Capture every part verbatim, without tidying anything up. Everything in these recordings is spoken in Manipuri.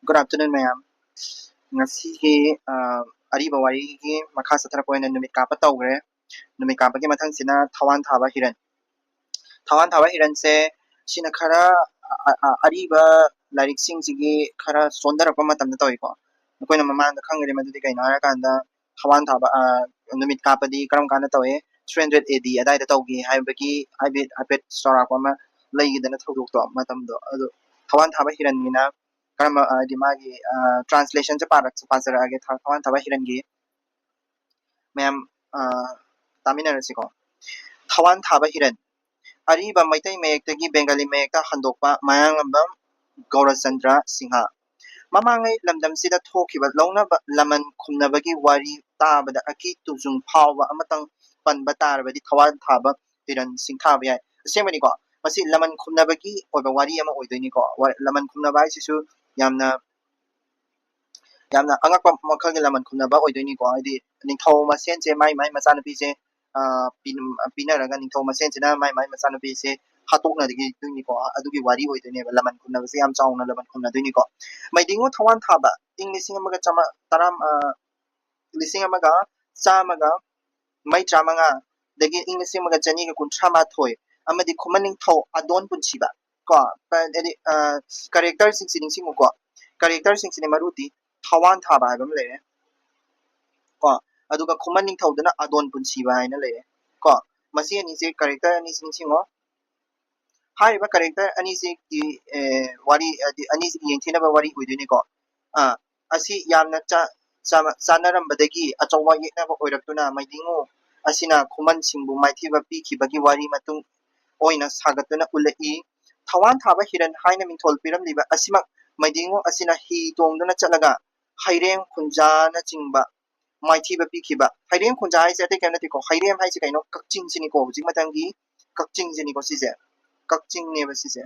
Good afternoon, ꯃꯌꯥꯝ꯫ ꯉꯁꯤꯒꯤ ꯑ, ꯑꯔꯤꯕ ꯋꯥꯔꯤꯒꯤ ꯃꯈꯥ ꯆꯠꯊꯔꯛꯄ ꯑꯣꯏꯅ ꯅꯨꯃꯤꯠ ꯀꯥꯞꯄ ꯇꯧꯈ꯭ꯔꯦ꯫ ꯅꯨꯃꯤꯠ ꯀꯥꯞꯄꯒꯤ ꯃꯊꯪꯁꯤꯅ ꯊꯋꯥꯟ ꯊꯥꯕ ꯍꯤꯔꯟ꯫ ꯊꯋꯥꯟ ꯊꯥꯕ ꯍꯤꯔꯟꯁꯦ ꯁꯤꯅ ꯈꯔ ꯑ, ꯑ, ꯑꯔꯤꯕ ꯂꯥꯏꯔꯤꯛꯁꯤꯡꯁꯤꯒꯤ ꯈꯔ ꯆꯣꯟꯊꯔꯛꯄ ꯃꯇꯝꯗ ꯇꯧꯏꯀꯣ꯫ ꯑꯩꯈꯣꯏꯅ ꯃꯃꯥꯡꯗ ꯈꯪꯒꯅꯤ ꯃꯗꯨꯗꯤ ꯀꯩꯅꯣ ꯍꯥꯏꯔꯀꯥꯟꯗ ꯊꯋꯥꯟ ꯊꯥꯕ ꯑ, ꯅꯨꯃꯤꯠ ꯀꯥꯞꯄꯗꯤ ꯀꯔꯝ ꯀꯥꯟꯗ ꯇꯧꯏ, three hundred A D ꯑꯗꯥꯏꯗ ꯇꯧꯈꯤ ꯍꯥꯏꯕꯒꯤ ꯍꯥꯏꯐꯦꯠ ꯍꯥꯏꯐꯦꯠ ꯆꯥꯎꯔꯥꯛꯄ ꯑꯃ ꯂꯩꯈꯤꯗꯅ ꯊꯧꯗꯣꯛꯇꯣ ꯃꯇꯝꯗꯣ꯫ ꯑꯗꯨ ꯊꯋꯥꯟ ꯊꯥꯕ ꯍꯤꯔꯟꯒꯤꯅ ꯀꯔꯝꯕ ꯍꯥꯏꯗꯤ ꯃꯥꯒꯤ ꯇ꯭ꯔꯥꯟꯁꯂꯦꯁꯟꯁꯦ ꯄꯥꯖꯔꯛꯑꯒꯦ꯫ ꯊꯋꯥꯟ ꯊꯥꯕ ꯍꯤꯔꯟꯒꯤ ꯃꯌꯥꯝ ꯑ, ꯇꯥꯃꯤꯟꯅꯔꯁꯤꯀꯣ꯫ ꯊꯋꯥꯟ ꯊꯥꯕ ꯍꯤꯔꯟ꯫ ꯑꯔꯤꯕ ꯃꯩꯇꯩ ꯃꯌꯦꯛꯇꯒꯤ ꯕꯦꯡꯒꯥꯂꯤ ꯃꯌꯦꯛꯇ ꯍꯟꯗꯣꯛꯄ ꯃꯌꯥꯡꯂꯝꯕꯝ ꯒꯧꯔꯆꯟꯗ꯭ꯔ ꯁꯤꯡꯍ꯫ ꯃꯃꯥꯡꯉꯩ ꯂꯝꯗꯝꯁꯤꯗ ꯊꯣꯛꯈꯤꯕ ꯂꯧꯅꯕ ꯂꯃꯟ ꯈꯨꯝꯅꯕꯒꯤ ꯋꯥꯔꯤ ꯇꯥꯕꯗ ꯑꯀꯤ ꯇꯨꯖꯨꯡ ꯐꯥꯎꯕ ꯑꯃꯇꯪ ꯄꯟꯕ ꯇꯥꯔꯕꯗꯤ ꯊꯋꯥꯟ ꯊꯥꯕ ꯍꯤꯔꯟ ꯁꯤꯡꯊꯥꯕ ꯌꯥꯏ꯫ ꯑꯁꯦꯡꯕꯅꯤꯀꯣ, ꯃꯁꯤ ꯂꯃꯟ ꯈꯨꯝꯅꯕꯒꯤ ꯑꯣꯏꯕ ꯋꯥꯔꯤ ꯑꯃ ꯑꯣꯏꯗꯣꯏꯅꯤꯀꯣ꯫ ꯋꯥ-, ꯂꯃꯟ ꯈꯨꯝꯅꯕ ꯍꯥꯏꯁꯤꯁꯨ ꯌꯥꯝꯅ ꯌꯥꯝꯅ ꯑꯉꯛꯄ ꯃꯈꯜꯒꯤ ꯂꯃꯟ ꯈꯨꯝꯅꯕ ꯑꯣꯏꯗꯣꯏꯅꯤꯀꯣ꯫ ꯍꯥꯏꯗꯤ ꯅꯤꯡꯊꯧ ꯃꯁꯦꯟꯁꯦ ꯃꯥꯏ ꯃꯥꯏ ꯃꯆꯥꯅꯨꯄꯤꯁꯦ ꯑ, ꯄꯤ-, ꯄꯤꯅꯔꯒ ꯅꯤꯡꯊꯧ ꯃꯁꯦꯟꯁꯤꯅ ꯃꯥꯏ ꯃꯥꯏ ꯃꯆꯥꯅꯨꯄꯤꯁꯦ ꯍꯥꯠꯇꯣꯛꯅꯈꯤꯗꯣꯏꯅꯤꯀꯣ꯫ ꯑꯗꯨꯒꯤ ꯋꯥꯔꯤ ꯑꯣꯏꯗꯣꯏꯅꯦꯕ꯫ ꯂꯃꯟ ꯈꯨꯝꯅꯕꯁꯦ ꯌꯥꯝ ꯆꯥꯎꯅ ꯂꯃꯟ ꯈꯨꯝꯅꯗꯣꯏꯅꯤꯀꯣ꯫ ꯃꯩꯗꯤꯡꯉꯨ ꯊꯋꯥꯟ ꯊꯥꯕ ꯏꯪ ꯂꯤꯁꯤꯡ ꯑꯃꯒ ꯆꯥꯃ-, ꯇꯔꯥ-, ꯑ, ꯂꯤꯁꯤꯡ ꯑꯃꯒ ꯆꯥꯝꯃꯒ ꯃꯩ ꯇꯔꯥꯃꯉꯥꯗꯒꯤ ꯏꯪ ꯂꯤꯁꯤꯡ ꯑꯃꯒ ꯆꯅꯤꯒ ꯀꯨꯟꯊ꯭ꯔꯥ ꯃꯥꯊꯣꯏ ꯑꯃꯗꯤ ꯈꯨꯃꯟ ꯅꯤꯡꯊꯧ ꯑꯗꯣꯟ ꯄꯨꯟꯁꯤꯕ ꯀꯣ꯫ ꯍꯥꯏꯗꯤ ꯀꯔꯦꯛꯇꯔꯁꯤꯡꯁꯤ ꯅꯤꯡꯁꯤꯡꯉꯨꯀꯣ꯫ ꯀꯔꯦꯛꯇꯔꯁꯤꯡꯁꯤꯅꯦ ꯃꯔꯨꯗꯤ ꯊꯋꯥꯟ ꯊꯥꯕ ꯍꯥꯏꯕ ꯑꯃ ꯂꯩꯔꯦ ꯀꯣ, ꯑꯗꯨꯒ ꯈꯨꯃꯟ ꯅꯤꯡꯊꯧꯗꯅ ꯑꯗꯣꯟ ꯄꯨꯟꯁꯤꯕ ꯍꯥꯏꯅ ꯂꯩꯔꯦ ꯀꯣ꯫ ꯃꯁꯤ ꯑꯅꯤꯁꯦ ꯀꯔꯦꯛꯇꯔ ꯑꯅꯤꯁꯤ ꯅꯤꯡꯁꯤꯡꯉꯣ꯫ ꯍꯥꯏꯔꯤꯕ ꯀꯔꯦꯛꯇꯔ ꯑꯅꯤꯁꯤꯒꯤ ꯑꯦ, ꯋꯥꯔꯤ ꯍꯥꯏꯗꯤ ꯑꯅꯤꯁꯤꯒꯤ ꯌꯦꯡꯊꯤꯅꯕ ꯋꯥꯔꯤ ꯑꯣꯏꯗꯣꯏꯅꯤꯀꯣ꯫ ꯑꯥ, ꯑꯁꯤ ꯌꯥꯝꯅ ꯆꯥ-, ꯆꯥꯃ-, ꯆꯥꯅꯔꯝꯕꯗꯒꯤ ꯑꯆꯧꯕ ꯌꯦꯛꯅꯕ ꯑꯣꯏꯔꯛꯇꯨꯅ ꯃꯩꯗꯤꯡꯉꯨ ꯑꯁꯤꯅ ꯈꯨꯃꯟꯁꯤꯡꯕꯨ ꯃꯥꯏꯊꯤꯕ ꯄꯤꯈꯤꯕꯒꯤ ꯋꯥꯔꯤ ꯃꯇꯨꯡ ꯑꯣꯏꯅ ꯁꯥꯒꯠꯇꯨꯅ ꯎꯠꯂꯛꯏ꯫ ꯊꯋꯥꯟ ꯊꯥꯕ ꯍꯤꯔꯟ ꯍꯥꯏꯅ ꯃꯤꯡꯊꯣꯜ ꯄꯤꯔꯝꯂꯤꯕ ꯑꯁꯤꯃꯛ ꯃꯩꯗꯤꯡꯉꯨ ꯑꯁꯤꯅ ꯍꯤ ꯇꯣꯡꯗꯨꯅ ꯆꯠꯂꯒ ꯍꯩꯔꯦꯝ ꯈꯨꯟꯖꯥꯅꯆꯤꯡꯕ ꯃꯥꯏꯊꯤꯕ ꯄꯤꯈꯤꯕ꯫ ꯍꯩꯔꯦꯝ ꯈꯨꯟꯖꯥ ꯍꯥꯏꯁꯦ ꯑꯇꯩ ꯀꯔꯤꯝ ꯅꯠꯇꯦꯀꯣ꯫ ꯍꯩꯔꯦꯝ ꯍꯥꯏꯁꯦ ꯀꯩꯅꯣ? ꯀꯛꯆꯤꯡꯁꯤꯅꯤꯀꯣ꯫ ꯍꯧꯖꯤꯛ ꯃꯇꯝꯒꯤ ꯀꯛꯆꯤꯡꯁꯤꯅꯤꯀꯣ ꯁꯤꯁꯦ꯫ ꯀꯛꯆꯤꯡꯅꯦꯕ ꯁꯤꯁꯦ꯫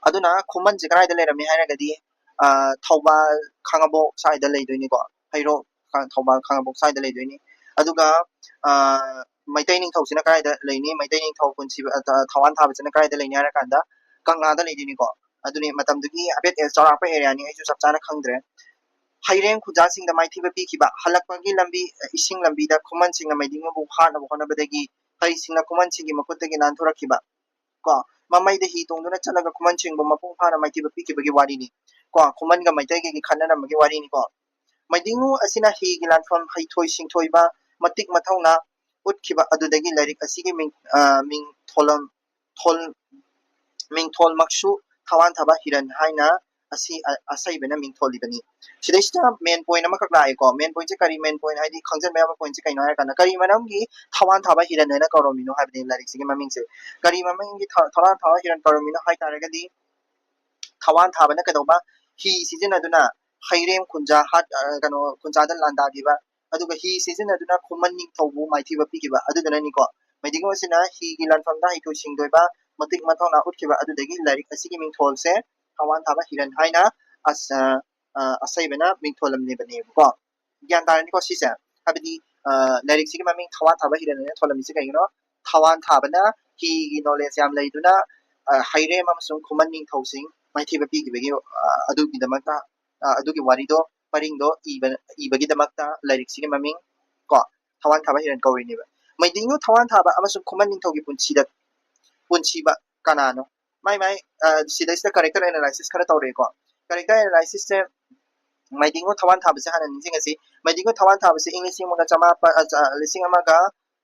ꯑꯗꯨꯅ ꯈꯨꯃꯟꯁꯦ ꯀꯗꯥꯏꯗ ꯂꯩꯔꯝꯃꯤ ꯍꯥꯏꯔꯒꯗꯤ, ꯑ, ꯊꯧꯕꯥꯜ, ꯈꯥꯉꯕꯣꯛ ꯁ꯭ꯋꯥꯏꯗ ꯂꯩꯗꯣꯏꯅꯤꯀꯣ꯫ ꯍꯩꯔꯣꯛ, ꯈ-, ꯊꯧꯕꯥꯜ, ꯈꯥꯉꯕꯣꯛ ꯁ꯭ꯋꯥꯏꯗ ꯂꯩꯗꯣꯏꯅꯤ꯫ ꯑꯗꯨꯒ, ꯑ, ꯃꯩꯇꯩ ꯅꯤꯡꯊꯧꯁꯤꯅ ꯀꯗꯥꯏꯗ ꯂꯩꯅꯤ? ꯃꯩꯇꯩ ꯅꯤꯡꯊꯧ ꯄꯨꯟꯁꯤꯕ, ꯑ, ꯊ-, ꯊꯋꯥꯟ ꯊꯥꯕꯁꯤꯅ ꯀꯗꯥꯏꯗ ꯂꯩꯅꯤ ꯍꯥꯏꯔꯀꯥꯟꯗ ꯀꯪꯂꯥꯗ ꯂꯩꯗꯣꯏꯅꯤꯀꯣ꯫ ꯑꯗꯨꯅꯤ ꯃꯇꯝꯗꯨꯒꯤ ꯍꯥꯏꯐꯦꯠ ꯆꯥꯎꯔꯥꯛꯄ ꯑꯦꯔꯤꯌꯥꯅꯤ, ꯑꯩꯁꯨ ꯆꯞ ꯆꯥꯅ ꯈꯪꯗ꯭ꯔꯦ꯫ ꯍꯩꯔꯦꯝ ꯈꯨꯟꯖꯥꯁꯤꯡꯗ ꯃꯥꯏꯊꯤꯕ ꯄꯤꯈꯤꯕ꯫ ꯍꯜꯂꯛꯄꯒꯤ ꯂꯝꯕꯤ, ꯏꯁꯤꯡ ꯂꯝꯕꯤꯗ ꯈꯨꯃꯟꯁꯤꯡꯅ ꯃꯩꯗꯤꯡꯉꯨꯕꯨ ꯍꯥꯠꯅꯕ ꯍꯣꯠꯅꯕꯗꯒꯤ ꯍꯩꯁꯤꯡꯅ ꯈꯨꯃꯟꯁꯤꯡꯒꯤ ꯃꯈꯨꯠꯇꯒꯤ ꯅꯥꯟꯊꯣꯔꯛꯈꯤꯕ꯫ ꯀꯣ, ꯃꯃꯩꯗ ꯍꯤ ꯇꯣꯡꯗꯨꯅ ꯆꯠꯂꯒ ꯈꯨꯃꯟꯁꯤꯡꯕꯨ ꯃꯄꯨꯡ ꯐꯥꯅ ꯃꯥꯏꯊꯤꯕ ꯄꯤꯈꯤꯕꯒꯤ ꯋꯥꯔꯤꯅꯤ꯫ ꯀꯣ, ꯈꯨꯃꯟꯒ ꯃꯩꯇꯩꯒꯒꯤ ꯈꯠꯅꯔꯝꯕꯒꯤ ꯋꯥꯔꯤꯅꯤꯀꯣ꯫ ꯃꯩꯗꯤꯡꯉꯨ ꯑꯁꯤꯅ ꯍꯤꯒꯤ ꯂꯥꯟꯐꯝ ꯍꯩꯊꯣꯏ ꯁꯤꯡꯊꯣꯏꯕ, ꯃꯇꯤꯛ ꯃꯊꯧꯅꯥ ꯎꯠꯈꯤꯕ ꯑꯗꯨꯗꯒꯤ ꯂꯥꯏꯔꯤꯛ ꯑꯁꯤꯒꯤ ꯃꯤꯡ, ꯑ, ꯃꯤꯡꯊꯣꯂꯝ-, ꯊꯣꯜ-, ꯃꯤꯡꯊꯣꯜꯃꯛꯁꯨ ꯊꯋꯥꯟ ꯊꯥꯕ ꯍꯤꯔꯟ ꯍꯥꯏꯅ ꯑꯁꯤ ꯑ-, ꯑꯁꯩꯕꯅ ꯃꯤꯡꯊꯣꯜꯂꯤꯕꯅꯤ꯫ ꯁꯤꯗꯩꯁꯤꯗ ꯃꯦꯟ ꯄꯣꯏꯟ ꯑꯃꯈꯛ ꯂꯥꯛꯑꯦꯀꯣ꯫ ꯃꯦꯟ ꯄꯣꯏꯟꯁꯦ ꯀꯔꯤ ꯃꯦꯟ ꯄꯣꯏꯟ ꯍꯥꯏꯗꯤ ꯈꯪꯖꯤꯟꯕ ꯌꯥꯕ ꯄꯣꯏꯟꯁꯦ ꯀꯩꯅꯣ ꯍꯥꯏꯔꯀꯥꯟꯗ ꯀꯔꯤ ꯃꯔꯝꯒꯤ ꯊꯋꯥꯟ ꯊꯥꯕ ꯍꯤꯔꯟ ꯍꯥꯏꯅ ꯀꯧꯔꯝꯃꯤꯅꯣ ꯍꯥꯏꯕꯅꯤ ꯂꯥꯏꯔꯤꯛꯁꯤꯒꯤ ꯃꯃꯤꯡꯁꯦ꯫ ꯀꯔꯤ ꯃꯃꯤꯡꯒꯤ ꯊ-, ꯊꯋꯥꯟ ꯊꯥꯕ ꯍꯤꯔꯟ ꯀꯧꯔꯝꯃꯤꯅꯣ ꯍꯥꯏ ꯇꯥꯔꯒꯗꯤ ꯊꯋꯥꯟ ꯊꯥꯕꯅ ꯀꯩꯗꯧꯕ ꯍꯤ ꯁꯤꯖꯤꯟꯅꯗꯨꯅ ꯍꯩꯔꯦꯝ ꯈꯨꯟꯖꯥ ꯍꯥꯠ-, ꯑ, ꯀꯩꯅꯣ, ꯈꯨꯟꯖꯥꯗ ꯂꯥꯟꯗꯥꯈꯤꯕ, ꯑꯗꯨꯒ ꯍꯤ ꯁꯤꯖꯤꯟꯅꯗꯨꯅ ꯈꯨꯃꯟ ꯅꯤꯡꯊꯧꯕꯨ ꯃꯥꯏꯊꯤꯕ ꯄꯤꯈꯤꯕ ꯑꯗꯨꯗꯨꯅꯅꯤꯀꯣ꯫ ꯃꯩꯗꯤꯡꯉꯨ ꯑꯁꯤꯅ ꯍꯤꯒꯤ ꯂꯥꯟꯐꯝꯗ ꯍꯩꯊꯣꯏ ꯁꯤꯡꯊꯣꯏꯕ ꯃꯇꯤꯛ ꯃꯊꯧꯅꯥ ꯎꯠꯈꯤꯕ ꯑꯗꯨꯗꯒꯤ ꯂꯥꯏꯔꯤꯛ ꯑꯁꯤꯒꯤ ꯃꯤꯡꯊꯣꯜꯁꯦ ꯊꯋꯥꯟ ꯊꯥꯕ ꯍꯤꯔꯟ ꯍꯥꯏꯅ ꯑꯁ-, ꯑ, ꯑ, ꯑꯁꯩꯕꯅ ꯃꯤꯡꯊꯣꯜꯂꯝꯂꯤꯕꯅꯦꯕꯀꯣ꯫ ꯒ꯭ꯌꯥꯟ ꯇꯥꯔꯅꯤꯀꯣ ꯁꯤꯁꯦ? ꯍꯥꯏꯕꯗꯤ, ꯑ, ꯂꯥꯏꯔꯤꯛꯁꯤꯒꯤ ꯃꯃꯤꯡ ꯊꯋꯥꯟ ꯊꯥꯕ ꯍꯤꯔꯟ ꯍꯥꯏꯅ ꯊꯣꯜꯂꯝꯃꯤꯁꯦ ꯀꯩꯒꯤꯅꯣ? ꯊꯋꯥꯟ ꯊꯥꯕꯅ ꯍꯤꯒꯤ ꯅꯣꯂꯦꯖ ꯌꯥꯝ ꯂꯩꯗꯨꯅ, ꯑ, ꯍꯩꯔꯦꯝ ꯑꯃꯁꯨꯡ ꯈꯨꯃꯟ ꯅꯤꯡꯊꯧꯁꯤꯡ ꯃꯥꯏꯊꯤꯕ ꯄꯤꯈꯤꯕꯒꯤ, ꯑ, ꯑꯗꯨꯒꯤꯗꯃꯛꯇ, ꯑ, ꯑꯗꯨꯒꯤ ꯋꯥꯔꯤꯗꯣ, ꯄꯔꯤꯡꯗꯣ ꯏꯕ, ꯏꯕꯒꯤꯗꯃꯛꯇ ꯂꯥꯏꯔꯤꯛꯁꯤꯒꯤ ꯃꯃꯤꯡ ꯀꯣ ꯊꯋꯥꯟ ꯊꯥꯕ ꯍꯤꯔꯟ ꯀꯧꯔꯤꯅꯦꯕ꯫ ꯃꯩꯗꯤꯡꯉꯨ ꯊꯋꯥꯟ ꯊꯥꯕ ꯑꯃꯁꯨꯡ ꯈꯨꯃꯟ ꯅꯤꯡꯊꯧꯒꯤ ꯄꯨꯟꯁꯤꯗ, ꯄꯨꯟꯁꯤꯕ ꯀꯅꯥꯅꯣ? ꯃꯥꯏ ꯃꯥꯏ, ꯑ, ꯁꯤꯗꯩꯁꯤꯗ ꯀꯦꯔꯦꯛꯇꯔ ꯑꯦꯅꯥꯂꯥꯏꯁꯤꯁ ꯈꯔ ꯇꯧꯔꯦꯀꯣ꯫ ꯀꯦꯔꯦꯛꯇꯔ ꯑꯦꯅꯥꯂꯥꯏꯁꯤꯁꯁꯦ ꯃꯩꯗꯤꯡꯉꯨ ꯊꯋꯥꯟ ꯊꯥꯕꯁꯦ ꯍꯥꯟꯅ ꯅꯤꯡꯁꯤꯡꯉꯁꯤ꯫ ꯃꯩꯗꯤꯡꯉꯨ ꯊꯋꯥꯟ ꯊꯥꯕꯁꯦ ꯏꯪ ꯂꯤꯁꯤꯡ ꯑꯃꯒ ꯆꯃꯥꯄꯟ, ꯑ, ꯆ-, ꯂꯤꯁꯤꯡ ꯑꯃꯒ,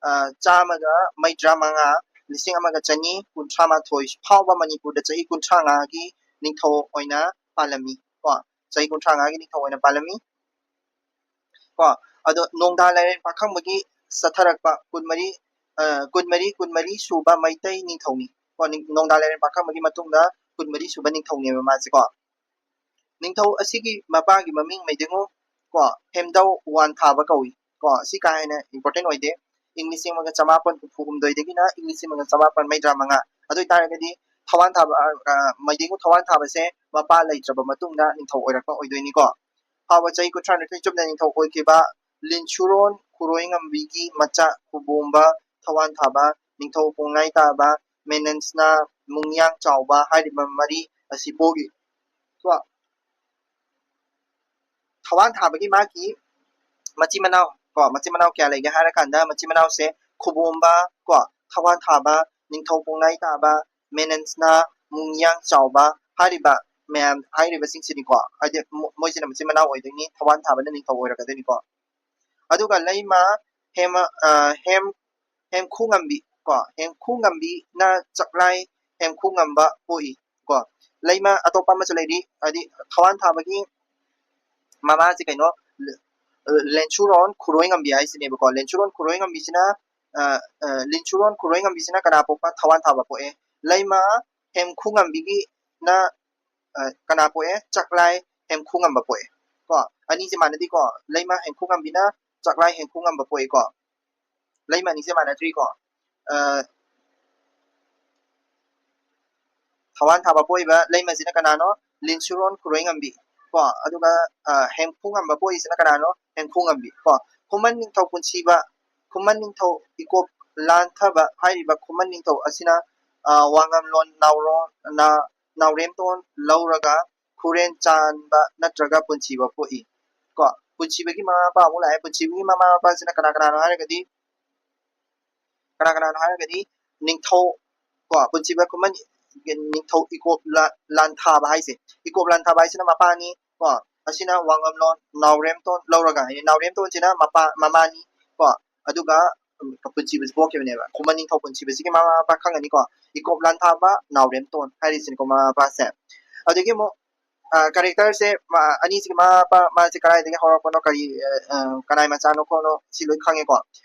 ꯑ, ꯆꯥꯝꯃꯒ ꯃꯩꯗ꯭ꯔꯥ ꯃꯉꯥ, ꯂꯤꯁꯤꯡ ꯑꯃꯒ ꯆꯅꯤ ꯀꯨꯟꯊ꯭ꯔꯥ ꯃꯥꯊꯣꯏ ꯐꯥꯎꯕ ꯃꯅꯤꯄꯨꯔꯗ ꯆꯍꯤ ꯀꯨꯟꯊ꯭ꯔꯥ ꯃꯉꯥꯒꯤ ꯅꯤꯡꯊꯧ ꯑꯣꯏꯅ ꯄꯥꯜꯂꯝꯃꯤ ꯀꯣ꯫ ꯆꯍꯤ ꯀꯨꯟꯊ꯭ꯔꯥ ꯃꯉꯥꯒꯤ ꯅꯤꯡꯊꯧ ꯑꯣꯏꯅ ꯄꯥꯜꯂꯝꯃꯤ ꯀꯣ꯫ ꯑꯗꯣ ꯅꯣꯡꯗꯥ ꯂꯥꯏꯔꯦꯟ ꯄꯥꯈꯪꯕꯒꯤ ꯆꯠꯊꯔꯛꯄ ꯀꯨꯟꯃꯔꯤ, ꯑ, ꯀꯨꯟꯃꯔꯤ, ꯀꯨꯟꯃꯔꯤ ꯁꯨꯕ ꯃꯩꯇꯩ ꯅꯤꯡꯊꯧꯅꯤ ꯀꯣ꯫ ꯅꯤꯡ-, ꯅꯣꯡꯗꯥ ꯂꯥꯏꯔꯦꯟ ꯄꯥꯈꯪꯕꯒꯤ ꯃꯇꯨꯡꯗ ꯀꯨꯟꯃꯔꯤ ꯁꯨꯕ ꯅꯤꯡꯊꯧꯅꯦꯕ ꯃꯥꯁꯦ ꯀꯣ꯫ ꯅꯤꯡꯊꯧ ꯑꯁꯤꯒꯤ ꯃꯄꯥꯒꯤ ꯃꯃꯤꯡ ꯃꯩꯗꯤꯡꯉꯨ ꯀꯣ, ꯍꯦꯝꯗꯧ ꯋꯥꯟꯊꯥꯕ ꯀꯧꯏ ꯀꯣ꯫ ꯁꯤ ꯀꯥ ꯍꯦꯟꯅ ꯏꯝꯄꯣꯔꯇꯦꯟ ꯑꯣꯏꯗꯦ꯫ ꯏꯪ ꯂꯤꯁꯤꯡ ꯑꯃꯒ ꯆꯃꯥꯄꯟ ꯍꯨꯝꯐꯨ ꯍꯨꯝꯗꯣꯏꯗꯒꯤꯅ ꯏꯪ ꯂꯤꯁꯤꯡ ꯑꯃꯒ ꯆꯃꯥꯄꯟ ꯃꯩꯗ꯭ꯔꯥ ꯃꯉꯥ꯫ ꯑꯗꯨ ꯑꯣꯏꯇꯥꯔꯒꯗꯤ ꯊꯋꯥꯟ ꯊꯥꯕ, ꯑ, ꯑ, ꯃꯩꯗꯤꯡꯉꯨ ꯊꯋꯥꯟ ꯊꯥꯕꯁꯦ ꯃꯄꯥ ꯂꯩꯇ꯭ꯔꯕ ꯃꯇꯨꯡꯗ ꯅꯤꯡꯊꯧ ꯑꯣꯏꯔꯛꯄ ꯑꯣꯏꯗꯣꯏꯅꯤꯀꯣ꯫ ꯐꯥꯎꯕ ꯆꯍꯤ ꯀꯨꯟꯊ꯭ꯔꯥ ꯅꯤꯊꯣꯏ ꯆꯨꯞꯅ ꯅꯤꯡꯊꯧ ꯑꯣꯏꯈꯤꯕ ꯂꯤꯟꯁꯨꯔꯣꯟ ꯈꯨꯔꯣꯏꯉꯝꯕꯤꯒꯤ ꯃꯆꯥ ꯈꯨꯕꯣꯝꯕ ꯊꯋꯥꯟ ꯊꯥꯕ, ꯅꯤꯡꯊꯧ ꯄꯣꯡꯅꯥꯏ ꯇꯥꯕ ꯃꯦꯅꯟꯁꯅ ꯃꯨꯡꯌꯥꯡ ꯆꯥꯎꯕ ꯍꯥꯏꯔꯤꯕ ꯃꯔꯤ ꯑꯁꯤ ꯄꯣꯛꯏ꯫ ꯀꯣ, ꯊꯋꯥꯟ ꯊꯥꯕꯒꯤ ꯃꯥꯒꯤ ꯃꯆꯤꯟ ꯃꯅꯥꯎ, ꯀꯣ, ꯃꯆꯤꯟ ꯃꯅꯥꯎ ꯀꯌꯥ ꯂꯩꯒꯦ ꯍꯥꯏꯔ ꯀꯥꯟꯗ, ꯃꯆꯤꯟ ꯃꯅꯥꯎꯁꯦ ꯈꯨꯕꯣꯝꯕ, ꯀꯣ, ꯊꯋꯥꯟ ꯊꯥꯕ, ꯅꯤꯡꯊꯧ ꯄꯣꯡꯅꯥꯏ ꯇꯥꯕ, ꯃꯦꯅꯟꯁꯅꯥ, ꯃꯨꯡꯌꯥꯡ ꯆꯥꯎꯕ ꯍꯥꯏꯔꯤꯕ ꯃꯌꯥꯝ ꯍꯥꯏꯔꯤꯕꯁꯤꯡꯁꯤꯅꯤꯀꯣ꯫ ꯍꯥꯏꯗꯤ ꯃꯣ-, ꯃꯣꯏꯁꯤꯅ ꯃꯆꯤꯟ ꯃꯅꯥꯎ ꯑꯣꯏꯗꯣꯏꯅꯤ, ꯊꯋꯥꯟ ꯊꯥꯕꯅ ꯅꯤꯡꯊꯧ ꯑꯣꯏꯔꯛꯀꯗꯣꯏꯅꯤꯀꯣ꯫ ꯑꯗꯨꯒ ꯂꯩꯃ, ꯍꯦꯃ-, ꯑ, ꯍꯦꯝ-, ꯍꯦꯝꯈꯨꯉꯝꯕꯤ, ꯀꯣ, ꯍꯦꯝꯈꯨꯉꯝꯕꯤꯅ ꯆꯥꯛꯂꯥꯏ ꯍꯦꯝꯈꯨꯉꯝꯕ ꯄꯣꯛꯏ꯫ ꯀꯣ, ꯂꯩꯃ ꯑꯇꯣꯞꯄ ꯑꯃꯁꯨ ꯂꯩꯔꯤ, ꯍꯥꯏꯗꯤ ꯊꯋꯥꯟ ꯊꯥꯕꯒꯤ ꯃꯃꯥꯁꯦ ꯀꯩꯅꯣ, ꯂꯦꯟꯁꯨꯔꯣꯟ ꯈꯨꯔꯣꯏꯉꯝꯕꯤ ꯍꯥꯏꯁꯤꯅꯦꯕꯀꯣ꯫ ꯂꯦꯟꯁꯨꯔꯣꯟ ꯈꯨꯔꯣꯏꯉꯝꯕꯤꯁꯤꯅ, ꯑ, ꯑ, ꯂꯤꯟꯁꯨꯔꯣꯟ ꯈꯨꯔꯣꯏꯉꯝꯕꯤꯁꯤꯅ ꯀꯅꯥ ꯄꯣꯛꯄ? ꯊꯋꯥꯟ ꯊꯥꯕ ꯄꯣꯛꯑꯦ꯫ ꯂꯩꯃ ꯍꯦꯝꯈꯨꯉꯝꯕꯤꯒꯤꯅ, ꯑ, ꯀꯅꯥ ꯄꯣꯛꯑꯦ? ꯆꯥꯛꯂꯥꯏ ꯍꯦꯝꯈꯨꯉꯝꯕ ꯄꯣꯛꯑꯦ꯫ ꯀꯣ, ꯑꯅꯤꯁꯦ ꯃꯥꯟꯅꯗꯦꯀꯣ꯫ ꯂꯩꯃ ꯍꯦꯝꯈꯨꯉꯝꯕꯤꯅ ꯆꯥꯛꯂꯥꯏ ꯍꯦꯝꯈꯨꯉꯝꯕ ꯄꯣꯛꯑꯦꯀꯣ꯫ ꯂꯩꯃ ꯑꯅꯤꯁꯦ ꯃꯥꯟꯅꯗ꯭ꯔꯤꯀꯣ꯫ ꯑ, ꯊꯋꯥꯟ ꯊꯥꯕ ꯄꯣꯛꯏꯕ ꯂꯩꯃꯁꯤꯅ ꯀꯅꯥꯅꯣ? ꯂꯤꯟꯁꯨꯔꯣꯟ ꯈꯨꯔꯣꯏꯉꯝꯕꯤ꯫ ꯀꯣ, ꯑꯗꯨꯒ, ꯑ, ꯍꯦꯝꯈꯨꯉꯝꯕ ꯄꯣꯛꯏꯁꯤꯅ ꯀꯅꯥꯅꯣ? ꯍꯦꯝꯈꯨꯉꯝꯕꯤ꯫ ꯀꯣ, ꯈꯨꯃꯟ ꯅꯤꯡꯊꯧ ꯄꯨꯟꯁꯤꯕ, ꯈꯨꯃꯟ ꯅꯤꯡꯊꯧ ꯏꯀꯣꯞ ꯂꯥꯟꯊꯕ ꯍꯥꯏꯔꯤꯕ ꯈꯨꯃꯟ ꯅꯤꯡꯊꯧ ꯑꯁꯤꯅ, ꯑ, ꯋꯥꯉꯝꯂꯣꯟ ꯅꯥꯎꯔꯣꯟ, ꯅꯥ-, ꯅꯥꯎꯔꯦꯝꯇꯣꯟ ꯂꯧꯔꯒ ꯈꯨꯔꯦꯟ ꯆꯥꯟꯕ ꯅꯠꯇ꯭ꯔꯒ ꯄꯨꯟꯁꯤꯕ ꯄꯣꯛꯏ꯫ ꯀꯣ, ꯄꯨꯟꯁꯤꯕꯒꯤ ꯃꯃꯥ ꯃꯄꯥ ꯑꯃꯨꯛ ꯂꯥꯛꯑꯦ꯫ ꯄꯨꯟꯁꯤꯕꯒꯤ ꯃꯃꯥ ꯃꯄꯥꯁꯤꯅ ꯀꯅꯥ ꯀꯅꯥꯅꯣ ꯍꯥꯏꯔꯒꯗꯤ, ꯀꯅꯥ ꯀꯅꯥꯅꯣ ꯍꯥꯏꯔꯒꯗꯤ ꯅꯤꯡꯊꯧ, ꯀꯣ, ꯄꯨꯟꯁꯤꯕ ꯈꯨꯃꯟ ꯅꯤꯡꯊꯧ ꯏꯀꯣꯞ ꯂꯥ-, ꯂꯥꯟꯊꯥꯕ ꯍꯥꯏꯁꯦ, ꯏꯀꯣꯞ ꯂꯥꯟꯊꯥꯕ ꯍꯥꯏꯁꯤꯅ ꯃꯄꯥꯅꯤ, ꯀꯣ, ꯑꯁꯤꯅ ꯋꯥꯉꯝꯂꯣꯟ ꯅꯥꯎꯔꯦꯝꯇꯣꯟ ꯂꯧꯔꯒ, ꯍꯥꯏꯗꯤ ꯅꯥꯎꯔꯦꯝꯇꯣꯟꯁꯤꯅ ꯃꯄꯥ, ꯃꯃꯥꯅꯤ, ꯀꯣ, ꯑꯗꯨꯒ, ꯎꯝ, ꯄꯨꯟꯁꯤꯕꯁꯤ ꯄꯣꯛꯈꯤꯕꯅꯦꯕ꯫ ꯈꯨꯃꯟ ꯅꯤꯡꯊꯧ ꯄꯨꯟꯁꯤꯕꯁꯤꯒꯤ ꯃꯃꯥ ꯃꯄꯥ ꯈꯪꯒꯅꯤꯀꯣ, ꯏꯀꯣꯞ ꯂꯥꯟꯊꯥꯕ ꯅꯥꯎꯔꯦꯝꯇꯣꯟ ꯍꯥꯏꯔꯤꯁꯤꯅꯤꯀꯣ ꯃꯃꯥ ꯃꯄꯥꯁꯦ꯫ ꯑꯗꯒꯤ ꯑꯃꯨꯛ, ꯑ, ꯀꯦꯔꯦꯛꯇꯔꯁꯦ, ꯃꯥ-, ꯑꯅꯤꯁꯤꯒꯤ ꯃꯃꯥ ꯃꯄꯥ, ꯃꯥꯁꯦ ꯀꯗꯥꯏꯗꯒꯤ ꯍꯧꯔꯛꯄꯅꯣ, ꯀꯔꯤ, ꯑ, ꯑ, ꯀꯅꯥꯏ ꯃꯆꯥꯅꯣ ꯈꯣꯠꯅꯣ, ꯁꯤ ꯂꯣꯏ ꯈꯪꯉꯦꯀꯣ꯫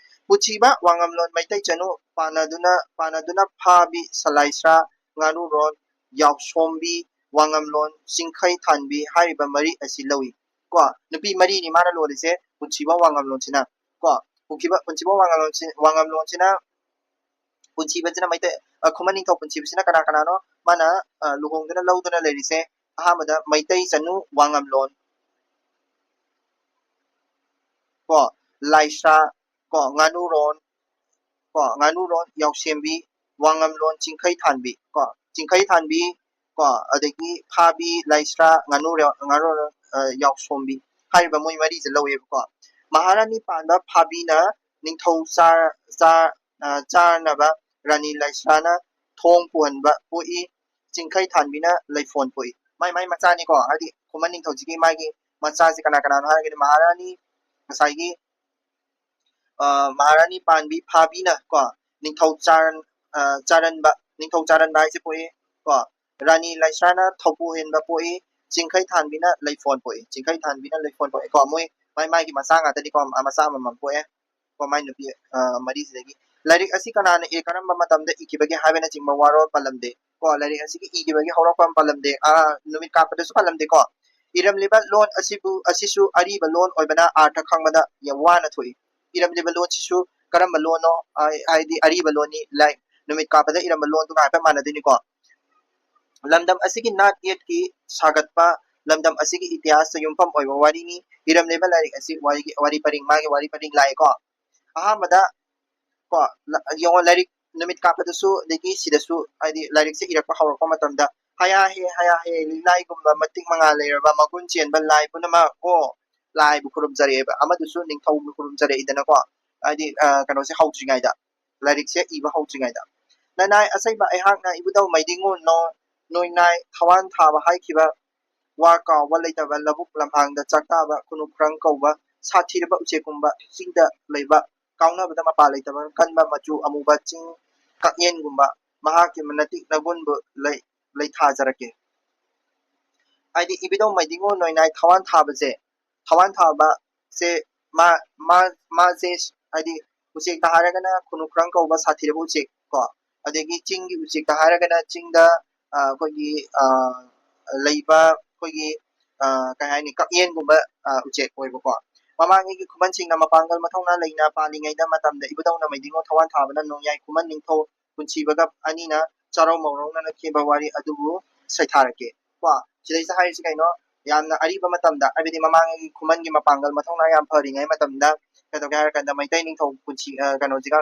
ꯄꯨꯟꯁꯤꯕ ꯋꯥꯉꯝꯂꯣꯟ ꯃꯩꯇꯩ ꯆꯅꯨ ꯄꯥꯟꯅꯗꯨꯅ, ꯄꯥꯟꯅꯗꯨꯅ ꯐꯥꯕꯤ ꯁꯂꯥꯏꯁ꯭ꯔꯥ ꯉꯥꯅꯨꯔꯣꯟ ꯌꯥꯎꯁꯣꯝꯕꯤ ꯋꯥꯉꯝꯂꯣꯟ ꯆꯤꯡꯈꯩ ꯊꯥꯟꯕꯤ ꯍꯥꯏꯔꯤꯕ ꯃꯔꯤ ꯑꯁꯤ ꯂꯧꯏ꯫ ꯀꯣ, ꯅꯨꯄꯤ ꯃꯔꯤꯅꯤ ꯃꯥꯅ ꯂꯣꯜꯂꯤꯁꯦ ꯄꯨꯟꯁꯤꯕ ꯋꯥꯉꯝꯂꯣꯟꯁꯤꯅ꯫ ꯀꯣ, ꯄꯨꯟꯁꯤꯕ, ꯄꯨꯟꯁꯤꯕ ꯋꯥꯉꯝꯂꯣꯟꯁꯤ-, ꯋꯥꯉꯝꯂꯣꯟꯁꯤꯅ, ꯄꯨꯟꯁꯤꯕꯁꯤꯅ ꯃꯩꯇꯩ, ꯑ, ꯈꯨꯃꯟ ꯅꯤꯡꯊꯧ ꯄꯨꯟꯁꯤꯕꯁꯤꯅ ꯀꯅꯥ ꯀꯅꯥꯅꯣ ꯃꯥꯅ, ꯑ, ꯂꯨꯍꯣꯡꯗꯨꯅ ꯂꯧꯗꯨꯅ ꯂꯩꯔꯤꯁꯦ? ꯑꯍꯥꯟꯕꯗ ꯃꯩꯇꯩ ꯆꯅꯨ ꯋꯥꯉꯝꯂꯣꯟ, ꯀꯣ, ꯂꯥꯏꯁ꯭ꯔꯥ, ꯀꯣ, ꯉꯥꯅꯨꯔꯣꯟ, ꯀꯣ, ꯉꯥꯅꯨꯔꯣꯟ ꯌꯥꯎꯁꯦꯝꯕꯤ, ꯋꯥꯉꯝꯂꯣꯟ ꯆꯤꯡꯈꯩ ꯊꯥꯟꯕꯤ ꯀꯣ, ꯆꯤꯡꯈꯩ ꯊꯥꯟꯕꯤ ꯀꯣ, ꯑꯗꯒꯤ ꯐꯥꯕꯤ, ꯂꯥꯏꯁ꯭ꯔꯥ, ꯉꯥꯅꯨ ꯔ-, ꯉꯥꯅꯨ ꯔ-, ꯑ, ꯌꯥꯎꯁꯣꯝꯕꯤ ꯍꯥꯏꯔꯤꯕ ꯃꯣꯏ ꯃꯔꯤꯁꯦ ꯂꯧꯋꯦꯕꯀꯣ꯫ ꯃꯍꯥꯔꯥꯅꯤ ꯄꯥꯟꯕ ꯐꯥꯕꯤꯅ ꯅꯤꯡꯊꯧ ꯆꯥ-, ꯆꯥ-, ꯑ, ꯆꯥꯅꯕ ꯔꯥꯅꯤ ꯂꯥꯏꯁ꯭ꯔꯥꯅ ꯊꯣꯡ ꯄꯨꯍꯟꯕ ꯄꯣꯛꯏ, ꯆꯤꯡꯈꯩ ꯊꯥꯟꯕꯤꯅ ꯂꯩꯐꯣꯟ ꯄꯣꯛꯏ꯫ ꯃꯥꯏ ꯃꯥꯏ ꯃꯆꯥꯅꯤꯀꯣ, ꯍꯥꯏꯗꯤ ꯈꯨꯃꯟ ꯅꯤꯡꯊꯧꯁꯤꯒꯤ ꯃꯥꯒꯤ ꯃꯆꯥꯁꯤ ꯀꯅꯥ ꯀꯅꯥꯅꯣ ꯍꯥꯏꯔꯒꯗꯤ ꯃꯍꯥꯔꯥꯅꯤ, ꯉꯁꯥꯏꯒꯤ, ꯑ, ꯃꯍꯥꯔꯥꯅꯤ ꯄꯥꯟꯕꯤ ꯐꯥꯕꯤꯅ ꯀꯣ, ꯅꯤꯡꯊꯧ ꯆꯥꯔꯟ-, ꯑ, ꯆꯥꯔꯟꯕ, ꯅꯤꯡꯊꯧ ꯆꯥꯔꯟꯕ ꯍꯥꯏꯁꯦ ꯄꯣꯛꯏ ꯀꯣ, ꯔꯥꯅꯤ ꯂꯥꯏꯁ꯭ꯔꯥꯅ ꯊꯧꯄꯨ ꯍꯦꯟꯕ ꯄꯣꯛꯏ, ꯆꯤꯡꯈꯩ ꯊꯥꯟꯕꯤꯅ ꯂꯩꯐꯣꯟ ꯄꯣꯛꯏ, ꯆꯤꯡꯈꯩ ꯊꯥꯟꯕꯤꯅ ꯂꯩꯐꯣꯟ ꯄꯣꯛꯏ ꯀꯣ, ꯃꯣꯏ ꯃꯥꯏ ꯃꯥꯏꯒꯤ ꯃꯆꯥ ꯉꯥꯛꯇꯅꯤꯀꯣ, ꯑ, ꯃꯆꯥ ꯑꯃꯃꯝ ꯄꯣꯛꯑꯦ꯫ ꯀꯣ, ꯃꯥꯏ ꯅꯨꯄꯤ, ꯑ, ꯃꯔꯤꯁꯤꯗꯒꯤ꯫ ꯂꯥꯏꯔꯤꯛ ꯑꯁꯤ ꯀꯅꯥꯅ ꯏ-, ꯀꯔꯝꯕ ꯃꯇꯝꯗ ꯏꯈꯤꯕꯒꯦ ꯍꯥꯏꯕꯅꯆꯤꯡꯕ ꯋꯥꯔꯣꯜ ꯄꯜꯂꯝꯗꯦ꯫ ꯀꯣ, ꯂꯥꯏꯔꯤꯛ ꯑꯁꯤꯒꯤ ꯏꯈꯤꯕꯒꯤ ꯍꯧꯔꯛꯐꯝ ꯄꯜꯂꯝꯗꯦ꯫ ꯑ, ꯅꯨꯃꯤꯠ ꯀꯥꯞꯄꯗꯁꯨ ꯄꯜꯂꯝꯗꯦꯀꯣ꯫ ꯏꯔꯝꯂꯤꯕ ꯂꯣꯟ ꯑꯁꯤꯕꯨ, ꯑꯁꯤꯁꯨ ꯑꯔꯤꯕ ꯂꯣꯟ ꯑꯣꯏꯕꯅ ꯑꯥꯔꯊ ꯈꯪꯕꯗ ꯌꯥꯝ ꯋꯥꯅ ꯊꯣꯛꯏ꯫ ꯏꯔꯝꯂꯤꯕ ꯂꯣꯟꯁꯤꯁꯨ ꯀꯔꯝꯕ ꯂꯣꯟꯅꯣ? ꯍꯥꯏ-, ꯍꯥꯏꯗꯤ ꯑꯔꯤꯕ ꯂꯣꯟꯅꯤ, ꯂꯥꯏꯛ ꯅꯨꯃꯤꯠ ꯀꯥꯞꯄꯗ ꯏꯔꯝꯕ ꯂꯣꯟꯗꯨꯒ ꯍꯥꯏꯐꯦꯠ ꯃꯥꯟꯅꯗꯣꯏꯅꯤꯀꯣ꯫ ꯂꯝꯗꯝ ꯑꯁꯤꯒꯤ ꯅꯥꯠ ꯌꯦꯠꯀꯤ ꯁꯥꯒꯠꯄ, ꯂꯝꯗꯝ ꯑꯁꯤꯒꯤ ꯏꯇꯤꯍꯥꯁꯇ ꯌꯨꯝꯐꯝ ꯑꯣꯏꯕ ꯋꯥꯔꯤꯅꯤ꯫ ꯏꯔꯝꯂꯤꯕ ꯂꯥꯏꯔꯤꯛ ꯑꯁꯤ ꯋꯥꯔꯤꯒꯤ, ꯋꯥꯔꯤ ꯄꯔꯤꯡ, ꯃꯥꯒꯤ ꯋꯥꯔꯤ ꯄꯔꯤꯡ ꯂꯥꯛꯑꯦꯀꯣ꯫ ꯑꯍꯥꯟꯕꯗ ꯀꯣ, ꯂ-, ꯌꯦꯡꯉꯣ, ꯂꯥꯏꯔꯤꯛ ꯅꯨꯃꯤꯠ ꯀꯥꯞꯄꯗꯁꯨ, ꯑꯗꯒꯤ ꯁꯤꯗꯁꯨ, ꯍꯥꯏꯗꯤ ꯂꯥꯏꯔꯤꯛꯁꯦ ꯏꯔꯛꯄ ꯍꯧꯔꯛꯄ ꯃꯇꯝꯗ ꯍꯌꯥ ꯍꯦ, ꯍꯌꯥ ꯍꯦ, ꯂꯤꯛꯂꯥꯏꯒꯨꯝꯕ ꯃꯇꯤꯛ ꯃꯉꯥꯜ ꯂꯩꯔꯕ ꯃꯒꯨꯟ ꯆꯦꯟꯕ ꯂꯥꯏ ꯄꯨꯝꯅꯃꯛ, ꯑꯣ, ꯂꯥꯏꯕꯨ ꯈꯨꯔꯨꯝꯖꯔꯛꯑꯦꯕ, ꯑꯃꯗꯨꯁꯨ ꯅꯤꯡꯊꯧꯕꯨ ꯈꯨꯔꯨꯝꯖꯔꯛꯏꯗꯅꯀꯣ꯫ ꯍꯥꯏꯗꯤ, ꯑ, ꯀꯩꯅꯣꯁꯦ ꯍꯧꯗ꯭ꯔꯤꯉꯩꯗ, ꯂꯥꯏꯔꯤꯛꯁꯦ ꯏꯕ ꯍꯧꯗ꯭ꯔꯤꯉꯩꯗ꯫ "ꯅꯅꯥꯏ ꯑꯁꯩꯕ ꯑꯩꯍꯥꯛꯅ ꯏꯕꯨꯙꯧ ꯃꯩꯗꯤꯉꯨ ꯅꯣ-, ꯅꯣꯏꯅꯥꯏ ꯊꯋꯥꯟ ꯊꯥꯕ ꯍꯥꯏꯈꯤꯕ ꯋꯥ ꯀꯥꯎꯕ ꯂꯩꯇꯕ ꯂꯧꯕꯨꯛ ꯂꯝꯍꯥꯡꯗ ꯆꯥꯛ ꯇꯥꯕ ꯈꯨꯅꯨ ꯈꯨꯔꯪ ꯀꯧꯕ ꯁꯥꯊꯤꯔꯕ ꯎꯆꯦꯛꯀꯨꯝꯕ ꯆꯤꯡꯗ ꯂꯩꯕ ꯀꯥꯎꯅꯕꯗ ꯃꯄꯥ ꯂꯩꯇꯕ ꯀꯟꯕ ꯃꯆꯨ ꯑꯃꯨꯕ ꯆꯤꯡ ꯀꯛꯌꯦꯟꯒꯨꯝꯕ ꯃꯍꯥꯛꯀꯤ ꯃꯅꯇꯤꯛ ꯅꯒꯨꯟꯕꯨ ꯂꯩ-, ꯂꯩꯊꯥꯖꯔꯛꯀꯦ"꯫ ꯍꯥꯏꯗꯤ ꯏꯕꯨꯙꯧ ꯃꯩꯗꯤꯉꯨ ꯅꯣꯏꯅꯥꯏ ꯊꯋꯥꯟ ꯊꯥꯕꯁꯦ, ꯊꯋꯥꯟ ꯊꯥꯕꯁꯦ ꯃꯥ, ꯃꯥ, ꯃꯥꯁꯦ ꯍꯥꯏꯗꯤ ꯎꯆꯦꯛꯇ ꯍꯥꯏꯔꯒꯅ ꯈꯨꯅꯨ ꯈꯨꯔꯪ ꯀꯧꯕ ꯁꯥꯊꯤꯔꯕ ꯎꯆꯦꯛ ꯀꯣ, ꯑꯗꯒꯤ ꯆꯤꯡꯒꯤ ꯎꯆꯦꯛꯇ ꯍꯥꯏꯔꯒꯅ ꯆꯤꯡꯗ, ꯑ, ꯑꯩꯈꯣꯏꯒꯤ, ꯑ, ꯂꯩꯕ ꯑꯩꯈꯣꯏꯒꯤ, ꯑ, ꯀꯩ ꯍꯥꯏꯅꯤ, ꯀꯛꯌꯦꯟꯒꯨꯝꯕ, ꯑ, ꯎꯆꯦꯛ ꯑꯣꯏꯕꯀꯣ꯫ ꯃꯃꯥꯡꯉꯩꯒꯤ ꯈꯨꯃꯟꯁꯤꯡꯅ ꯃꯄꯥꯡꯒꯜ ꯃꯊꯧꯅꯥ ꯂꯩꯅ ꯄꯥꯜꯂꯤꯉꯩꯗ ꯃꯇꯝꯗ ꯏꯕꯨꯙꯧꯅ ꯃꯩꯗꯤꯉꯨ ꯊꯋꯥꯟ ꯊꯥꯕꯅ ꯅꯣꯡꯌꯥꯏ ꯈꯨꯃꯟ ꯅꯤꯡꯊꯧ ꯄꯨꯟꯁꯤꯕꯒ ꯑꯅꯤꯅ ꯆꯥꯔꯧ ꯃꯧꯔꯧꯅꯅ ꯈꯦꯕ ꯋꯥꯔꯤ ꯑꯗꯨꯕꯨ ꯁꯩꯊꯥꯔꯛꯀꯦ꯫ ꯀꯣ, ꯁꯤꯗꯩꯁꯤꯗ ꯍꯥꯏꯔꯤꯁꯤ ꯀꯩꯅꯣ? ꯌꯥꯝꯅ ꯑꯔꯤꯕ ꯃꯇꯝꯗ, ꯍꯥꯏꯕꯗꯤ ꯃꯃꯥꯡꯉꯩꯒꯤ ꯈꯨꯃꯟꯒꯤ ꯃꯄꯥꯡꯒꯜ ꯃꯊꯧꯅꯥ ꯌꯥꯝ ꯐꯔꯤꯉꯩ ꯃꯇꯝꯗ ꯀꯩꯗꯧꯒꯦ ꯍꯥꯏꯔ ꯀꯥꯟꯗ ꯃꯩꯇꯩ ꯅꯤꯡꯊꯧ ꯄꯨꯟꯁꯤ, ꯑ, ꯀꯩꯅꯣꯁꯤꯒ,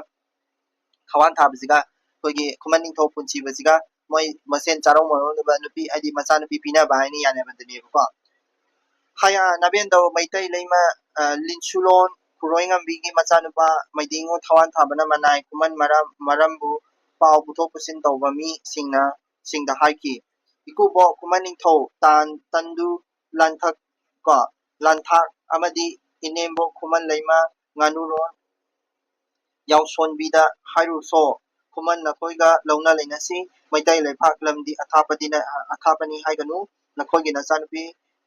ꯊꯋꯥꯟ ꯊꯥꯕꯁꯤꯒ ꯑꯩꯈꯣꯏꯒꯤ ꯈꯨꯃꯟ ꯅꯤꯡꯊꯧ ꯄꯨꯟꯁꯤꯕꯁꯤꯒ ꯃꯣꯏ ꯃꯁꯦꯟ ꯆꯥꯔꯧ ꯃꯧꯔꯧꯅꯕ ꯅꯨꯄꯤ, ꯍꯥꯏꯗꯤ ꯃꯆꯥꯅꯨꯄꯤ ꯄꯤꯅꯕ ꯍꯥꯏꯅ ꯌꯥꯅꯕꯗꯨꯅꯦꯕꯀꯣ꯫ ꯍꯌꯥ ꯅꯥꯕꯦꯟꯗꯧ ꯃꯩꯇꯩ ꯂꯩꯃ, ꯑ, ꯂꯤꯟꯁꯨꯂꯣꯟ ꯈꯨꯔꯣꯏꯉꯝꯕꯤꯒꯤ ꯃꯆꯥꯅꯨꯄꯥ ꯃꯩꯗꯤꯡꯉꯨ ꯊꯋꯥꯟ ꯊꯥꯕꯅ ꯃꯅꯥꯏ ꯈꯨꯃꯟ ꯃꯔꯝ, ꯃꯔꯝꯕꯨ ꯄꯥꯎ ꯄꯨꯊꯣꯛ ꯄꯨꯁꯤꯟ ꯇꯧꯕ ꯃꯤꯁꯤꯡꯅ, ꯁꯤꯡꯗ ꯍꯥꯏꯈꯤ꯫ ꯏꯀꯨꯕꯣꯛ ꯈꯨꯃꯟ ꯅꯤꯡꯊꯧ ꯇꯥꯟ ꯇꯟꯗꯨ ꯂꯥꯟꯊꯛ ꯀꯣ, ꯂꯥꯟꯊꯥꯛ ꯑꯃꯗꯤ ꯏꯅꯦꯝꯕꯣꯛ ꯈꯨꯃꯟ ꯂꯩꯃ ꯉꯥꯅꯨꯔꯣꯟ ꯌꯥꯎꯁꯣꯟꯕꯤꯗ ꯍꯥꯏꯔꯨꯁꯣ꯫ ꯈꯨꯃꯟ ꯅꯈꯣꯏꯒ ꯂꯧꯅ ꯂꯩꯅꯁꯤ꯫ ꯃꯩꯇꯩ ꯂꯩꯄꯥꯛ ꯂꯝꯗꯤ ꯑꯊꯥꯞꯄꯗꯤꯅ-, ꯑꯊꯥꯞꯄꯅꯤ ꯍꯥꯏꯒꯅꯨ꯫ ꯅꯈꯣꯏꯒꯤ ꯅꯆꯥꯅꯨꯄꯤ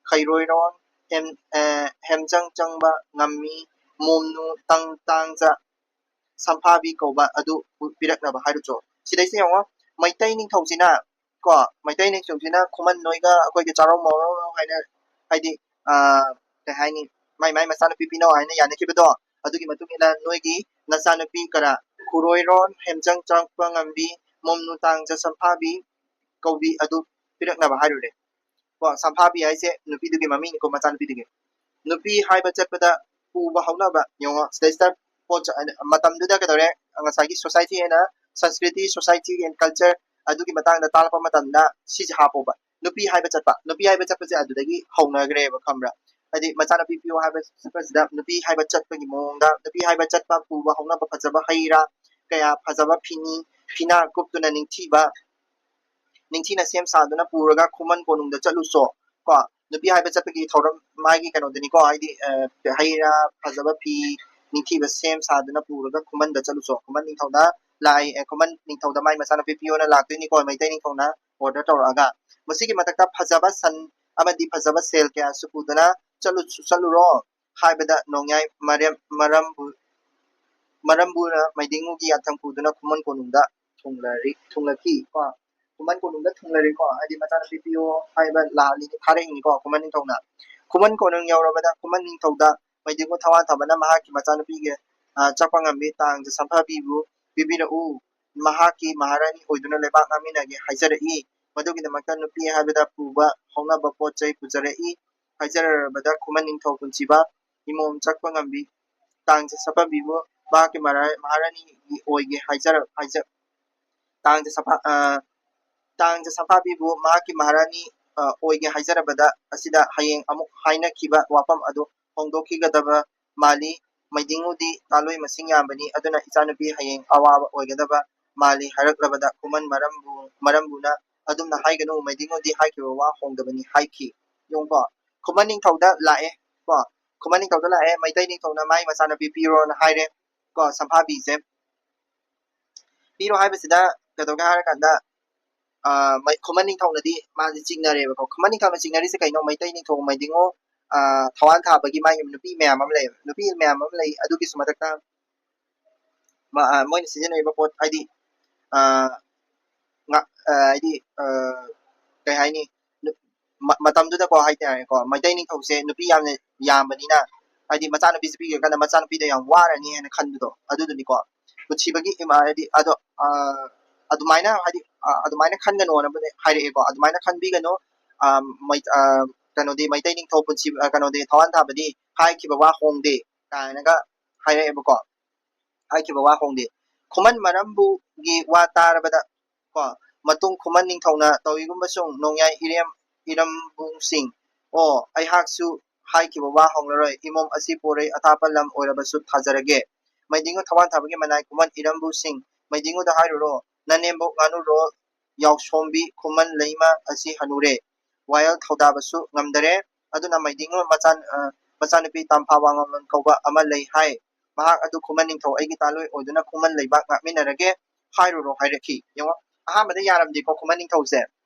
ꯈꯩꯔꯣꯏꯔꯣꯟ ꯍꯦꯝ-, ꯑꯦ, ꯍꯦꯝꯆꯪ ꯆꯪꯕ ꯉꯝꯃꯤ꯫ ꯃꯣꯝꯅꯨ ꯇꯪ ꯇꯥꯡꯖ ꯁꯝꯐꯥꯕꯤ ꯀꯧꯕ ꯑꯗꯨ ꯄꯤꯔꯛꯅꯕ ꯍꯥꯏꯔꯨꯆꯣ꯫ ꯁꯤꯗꯩꯁꯤꯗ ꯌꯦꯡꯉꯣ, ꯃꯩꯇꯩ ꯅꯤꯡꯊꯧꯁꯤꯅ ꯀꯣ, ꯃꯩꯇꯩ ꯅꯤꯡꯊꯧꯁꯤꯅ ꯈꯨꯃꯟ ꯅꯣꯏꯒ ꯑꯩꯈꯣꯏꯒꯤ ꯆꯥꯔꯧ ꯃꯧꯔꯧ ꯍꯥꯏꯅ, ꯍꯥꯏꯗꯤ, ꯑ, ꯀꯩ ꯍꯥꯏꯅꯤ, ꯃꯥꯏ ꯃꯥꯏ ꯃꯆꯥꯅꯨꯄꯤ ꯄꯤꯅꯧ ꯍꯥꯏꯅ ꯌꯥꯅꯈꯤꯕꯗꯣ, ꯑꯗꯨꯒꯤ ꯃꯇꯨꯡ ꯏꯟꯅ ꯅꯣꯏꯒꯤ ꯅꯆꯥꯅꯨꯄꯤ ꯀꯔ ꯈꯨꯔꯣꯏꯔꯣꯟ ꯍꯦꯝꯆꯪ ꯆꯪꯉꯛꯄ ꯉꯝꯕꯤ ꯃꯣꯝꯅꯨ ꯇꯥꯡꯖ ꯁꯝꯐꯥꯕꯤ ꯀꯧꯕꯤ ꯑꯗꯨ ꯄꯤꯔꯛꯅꯕ ꯍꯥꯏꯔꯨꯔꯦ꯫ ꯀꯣ, ꯁꯝꯐꯥꯕꯤ ꯍꯥꯏꯁꯦ ꯅꯨꯄꯤꯗꯨꯒꯤ ꯃꯃꯤꯡꯅꯤꯀꯣ, ꯃꯆꯥꯅꯨꯄꯤꯗꯨꯒꯤ꯫ ꯅꯨꯄꯤ ꯍꯥꯏꯕ ꯆꯠꯄꯗ ꯄꯨꯕ ꯍꯧꯅꯕ ꯌꯦꯡꯉꯣ, ꯁꯤꯗꯩꯁꯤꯗ ꯄꯣꯠ ꯆ-, ꯃꯇꯝꯗꯨꯗ ꯀꯩꯗꯧꯔꯦ, ꯉꯁꯥꯏꯒꯤ society ꯍꯥꯏꯅ ꯁꯪꯁꯀ꯭ꯔꯤꯇꯤ, society and culture ꯑꯗꯨꯒꯤ ꯃꯇꯥꯡꯗ ꯇꯥꯛꯂꯛꯄ ꯃꯇꯝꯗ ꯁꯤꯁꯦ ꯍꯥꯞꯄꯣꯕ꯫ ꯅꯨꯄꯤ ꯍꯥꯏꯕ ꯆꯠꯄ, ꯅꯨꯄꯤ ꯍꯥꯏꯕ ꯆꯠꯄꯁꯦ ꯑꯗꯨꯗꯒꯤ ꯍꯧꯅꯈ꯭ꯔꯦꯕ, ꯈꯪꯕ꯭ꯔꯥ? ꯍꯥꯏꯗꯤ ꯃꯆꯥꯅꯨꯄꯤ ꯄꯤꯌꯣ ꯍꯥꯏꯕ ꯆꯠꯄꯁꯤꯗ ꯅꯨꯄꯤ ꯍꯥꯏꯕ ꯆꯠꯄꯒꯤ ꯃꯑꯣꯡꯗ, ꯅꯨꯄꯤ ꯍꯥꯏꯕ ꯆꯠꯄ ꯄꯨꯕ ꯍꯧꯅꯕ ꯐꯖꯕ ꯍꯩ ꯔꯥ ꯀꯌꯥ, ꯐꯖꯕ ꯐꯤꯅꯤ, ꯐꯤꯅꯥ ꯀꯨꯞꯇꯨꯅ ꯅꯤꯡꯊꯤꯕ, ꯅꯤꯡꯊꯤꯅ ꯁꯦꯝ ꯁꯥꯗꯨꯅ ꯄꯨꯔꯒ ꯈꯨꯃꯟ ꯀꯣꯅꯨꯡꯗ ꯆꯠꯂꯨꯆꯣ꯫ ꯀꯣ, ꯅꯨꯄꯤ ꯍꯥꯏꯕ ꯆꯠꯄꯒꯤ ꯊꯧꯔꯝ ꯃꯥꯒꯤ ꯀꯩꯅꯣꯗꯅꯤꯀꯣ, ꯍꯥꯏꯗꯤ, ꯑ, ꯍꯩ ꯔꯥ, ꯐꯖꯕ ꯐꯤ, ꯅꯤꯡꯊꯤꯕ ꯁꯦꯝ ꯁꯥꯗꯨꯅ ꯄꯨꯔꯒ ꯈꯨꯃꯟꯗ ꯆꯠꯂꯨꯆꯣ꯫ ꯈꯨꯃꯟ ꯅꯤꯡꯊꯧꯅ ꯂꯥꯛꯑꯦ, ꯑ, ꯈꯨꯃꯟ ꯅꯤꯡꯊꯧꯗ ꯃꯥꯏ ꯃꯆꯥꯅꯨꯄꯤ ꯄꯤꯌꯣꯅ ꯂꯥꯛꯇꯣꯏꯅꯤꯀꯣ, ꯃꯩꯇꯩ ꯅꯤꯡꯊꯧꯅ order ꯇꯧꯔꯛꯑꯒ꯫ ꯃꯁꯤꯒꯤ ꯃꯊꯛꯇ ꯐꯖꯕ ꯁꯟ ꯑꯃꯗꯤ ꯐꯖꯕ ꯁꯦꯜ ꯀꯌꯥꯁꯨ ꯄꯨꯗꯨꯅ ꯆꯠꯂꯨ-, ꯆꯠꯂꯨꯔꯣ ꯍꯥꯏꯕꯗ ꯅꯣꯡꯌꯥꯏ ꯃꯔꯦꯝ-, ꯃꯔꯝꯕꯨ-, ꯃꯔꯝꯕꯨꯅ ꯃꯩꯗꯤꯡꯉꯨꯒꯤ ꯌꯥꯊꯪ ꯄꯨꯗꯨꯅ ꯈꯨꯃꯟ ꯀꯣꯅꯨꯡꯗ ꯊꯨꯡꯂꯔꯤ-, ꯊꯨꯡꯂꯈꯤ꯫ ꯀꯣ, ꯈꯨꯃꯟ ꯀꯣꯅꯨꯡꯗ ꯊꯨꯡꯂꯔꯤꯀꯣ, ꯍꯥꯏꯗꯤ ꯃꯆꯥꯅꯨꯄꯤ ꯄꯤꯌꯣ ꯍꯥꯏꯕ ꯂꯥꯛꯑꯅꯤ, ꯊꯥꯔꯛꯏꯅꯤꯀꯣ ꯈꯨꯃꯟ ꯅꯤꯡꯊꯧꯅ꯫ ꯈꯨꯃꯟ ꯀꯣꯅꯨꯡ ꯌꯧꯔꯕꯗ ꯈꯨꯃꯟ ꯅꯤꯡꯊꯧꯗ ꯃꯩꯗꯤꯡꯉꯨ ꯊꯋꯥꯟ ꯊꯥꯕꯅ ꯃꯍꯥꯛꯀꯤ ꯃꯆꯥꯅꯨꯄꯤꯒꯤ, ꯑ, ꯆꯠꯄ ꯉꯝꯕꯤ ꯇꯥꯡꯖ ꯁꯝꯐꯕꯤꯕꯨ ꯄꯤꯕꯤꯔꯛꯎ, ꯃꯍꯥꯛꯀꯤ ꯃꯍꯥꯔꯥꯅꯤ ꯑꯣꯏꯗꯨꯅ ꯂꯩꯕꯥꯛ ꯉꯥꯛꯃꯤꯟꯅꯒꯦ ꯍꯥꯏꯖꯔꯛꯏ꯫ ꯃꯗꯨꯒꯤꯗꯃꯛꯇ ꯅꯨꯄꯤ ꯍꯥꯏꯕꯗ ꯄꯨꯕ ꯍꯧꯅꯕ ꯄꯣꯠ ꯆꯩ ꯄꯨꯖꯔꯛꯏ꯫ ꯍꯥꯏꯖꯔꯕꯗ ꯈꯨꯃꯟ ꯅꯤꯡꯊꯧ ꯄꯨꯟꯁꯤꯕ ꯏꯃꯣꯝ ꯆꯠꯄ ꯉꯝꯕꯤ ꯇꯥꯡꯖ ꯁꯝꯐꯕꯤꯕꯨ ꯃꯍꯥꯛꯀꯤ ꯃꯔꯥ-, ꯃꯍꯥꯔꯥꯅꯤꯒꯤ ꯑꯣꯏꯒꯦ ꯍꯥꯏꯖꯔ-, ꯍꯥꯏꯖ-, ꯇꯥꯡꯖ ꯁꯝꯐꯥ ꯑ, ꯇꯥꯡꯖ ꯁꯝꯐꯥꯕꯤꯕꯨ ꯃꯍꯥꯛꯀꯤ ꯃꯍꯥꯔꯥꯅꯤ ꯑ, ꯑꯣꯏꯒꯦ ꯍꯥꯏꯖꯔꯕꯗ ꯑꯁꯤꯗ ꯍꯌꯦꯡ ꯑꯃꯨꯛ ꯍꯥꯏꯅꯈꯤꯕ ꯋꯥꯐꯝ ꯑꯗꯨ ꯍꯣꯡꯗꯣꯛꯈꯤꯒꯗꯕ ꯃꯥꯜꯂꯤ꯫ ꯃꯩꯗꯤꯡꯉꯨꯗꯤ ꯇꯥꯂꯣꯏ ꯃꯁꯤꯡ ꯌꯥꯝꯕꯅꯤ, ꯑꯗꯨꯅ ꯏꯆꯥꯅꯨꯄꯤ ꯍꯌꯦꯡ ꯑꯋꯥꯕ ꯑꯣꯏꯒꯗꯕ ꯃꯥꯜꯂꯤ ꯍꯥꯏꯔꯛꯂꯕꯗ ꯈꯨꯃꯟ ꯃꯔꯝꯕꯨ ꯃꯔꯝꯕꯨꯅ ꯑꯗꯨꯝꯅ ꯍꯥꯏꯒꯅꯨ, ꯃꯩꯗꯤꯡꯉꯨꯗꯤ ꯍꯥꯏꯈꯤꯕ ꯋꯥ ꯍꯣꯡꯗꯕꯅꯤ ꯍꯥꯏꯈꯤ꯫ ꯌꯦꯡꯉꯨꯀꯣ, ꯈꯨꯃꯟ ꯅꯤꯡꯊꯧꯗ ꯂꯥꯛꯑꯦ ꯀꯣ, ꯈꯨꯃꯟ ꯅꯤꯡꯊꯧꯗ ꯂꯥꯛꯑꯦ, ꯃꯩꯇꯩ ꯅꯤꯡꯊꯧꯅ ꯃꯥꯏ ꯃꯆꯥꯅꯨꯄꯤ ꯄꯤꯔꯣꯅ ꯍꯥꯏꯔꯦ ꯀꯣ, ꯁꯝꯐꯥꯕꯤꯁꯦ꯫ ꯄꯤꯔꯣ ꯍꯥꯏꯕꯁꯤꯗ ꯀꯩꯗꯧꯒꯦ ꯍꯥꯏꯔꯀꯥꯟꯗ ꯑ, ꯃꯩ- ꯈꯨꯃꯟ ꯅꯤꯡꯊꯧꯅꯗꯤ ꯃꯥꯁꯦ ꯆꯤꯡꯅꯔꯦꯕꯀꯣ꯫ ꯈꯨꯃꯟ ꯅꯤꯡꯊꯧꯅ ꯆꯤꯡꯅꯔꯤꯁꯦ ꯀꯩꯅꯣ? ꯃꯩꯇꯩ ꯅꯤꯡꯊꯧ ꯃꯩꯗꯤꯡꯉꯨ ꯑ, ꯊꯋꯥꯟ ꯊꯥꯕꯒꯤ ꯃꯥꯒꯤ ꯅꯨꯄꯤ ꯃꯌꯥꯝ ꯑꯃ ꯂꯩꯌꯦꯕ, ꯅꯨꯄꯤ ꯃꯌꯥꯝ ꯑꯃ ꯂꯩ꯫ ꯑꯗꯨꯒꯤꯁꯨ ꯃꯊꯛꯇ ꯃ- ꯑ, ꯃꯣꯏꯅ ꯁꯤꯖꯤꯟꯅꯔꯤꯕ ꯄꯣꯠ ꯍꯥꯏꯗꯤ ꯑ, ꯉ- ꯑ, ꯍꯥꯏꯗꯤ ꯑ, ꯀꯩ ꯍꯥꯏꯅꯤ, ꯅꯨ- ꯃ- ꯃꯇꯝꯗꯨꯗꯀꯣ ꯍꯥꯏꯇꯥꯔꯦꯀꯣ, ꯃꯩꯇꯩ ꯅꯤꯡꯊꯧꯁꯦ ꯅꯨꯄꯤ ꯌꯥꯝꯅ ꯌꯥꯝꯕꯅꯤꯅ, ꯍꯥꯏꯗꯤ ꯃꯆꯥꯅꯨꯄꯤꯁꯦ ꯄꯤꯈ꯭ꯔꯀꯥꯟꯗ ꯃꯆꯥꯅꯨꯄꯤꯗ ꯌꯥꯝ ꯋꯥꯔꯅꯤ ꯍꯥꯏꯅ ꯈꯟꯕꯗꯣ ꯑꯗꯨꯗꯨꯅꯤꯀꯣ꯫ ꯄꯨꯟꯁꯤꯕꯒꯤ ꯏꯃꯥ ꯍꯥꯏꯗꯤ ꯑꯗꯣ ꯑ, ꯑꯗꯨꯃꯥꯏꯅ ꯍꯥꯏꯗꯤ ꯑ, ꯑꯗꯨꯃꯥꯏꯅ ꯈꯟꯒꯅꯣꯅꯕꯨꯗꯤ ꯍꯥꯏꯔꯛꯑꯦꯀꯣ꯫ ꯑꯗꯨꯃꯥꯏꯅ ꯈꯟꯕꯤꯒꯅꯨ, ꯑ, ꯃꯩ- ꯑ, ꯀꯩꯅꯣꯗꯤ ꯃꯩꯇꯩ ꯅꯤꯡꯊꯧ ꯄꯨꯟꯁꯤ ꯑ, ꯀꯩꯅꯣꯗꯤ ꯊꯋꯥꯟ ꯊꯥꯕꯗꯤ ꯍꯥꯏꯈꯤꯕ ꯋꯥ ꯍꯣꯡꯗꯦ ꯀꯥꯏꯅꯒ ꯍꯥꯏꯔꯛꯑꯦꯕꯀꯣ꯫ ꯍꯥꯏꯈꯤꯕ ꯋꯥ ꯍꯣꯡꯗꯦ꯫ ꯈꯨꯃꯟ ꯃꯔꯝꯕꯨꯒꯤ ꯋꯥ ꯇꯥꯔꯕꯗ ꯀꯣ, ꯃꯇꯨꯡ ꯈꯨꯃꯟ ꯅꯤꯡꯊꯧꯅ ꯇꯧꯏꯒꯨꯝꯕꯁꯨꯡ ꯅꯣꯡꯌꯥꯏ ꯏꯔꯦꯝ ꯏꯔꯝꯕꯨꯁꯤꯡ, ꯑꯣ ꯑꯩꯍꯥꯛꯁꯨ ꯍꯥꯏꯈꯤꯕ ꯋꯥ ꯍꯣꯡꯂꯔꯣꯏ꯫ ꯏꯃꯣꯝ ꯑꯁꯤ ꯄꯣꯔꯩ ꯑꯊꯥꯞꯄ ꯂꯝ ꯑꯣꯏꯔꯕꯁꯨ ꯊꯥꯖꯔꯒꯦ꯫ ꯃꯩꯗꯤꯡꯉꯨ ꯊꯋꯥꯟ ꯊꯥꯕꯒꯤ ꯃꯅꯥꯏ ꯈꯨꯃꯟ ꯏꯔꯝꯕꯨꯁꯤꯡ, ꯃꯩꯗꯤꯡꯉꯨꯗ ꯍꯥꯏꯔꯨꯔꯣ, ꯅꯅꯦꯝꯕꯣꯛ ꯉꯥꯅꯨꯔꯣ ꯌꯥꯎꯁꯣꯝꯕꯤ ꯈꯨꯃꯟ ꯂꯩꯃ ꯑꯁꯤ ꯍꯅꯨꯔꯦ, ꯋꯥꯌꯦꯜ ꯊꯧꯗꯥꯕꯁꯨ ꯉꯝꯗꯔꯦ꯫ ꯑꯗꯨꯅ ꯃꯩꯗꯤꯡꯉꯨ ꯃꯆꯥ ꯑ, ꯃꯆꯥꯅꯨꯄꯤ ꯇꯝꯐꯥ ꯋꯥꯉꯝꯂꯣꯟ ꯀꯧꯕ ꯑꯃ ꯂꯩ ꯍꯥꯏ꯫ ꯃꯍꯥꯛ ꯑꯗꯨ ꯈꯨꯃꯟ ꯅꯤꯡꯊꯧ ꯑꯩꯒꯤ ꯇꯥꯂꯣꯏ ꯑꯣꯏꯗꯨꯅ ꯈꯨꯃꯟ ꯂꯩꯕꯥꯛ ꯉꯥꯛꯃꯤꯟꯅꯔꯒꯦ ꯍꯥꯏꯔꯨꯔꯣ ꯍꯥꯏꯔꯛꯈꯤ꯫ ꯌꯦꯡꯉꯣ, ꯑꯍꯥꯟꯕꯗ ꯌꯥꯔꯝꯗꯦꯀꯣ ꯈꯨꯃꯟ ꯅꯤꯡꯊꯧꯁꯦ꯫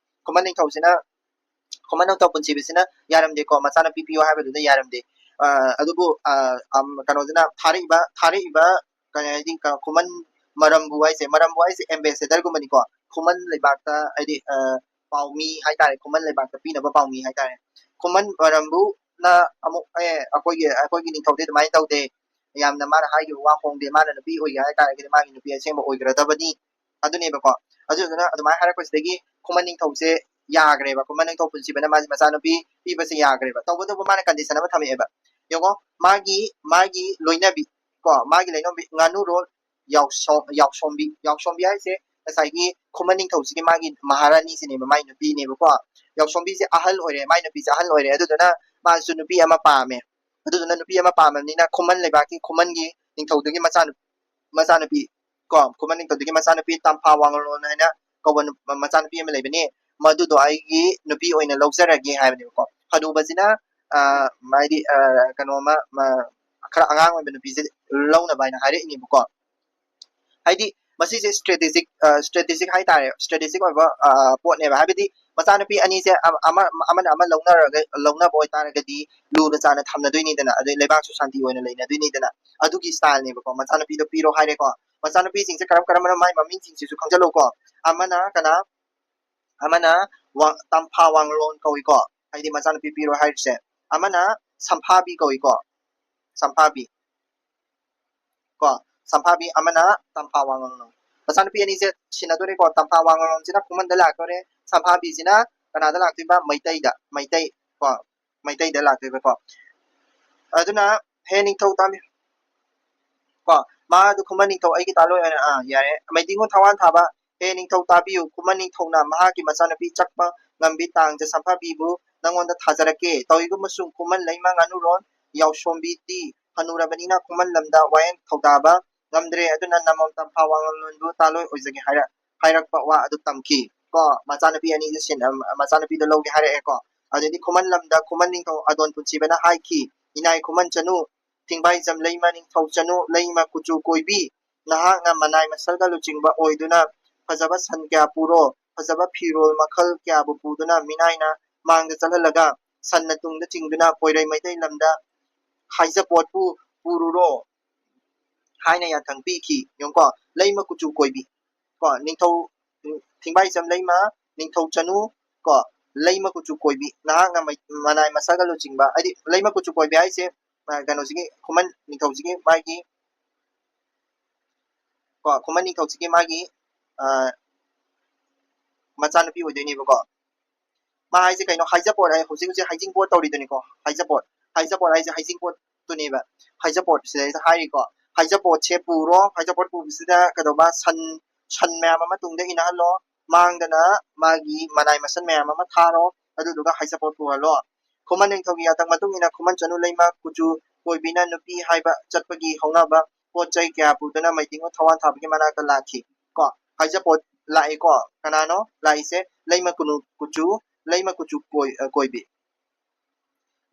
ꯈꯨꯃꯟ ꯅꯤꯡꯊꯧꯁꯤꯅ, ꯈꯨꯃꯟ ꯅꯤꯡꯊꯧ ꯄꯨꯟꯁꯤꯕꯁꯤꯅ ꯌꯥꯔꯝꯗꯦꯀꯣ, ꯃꯆꯥꯅꯨꯄꯤ ꯄꯤꯌꯣ ꯍꯥꯏꯕꯗꯨꯗ ꯌꯥꯔꯝꯗꯦ꯫ ꯑ, ꯑꯗꯨꯕꯨ ꯑ, ꯑꯝ, ꯀꯩꯅꯣꯗꯨꯅ ꯊꯥꯔꯛꯏꯕ ꯊꯥꯔꯛꯏꯕ ꯀꯩ ꯍꯥꯏꯗꯤ ꯀ- ꯈꯨꯃꯟ ꯃꯔꯝꯕꯨ ꯍꯥꯏꯁꯦ, ꯃꯔꯝꯕꯨ ꯍꯥꯏꯁꯦ ambassador ꯒꯨꯝꯕꯅꯤꯀꯣ꯫ ꯈꯨꯃꯟ ꯂꯩꯕꯥꯛꯇ ꯍꯥꯏꯗꯤ ꯑ, ꯄꯥꯎꯃꯤ ꯍꯥꯏꯇꯥꯔꯦ, ꯈꯨꯃꯟ ꯂꯩꯕꯥꯛꯇ ꯄꯤꯅꯕ ꯄꯥꯎꯃꯤ ꯍꯥꯏꯇꯥꯔꯦ꯫ ꯈꯨꯃꯟ ꯃꯔꯝꯕꯨꯅ ꯑꯃꯨꯛ ꯑꯦ ꯑꯩꯈꯣꯏꯒꯤ ꯑꯩꯈꯣꯏꯒꯤ ꯅꯤꯡꯊꯧꯗꯤ ꯑꯗꯨꯃꯥꯏꯅ ꯇꯧꯗꯦ, ꯌꯥꯝꯅ ꯃꯥꯅ ꯍꯥꯏꯈꯤꯕ ꯋꯥ ꯍꯣꯡꯗꯦ, ꯃꯥꯅ ꯅꯨꯄꯤ ꯑꯣꯏꯒꯦ ꯍꯥꯏꯇꯥꯔꯒꯗꯤ ꯃꯥꯒꯤ ꯅꯨꯄꯤ ꯑꯁꯦꯡꯕ ꯑꯣꯏꯒ꯭ꯔꯗꯕꯅꯤ꯫ ꯑꯗꯨꯅꯦꯕꯀꯣ꯫ ꯑꯗꯨꯗꯨꯅ ꯑꯗꯨꯃꯥꯏꯅ ꯍꯥꯏꯔꯛꯄꯁꯤꯗꯒꯤ ꯈꯨꯃꯟ ꯅꯤꯡꯊꯧꯁꯦ ꯌꯥꯈ꯭ꯔꯦꯕ꯫ ꯈꯨꯃꯟ ꯅꯤꯡꯊꯧ ꯄꯨꯟꯁꯤꯕꯅ ꯃꯥꯁꯦ ꯃꯆꯥꯅꯨꯄꯤ ꯄꯤꯕꯁꯦ ꯌꯥꯈ꯭ꯔꯦꯕ꯫ ꯇꯧꯕꯇꯕꯨ ꯃꯥꯅ condition ꯑꯃ ꯊꯝꯃꯛꯑꯦꯕ꯫ ꯌꯦꯡꯉꯣ, ꯃꯥꯒꯤ ꯃꯥꯒꯤ ꯂꯣꯏꯅꯕꯤ ꯀꯣ, ꯃꯥꯒꯤ ꯂꯣꯏꯅꯕꯤ ꯉꯥꯅꯨꯔꯣꯜ ꯌꯥꯎꯁꯣꯝ ꯌꯥꯎꯁꯣꯝꯕꯤ ꯌꯥꯎꯁꯣꯝꯕꯤ ꯍꯥꯏꯁꯦ ꯉꯁꯥꯏꯒꯤ ꯈꯨꯃꯟ ꯅꯤꯡꯊꯧꯁꯤꯒꯤ ꯃꯥꯒꯤ ꯃꯍꯥꯔꯥꯅꯤꯁꯤꯅꯦꯕ, ꯃꯥꯏ ꯅꯨꯄꯤꯅꯦꯕꯀꯣ꯫ ꯌꯥꯎꯁꯣꯝꯕꯤꯁꯦ ꯑꯍꯜ ꯑꯣꯏꯔꯦ, ꯃꯥꯏ ꯅꯨꯄꯤꯁꯦ ꯑꯍꯜ ꯑꯣꯏꯔꯦ꯫ ꯑꯗꯨꯗꯨꯅ ꯃꯥꯁꯨ ꯅꯨꯄꯤ ꯑꯃ ꯄꯥꯝꯃꯦ꯫ ꯑꯗꯨꯗꯨꯅ ꯅꯨꯄꯤ ꯑꯃ ꯄꯥꯝꯃꯕꯅꯤꯅ ꯈꯨꯃꯟ ꯂꯩꯕꯥꯛꯀꯤ, ꯈꯨꯃꯟꯒꯤ ꯅꯤꯡꯊꯧꯗꯨꯒꯤ ꯃꯆꯥꯅꯨ-, ꯃꯆꯥꯅꯨꯄꯤ ꯀꯣ, ꯈꯨꯃꯟ ꯅꯤꯡꯊꯧꯗꯨꯒꯤ ꯃꯆꯥꯅꯨꯄꯤ ꯇꯝꯐꯥ ꯋꯥꯡꯂꯣꯟ ꯍꯥꯏꯅ ꯀꯧꯕ ꯅꯨ-, ꯃꯆꯥꯅꯨꯄꯤ ꯑꯃ ꯂꯩꯕꯅꯤ꯫ ꯃꯗꯨꯗꯣ ꯑꯩꯒꯤ ꯅꯨꯄꯤ ꯑꯣꯏꯅ ꯂꯧꯖꯔꯒꯦ ꯍꯥꯏꯕꯅꯦꯕꯀꯣ꯫ ꯍꯅꯨꯕꯁꯤꯅ, ꯑ, ꯍꯥꯏꯗꯤ, ꯑ, ꯀꯩꯅꯣꯃ, ꯃ-, ꯈꯔ ꯑꯉꯥꯡ ꯑꯣꯏꯕ ꯅꯨꯄꯤꯁꯦ ꯂꯧꯅꯕ ꯍꯥꯏꯅ ꯍꯥꯏꯔꯛꯏꯅꯦꯕꯀꯣ꯫ ꯍꯥꯏꯗꯤ ꯃꯁꯤꯁꯦ ꯁ꯭ꯇ꯭ꯔꯦꯇꯦꯖꯤꯛ, ꯑ, ꯁ꯭ꯇ꯭ꯔꯦꯇꯦꯖꯤꯛ ꯍꯥꯏꯇꯥꯔꯦ, ꯁ꯭ꯇ꯭ꯔꯦꯇꯦꯖꯤꯛ ꯑꯣꯏꯕ, ꯑ, ꯄꯣꯠꯅꯦꯕ꯫ ꯍꯥꯏꯕꯗꯤ ꯃꯆꯥꯅꯨꯄꯤ ꯑꯅꯤꯁꯦ ꯑꯃ, ꯑꯃ, ꯑꯃꯅ ꯑꯃ ꯂꯧꯅꯔꯒ, ꯂꯧꯅꯕ ꯑꯣꯏꯇꯥꯔꯒꯗꯤ ꯂꯨꯅ ꯆꯥꯟꯅ ꯊꯝꯅꯗꯣꯏꯅꯤꯗꯅ, ꯑꯗꯩ ꯂꯩꯕꯥꯛꯁꯨ ꯁꯥꯟꯇꯤ ꯑꯣꯏꯅ ꯂꯩꯅꯗꯣꯏꯅꯤꯗꯅ꯫ ꯑꯗꯨꯒꯤ ꯁ꯭ꯇꯥꯏꯜꯅꯦꯕꯀꯣ꯫ ꯃꯆꯥꯅꯨꯄꯤꯗꯣ ꯄꯤꯔꯣ ꯍꯥꯏꯔꯦꯀꯣ꯫ ꯃꯆꯥꯅꯨꯄꯤꯁꯤꯡꯁꯦ ꯀꯔꯝ ꯀꯔꯝꯕꯅꯣ, ꯃꯥꯏ ꯃꯃꯤꯡꯁꯤꯡꯁꯤꯁꯨ ꯈꯪꯖꯜꯂꯣꯀꯣ꯫ ꯑꯃꯅ ꯀꯅꯥ? ꯑꯃꯅ ꯋꯥ-, ꯇꯝꯐꯥ ꯋꯥꯡꯂꯣꯟ ꯀꯧꯏꯀꯣ, ꯍꯥꯏꯗꯤ ꯃꯆꯥꯅꯨꯄꯤ ꯄꯤꯔꯣ ꯍꯥꯏꯔꯤꯁꯦ꯫ ꯑꯃꯅ ꯁꯝꯐꯥꯕꯤ ꯀꯧꯏꯀꯣ, ꯁꯝꯐꯥꯕꯤ꯫ ꯀꯣ, ꯁꯝꯐꯥꯕꯤ, ꯑꯃꯅ ꯇꯝꯐꯥ ꯋꯥꯡꯂꯣꯟ꯫ ꯃꯆꯥꯅꯨꯄꯤ ꯑꯅꯤꯁꯦ ꯁꯤꯟꯅꯗꯣꯔꯦꯀꯣ꯫ ꯇꯝꯐꯥ ꯋꯥꯡꯂꯣꯟꯁꯤꯅ ꯈꯨꯃꯟꯗ ꯂꯥꯛꯇꯣꯔꯦ, ꯁꯝꯐꯥꯕꯤꯁꯤꯅ ꯀꯅꯥꯗ ꯂꯥꯛꯇꯣꯏꯕ? ꯃꯩꯇꯩꯗ, ꯃꯩꯇꯩ ꯀꯣ, ꯃꯩꯇꯩꯗ ꯂꯥꯛꯇꯣꯏꯕꯀꯣ꯫ ꯑꯗꯨꯅ ꯍꯦ ꯅꯤꯡꯊꯧ ꯇꯥꯕꯤ-, ꯀꯣ, ꯃꯥ ꯑꯗꯨ ꯈꯨꯃꯟ ꯅꯤꯡꯊꯧ ꯑꯩꯒꯤ ꯇꯥꯂꯣꯏ ꯑꯣꯏꯅ, ꯑꯥ, ꯌꯥꯔꯦ꯫ ꯃꯩꯗꯤꯡꯉꯨ ꯊꯋꯥꯟ ꯊꯥꯕ, ꯍꯦ ꯅꯤꯡꯊꯧ ꯇꯥꯕꯤꯌꯨ, ꯈꯨꯃꯟ ꯅꯤꯡꯊꯧꯅ ꯃꯍꯥꯛꯀꯤ ꯃꯆꯥꯅꯨꯄꯤ ꯆꯛꯄ ꯉꯝꯕꯤ ꯇꯥꯡꯖ ꯁꯝꯐꯥꯕꯤꯕꯨ ꯅꯉꯣꯟꯗ ꯊꯥꯖꯔꯛꯀꯦ꯫ ꯇꯧꯏꯒꯨꯝꯕꯁꯨꯡ ꯈꯨꯃꯟ ꯂꯩꯃ ꯉꯥꯅꯨꯔꯣꯟ ꯌꯥꯎꯁꯣꯝꯕꯤꯗꯤ ꯍꯅꯨꯔꯕꯅꯤꯅ ꯈꯨꯃꯟ ꯂꯝꯗ ꯋꯥꯌꯦꯜ ꯊꯧꯗꯥꯕ ꯉꯝꯗ꯭ꯔꯦ꯫ ꯑꯗꯨꯅ ꯅꯃꯣꯝ ꯇꯝꯐꯥ ꯋꯥꯡꯂꯣꯟꯕꯨ ꯇꯥꯂꯣꯏ ꯑꯣꯏꯖꯒꯦ ꯍꯥꯏꯔ-, ꯍꯥꯏꯔꯛꯄ ꯋꯥ ꯑꯗꯨ ꯇꯝꯈꯤ꯫ ꯀꯣ, ꯃꯆꯥꯅꯨꯄꯤ ꯑꯅꯤꯁꯦ ꯁꯤꯟ-, ꯑ, ꯃꯆꯥꯅꯨꯄꯤꯗꯣ ꯂꯧꯒꯦ ꯍꯥꯏꯔꯛꯑꯦꯀꯣ꯫ ꯑꯗꯩꯗꯤ ꯈꯨꯃꯟ ꯂꯝꯗ ꯈꯨꯃꯟ ꯅꯤꯡꯊꯧ ꯑꯗꯣꯟ ꯄꯨꯟꯁꯤꯕꯅ ꯍꯥꯏꯈꯤ, "ꯏꯅꯥꯏ ꯈꯨꯃꯟ ꯆꯅꯨ, ꯊꯤꯡꯕꯥꯏꯖꯝ ꯂꯩꯃ ꯅꯤꯡꯊꯧ ꯆꯅꯨ, ꯂꯩꯃ ꯀꯨꯆꯨ ꯀꯣꯏꯕꯤ, ꯅꯍꯥꯛꯅ ꯃꯅꯥꯏ ꯃꯁꯜꯒ ꯂꯨꯆꯤꯡꯕ ꯑꯣꯏꯗꯨꯅ ꯐꯖꯕ ꯁꯟ ꯀꯌꯥ ꯄꯨꯔꯣ, ꯐꯖꯕ ꯐꯤꯔꯣꯜ ꯃꯈꯜ ꯀꯌꯥꯕꯨ ꯄꯨꯗꯨꯅ ꯃꯤꯅꯥꯏꯅ ꯃꯥꯡꯗ ꯆꯠꯍꯜꯂꯒ ꯁꯟꯅ ꯇꯨꯡꯗ ꯆꯤꯡꯗꯨꯅ ꯄꯣꯏꯔꯩ ꯃꯩꯇꯩ ꯂꯝꯗ ꯍꯥꯏꯖꯄꯣꯠꯄꯨ ꯄꯨꯔꯨꯔꯣ" ꯍꯥꯏꯅ ꯌꯥꯊꯪ ꯄꯤꯈꯤ꯫ ꯌꯦꯡꯉꯨꯀꯣ, ꯂꯩꯃ ꯀꯨꯆꯨ ꯀꯣꯏꯕꯤ꯫ ꯀꯣ, ꯅꯤꯡꯊꯧ, ꯊꯤꯡꯕꯥꯏꯖꯝ ꯂꯩꯃ, ꯅꯤꯡꯊꯧ ꯆꯅꯨ, ꯀꯣ, ꯂꯩꯃ ꯀꯨꯆꯨ ꯀꯣꯏꯕꯤ, ꯅꯍꯥꯛꯅ ꯃꯩ-, ꯃꯅꯥꯏ ꯃꯁꯜꯒ ꯂꯨꯆꯤꯡꯕ, ꯍꯥꯏꯗꯤ ꯂꯩꯃ ꯀꯨꯆꯨ ꯀꯣꯏꯕꯤ ꯍꯥꯏꯁꯦ, ꯑ, ꯀꯩꯅꯣꯁꯤꯒꯤ, ꯈꯨꯃꯟ ꯅꯤꯡꯊꯧꯁꯤꯒꯤ ꯃꯥꯒꯤ, ꯀꯣ, ꯈꯨꯃꯟ ꯅꯤꯡꯊꯧꯁꯤꯒꯤ ꯃꯥꯒꯤ, ꯑ, ꯃꯆꯥꯅꯨꯄꯤ ꯑꯣꯏꯗꯣꯏꯅꯦꯕꯀꯣ꯫ ꯃꯥ ꯍꯥꯏꯁꯦ ꯀꯩꯅꯣ? ꯍꯥꯏꯖꯄꯣꯠ ꯍꯥꯏ, ꯍꯧꯖꯤꯛ ꯍꯧꯖꯤꯛ ꯍꯩꯖꯤꯡꯄꯣꯠ ꯇꯧꯔꯤꯗꯨꯅꯤꯀꯣ꯫ ꯍꯥꯏꯖꯄꯣꯠ, ꯍꯥꯏꯖꯄꯣꯠ ꯍꯥꯏꯁꯦ ꯍꯩꯖꯤꯡꯄꯣꯠꯇꯨꯅꯦꯕ꯫ ꯍꯥꯏꯖꯄꯣꯠ ꯁꯤꯗꯩꯗ ꯍꯥꯏꯔꯤꯀꯣ, ꯍꯥꯏꯖꯄꯣꯠꯁꯦ ꯄꯨꯔꯣ꯫ ꯍꯥꯏꯖꯄꯣꯠ ꯄꯨꯕꯁꯤꯗ ꯀꯩꯗꯧꯕ? ꯁꯟ, ꯁꯟ ꯃꯌꯥꯝ ꯑꯃ ꯇꯨꯡꯗ ꯏꯟꯅꯍꯜꯂꯣ, ꯃꯥꯡꯗꯅ ꯃꯥꯒꯤ ꯃꯅꯥꯏ ꯃꯁꯟ ꯃꯌꯥꯝ ꯑꯃ ꯊꯥꯔꯣ, ꯑꯗꯨꯗꯨꯒ ꯍꯩꯖꯄꯣꯠ ꯄꯨꯍꯜꯂꯣ꯫ ꯈꯨꯃꯟ ꯅꯤꯡꯊꯧꯒꯤ ꯌꯥꯊꯪ ꯃꯇꯨꯡ ꯏꯟꯅ ꯈꯨꯃꯟ ꯆꯅꯨ ꯂꯩꯃ ꯀꯨꯆꯨ ꯀꯣꯏꯕꯤꯅ ꯅꯨꯄꯤ ꯍꯥꯏꯕ ꯆꯠꯄꯒꯤ ꯍꯧꯅꯕ ꯄꯣꯠ ꯆꯩ ꯀꯌꯥ ꯄꯨꯗꯨꯅ ꯃꯩꯗꯤꯡꯉꯨ ꯊꯋꯥꯟ ꯊꯥꯕꯒꯤ ꯃꯅꯥꯛꯇ ꯂꯥꯛꯈꯤ꯫ ꯀꯣ, ꯍꯩꯖꯄꯣꯠ ꯂꯥꯛꯑꯦꯀꯣ꯫ ꯀꯅꯥꯅꯣ ꯂꯥꯛꯏꯁꯦ? ꯂꯩꯃ ꯀꯨꯅꯨ ꯀꯨꯆꯨ, ꯂꯩꯃ ꯀꯨꯆꯨ ꯀꯣꯏ-, ꯑ, ꯀꯣꯏꯕꯤ꯫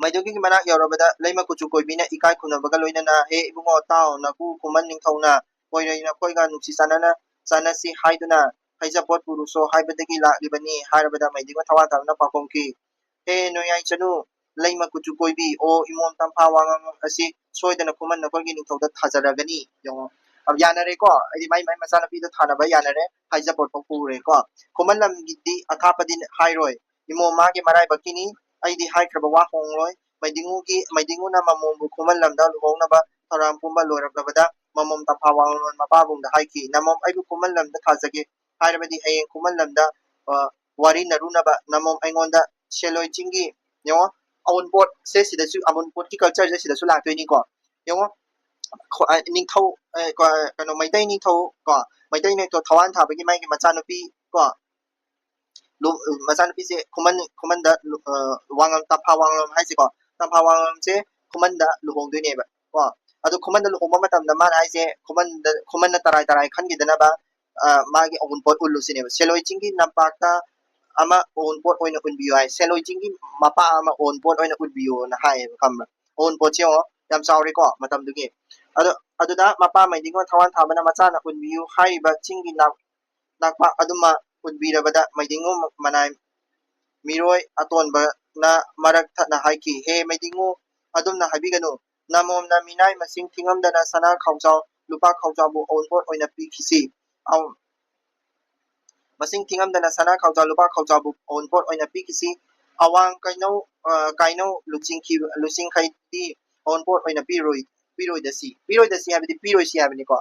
ꯃꯩꯗꯤꯡꯉꯨꯒꯤ ꯃꯅꯥꯛ ꯌꯧꯔꯕꯗ ꯂꯩꯃ ꯀꯨꯆꯨ ꯀꯣꯏꯕꯤꯅ ꯏꯀꯥꯏ ꯈꯨꯝꯅꯕꯒ ꯂꯣꯏꯅꯅ, "ꯍꯦ ꯏꯕꯨꯡꯉꯣ, ꯇꯥꯎ, ꯅꯀꯨ ꯈꯨꯃꯟ ꯅꯤꯡꯊꯧꯅ ꯀꯣꯏꯔꯩ ꯅꯈꯣꯏꯒ ꯅꯨꯡꯁꯤ ꯆꯥꯟꯅꯅ ꯆꯥꯟꯅꯁꯤ ꯍꯥꯏꯗꯨꯅ ꯍꯩꯖꯄꯣꯠ ꯄꯨꯔꯨꯁꯣ ꯍꯥꯏꯕꯗꯒꯤ ꯂꯥꯛꯂꯤꯕꯅꯤ" ꯍꯥꯏꯔꯕꯗ ꯃꯩꯗꯤꯡꯉꯨ ꯊꯋꯥꯟ ꯊꯥꯕꯅ ꯄꯥꯎꯈꯨꯝꯈꯤ, "ꯍꯦ ꯅꯣꯏꯌꯥꯏ ꯆꯅꯨ, ꯂꯩꯃ ꯀꯨꯆꯨ ꯀꯣꯏꯕꯤ, ꯑꯣ ꯏꯃꯣꯝ ꯇꯝꯐꯥ ꯋꯥꯉꯝ ꯑꯁꯤ ꯁꯣꯏꯗꯅ ꯈꯨꯃꯟ ꯅꯈꯣꯏꯒꯤ ꯅꯤꯡꯊꯧꯗ ꯊꯥꯖꯔꯒꯅꯤ"꯫ ꯌꯦꯡꯉꯣ, ꯑ, ꯌꯥꯅꯔꯦꯀꯣ꯫ ꯍꯥꯏꯗꯤ ꯃꯥꯏ, ꯃꯥꯏ ꯃꯆꯥꯅꯨꯄꯤꯗ ꯊꯥꯅꯕ ꯌꯥꯅꯔꯦ, ꯍꯩꯖꯄꯣꯠ ꯐꯥꯎ ꯄꯨꯔꯦꯀꯣ꯫ ꯈꯨꯃꯟ ꯂꯝꯒꯤꯗꯤ ꯑꯊꯥꯞꯄꯗꯤ ꯍꯥꯏꯔꯣꯏ, ꯏꯃꯣꯝ ꯃꯥꯒꯤ ꯃꯔꯥꯏꯕꯛꯀꯤꯅꯤ, ꯑꯩꯗꯤ ꯍꯥꯏꯈ꯭ꯔꯕ ꯋꯥ ꯍꯣꯡꯂꯣꯏ꯫ ꯃꯩꯗꯤꯡꯉꯨꯒꯤ, ꯃꯩꯗꯤꯡꯉꯨꯅ ꯃꯃꯣꯝꯕꯨ ꯈꯨꯃꯟ ꯂꯝꯗ ꯂꯨꯍꯣꯡꯅꯕ ꯊꯧꯔꯥꯡ ꯄꯨꯝꯕ ꯂꯣꯏꯔꯛꯂꯕꯗ ꯃꯃꯣꯝ ꯇꯝꯐꯥ ꯋꯥꯡꯂꯣꯟ ꯃꯄꯥꯕꯨꯡꯗ ꯍꯥꯏꯈꯤ, "ꯅꯃꯣꯝ ꯑꯩꯕꯨ ꯈꯨꯃꯟ ꯂꯝꯗ ꯊꯥꯖꯒꯦ ꯍꯥꯏꯔꯕꯗꯤ ꯍꯌꯦꯡ ꯈꯨꯃꯟ ꯂꯝꯗ, ꯑ, ꯋꯥꯔꯤꯅꯔꯨꯅꯕ ꯅꯃꯣꯝ ꯑꯩꯉꯣꯟꯗ ꯁꯦꯂꯣꯏ ꯆꯤꯡꯒꯤ", ꯌꯦꯡꯉꯣ, ꯑꯋꯨꯟꯄꯣꯠꯁꯦ ꯁꯤꯗꯁꯨ, ꯑꯋꯨꯟꯄꯣꯠꯀꯤ cultureꯁꯦ ꯁꯤꯗꯁꯨ ꯂꯥꯛꯇꯣꯏꯅꯤꯀꯣ꯫ ꯌꯦꯡꯉꯣ, ꯈꯣ-, ꯑ, ꯅꯤꯡꯊꯧ, ꯑ, ꯀꯣ-, ꯀꯩꯅꯣ, ꯃꯩꯇꯩ ꯅꯤꯡꯊꯧ ꯀꯣ, ꯃꯩꯇꯩ ꯅꯤꯡꯊꯧ ꯊꯋꯥꯟ ꯊꯥꯕꯒꯤ ꯃꯥꯒꯤ ꯃꯆꯥꯅꯨꯄꯤ ꯀꯣ, ꯂꯨ-, ꯃꯆꯥꯅꯨꯄꯤꯁꯦ ꯈꯨꯃꯟ, ꯈꯨꯃꯟꯗ ꯂꯨ-, ꯑ, ꯋꯥꯉꯝ, ꯇꯝꯐꯥ ꯋꯥꯉꯝ ꯍꯥꯏꯁꯦꯀꯣ, ꯇꯝꯐꯥ ꯋꯥꯉꯝꯁꯦ ꯈꯨꯃꯟꯗ ꯂꯨꯍꯣꯡꯗꯣꯏꯅꯦꯕ ꯀꯣ꯫ ꯑꯗꯣ ꯈꯨꯃꯟꯗ ꯂꯨꯍꯣꯡꯕ ꯃꯇꯝꯗ ꯃꯥꯅ ꯍꯥꯏꯁꯦ, ꯈꯨꯃꯟꯗ, ꯈꯨꯃꯟꯅ ꯇꯔꯥꯏ ꯇꯔꯥꯏ ꯈꯟꯈꯤꯗꯅꯕ, ꯑ, ꯃꯥꯒꯤ ꯑꯋꯨꯟꯄꯣꯠ ꯎꯠꯂꯨꯁꯤꯅꯦꯕ꯫ "ꯁꯦꯂꯣꯏ ꯆꯤꯡꯒꯤ ꯅꯝꯄꯥꯛꯇ ꯑꯃ ꯑꯋꯨꯟꯄꯣꯠ ꯑꯣꯏꯅ ꯎꯠꯄꯤꯌꯨ" ꯍꯥꯏ, "ꯁꯦꯂꯣꯏ ꯆꯤꯡꯒꯤ ꯃꯄꯥ ꯑꯃ ꯑꯋꯨꯟꯄꯣꯠ ꯑꯣꯏꯅ ꯎꯠꯄꯤꯌꯣꯅ" ꯍꯥꯏꯌꯦꯕ, ꯈꯪꯕ꯭ꯔꯥ? ꯑꯋꯨꯟꯄꯣꯠꯁꯦ ꯌꯦꯡꯉꯣ, ꯌꯥꯝ ꯆꯥꯎꯔꯦꯀꯣ ꯃꯇꯝꯗꯨꯒꯤ꯫ ꯑꯗꯣ, ꯑꯗꯨꯗ ꯃꯄꯥ ꯃꯩꯗꯤꯡꯉꯣ ꯊꯋꯥꯟ ꯊꯥꯕꯅ ꯃꯆꯥꯅ ꯎꯠꯄꯤꯌꯨ ꯍꯥꯏꯔꯤꯕ ꯆꯤꯡꯒꯤ ꯅꯥꯛ-, ꯅꯥꯛꯄ ꯑꯗꯨꯃ ꯎꯠꯄꯤꯔꯕꯗ ꯃꯩꯗꯤꯡꯉꯨ ꯃꯅꯥꯏ ꯃꯤꯔꯣꯏ ꯑꯇꯣꯟꯕꯅ ꯃꯔꯛ ꯊꯠꯅ ꯍꯥꯏꯈꯤ, "ꯍꯦ ꯃꯩꯗꯤꯡꯉꯨ, ꯑꯗꯨꯝꯅ ꯍꯥꯏꯕꯤꯒꯅꯨ꯫ ꯅꯃꯣꯝꯅ ꯃꯤꯅꯥꯏ ꯃꯁꯤꯡ ꯊꯤꯉꯝꯗꯅ ꯁꯅꯥ ꯈꯥꯎꯖꯥꯎ, ꯂꯨꯄꯥ ꯈꯥꯎꯖꯥꯎꯕꯨ ꯑꯋꯨꯟꯄꯣꯠ ꯑꯣꯏꯅ ꯄꯤꯈꯤꯁꯤ꯫ ꯑꯝ-, ꯃꯁꯤꯡ ꯊꯤꯉꯝꯗꯅ ꯁꯅꯥ ꯈꯥꯎꯖꯥꯎ, ꯂꯨꯄꯥ ꯈꯥꯎꯖꯥꯎꯕꯨ ꯑꯋꯨꯟꯄꯣꯠ ꯑꯣꯏꯅ ꯄꯤꯈꯤꯁꯤ꯫ ꯑꯋꯥꯡ ꯀꯩꯅꯧ, ꯑ, ꯀꯥꯏꯅꯧ ꯂꯨꯆꯤꯡꯈꯤ-, ꯂꯨꯆꯤꯡꯈꯩꯗꯤ ꯑꯋꯨꯟꯄꯣꯠ ꯑꯣꯏꯅ ꯄꯤꯔꯣꯏ, ꯄꯤꯔꯣꯏꯗꯁꯤ"꯫ ꯄꯤꯔꯣꯏꯗꯁꯤ ꯍꯥꯏꯕꯗꯤ ꯄꯤꯔꯣꯏꯁꯤ ꯍꯥꯏꯕꯅꯤꯀꯣ꯫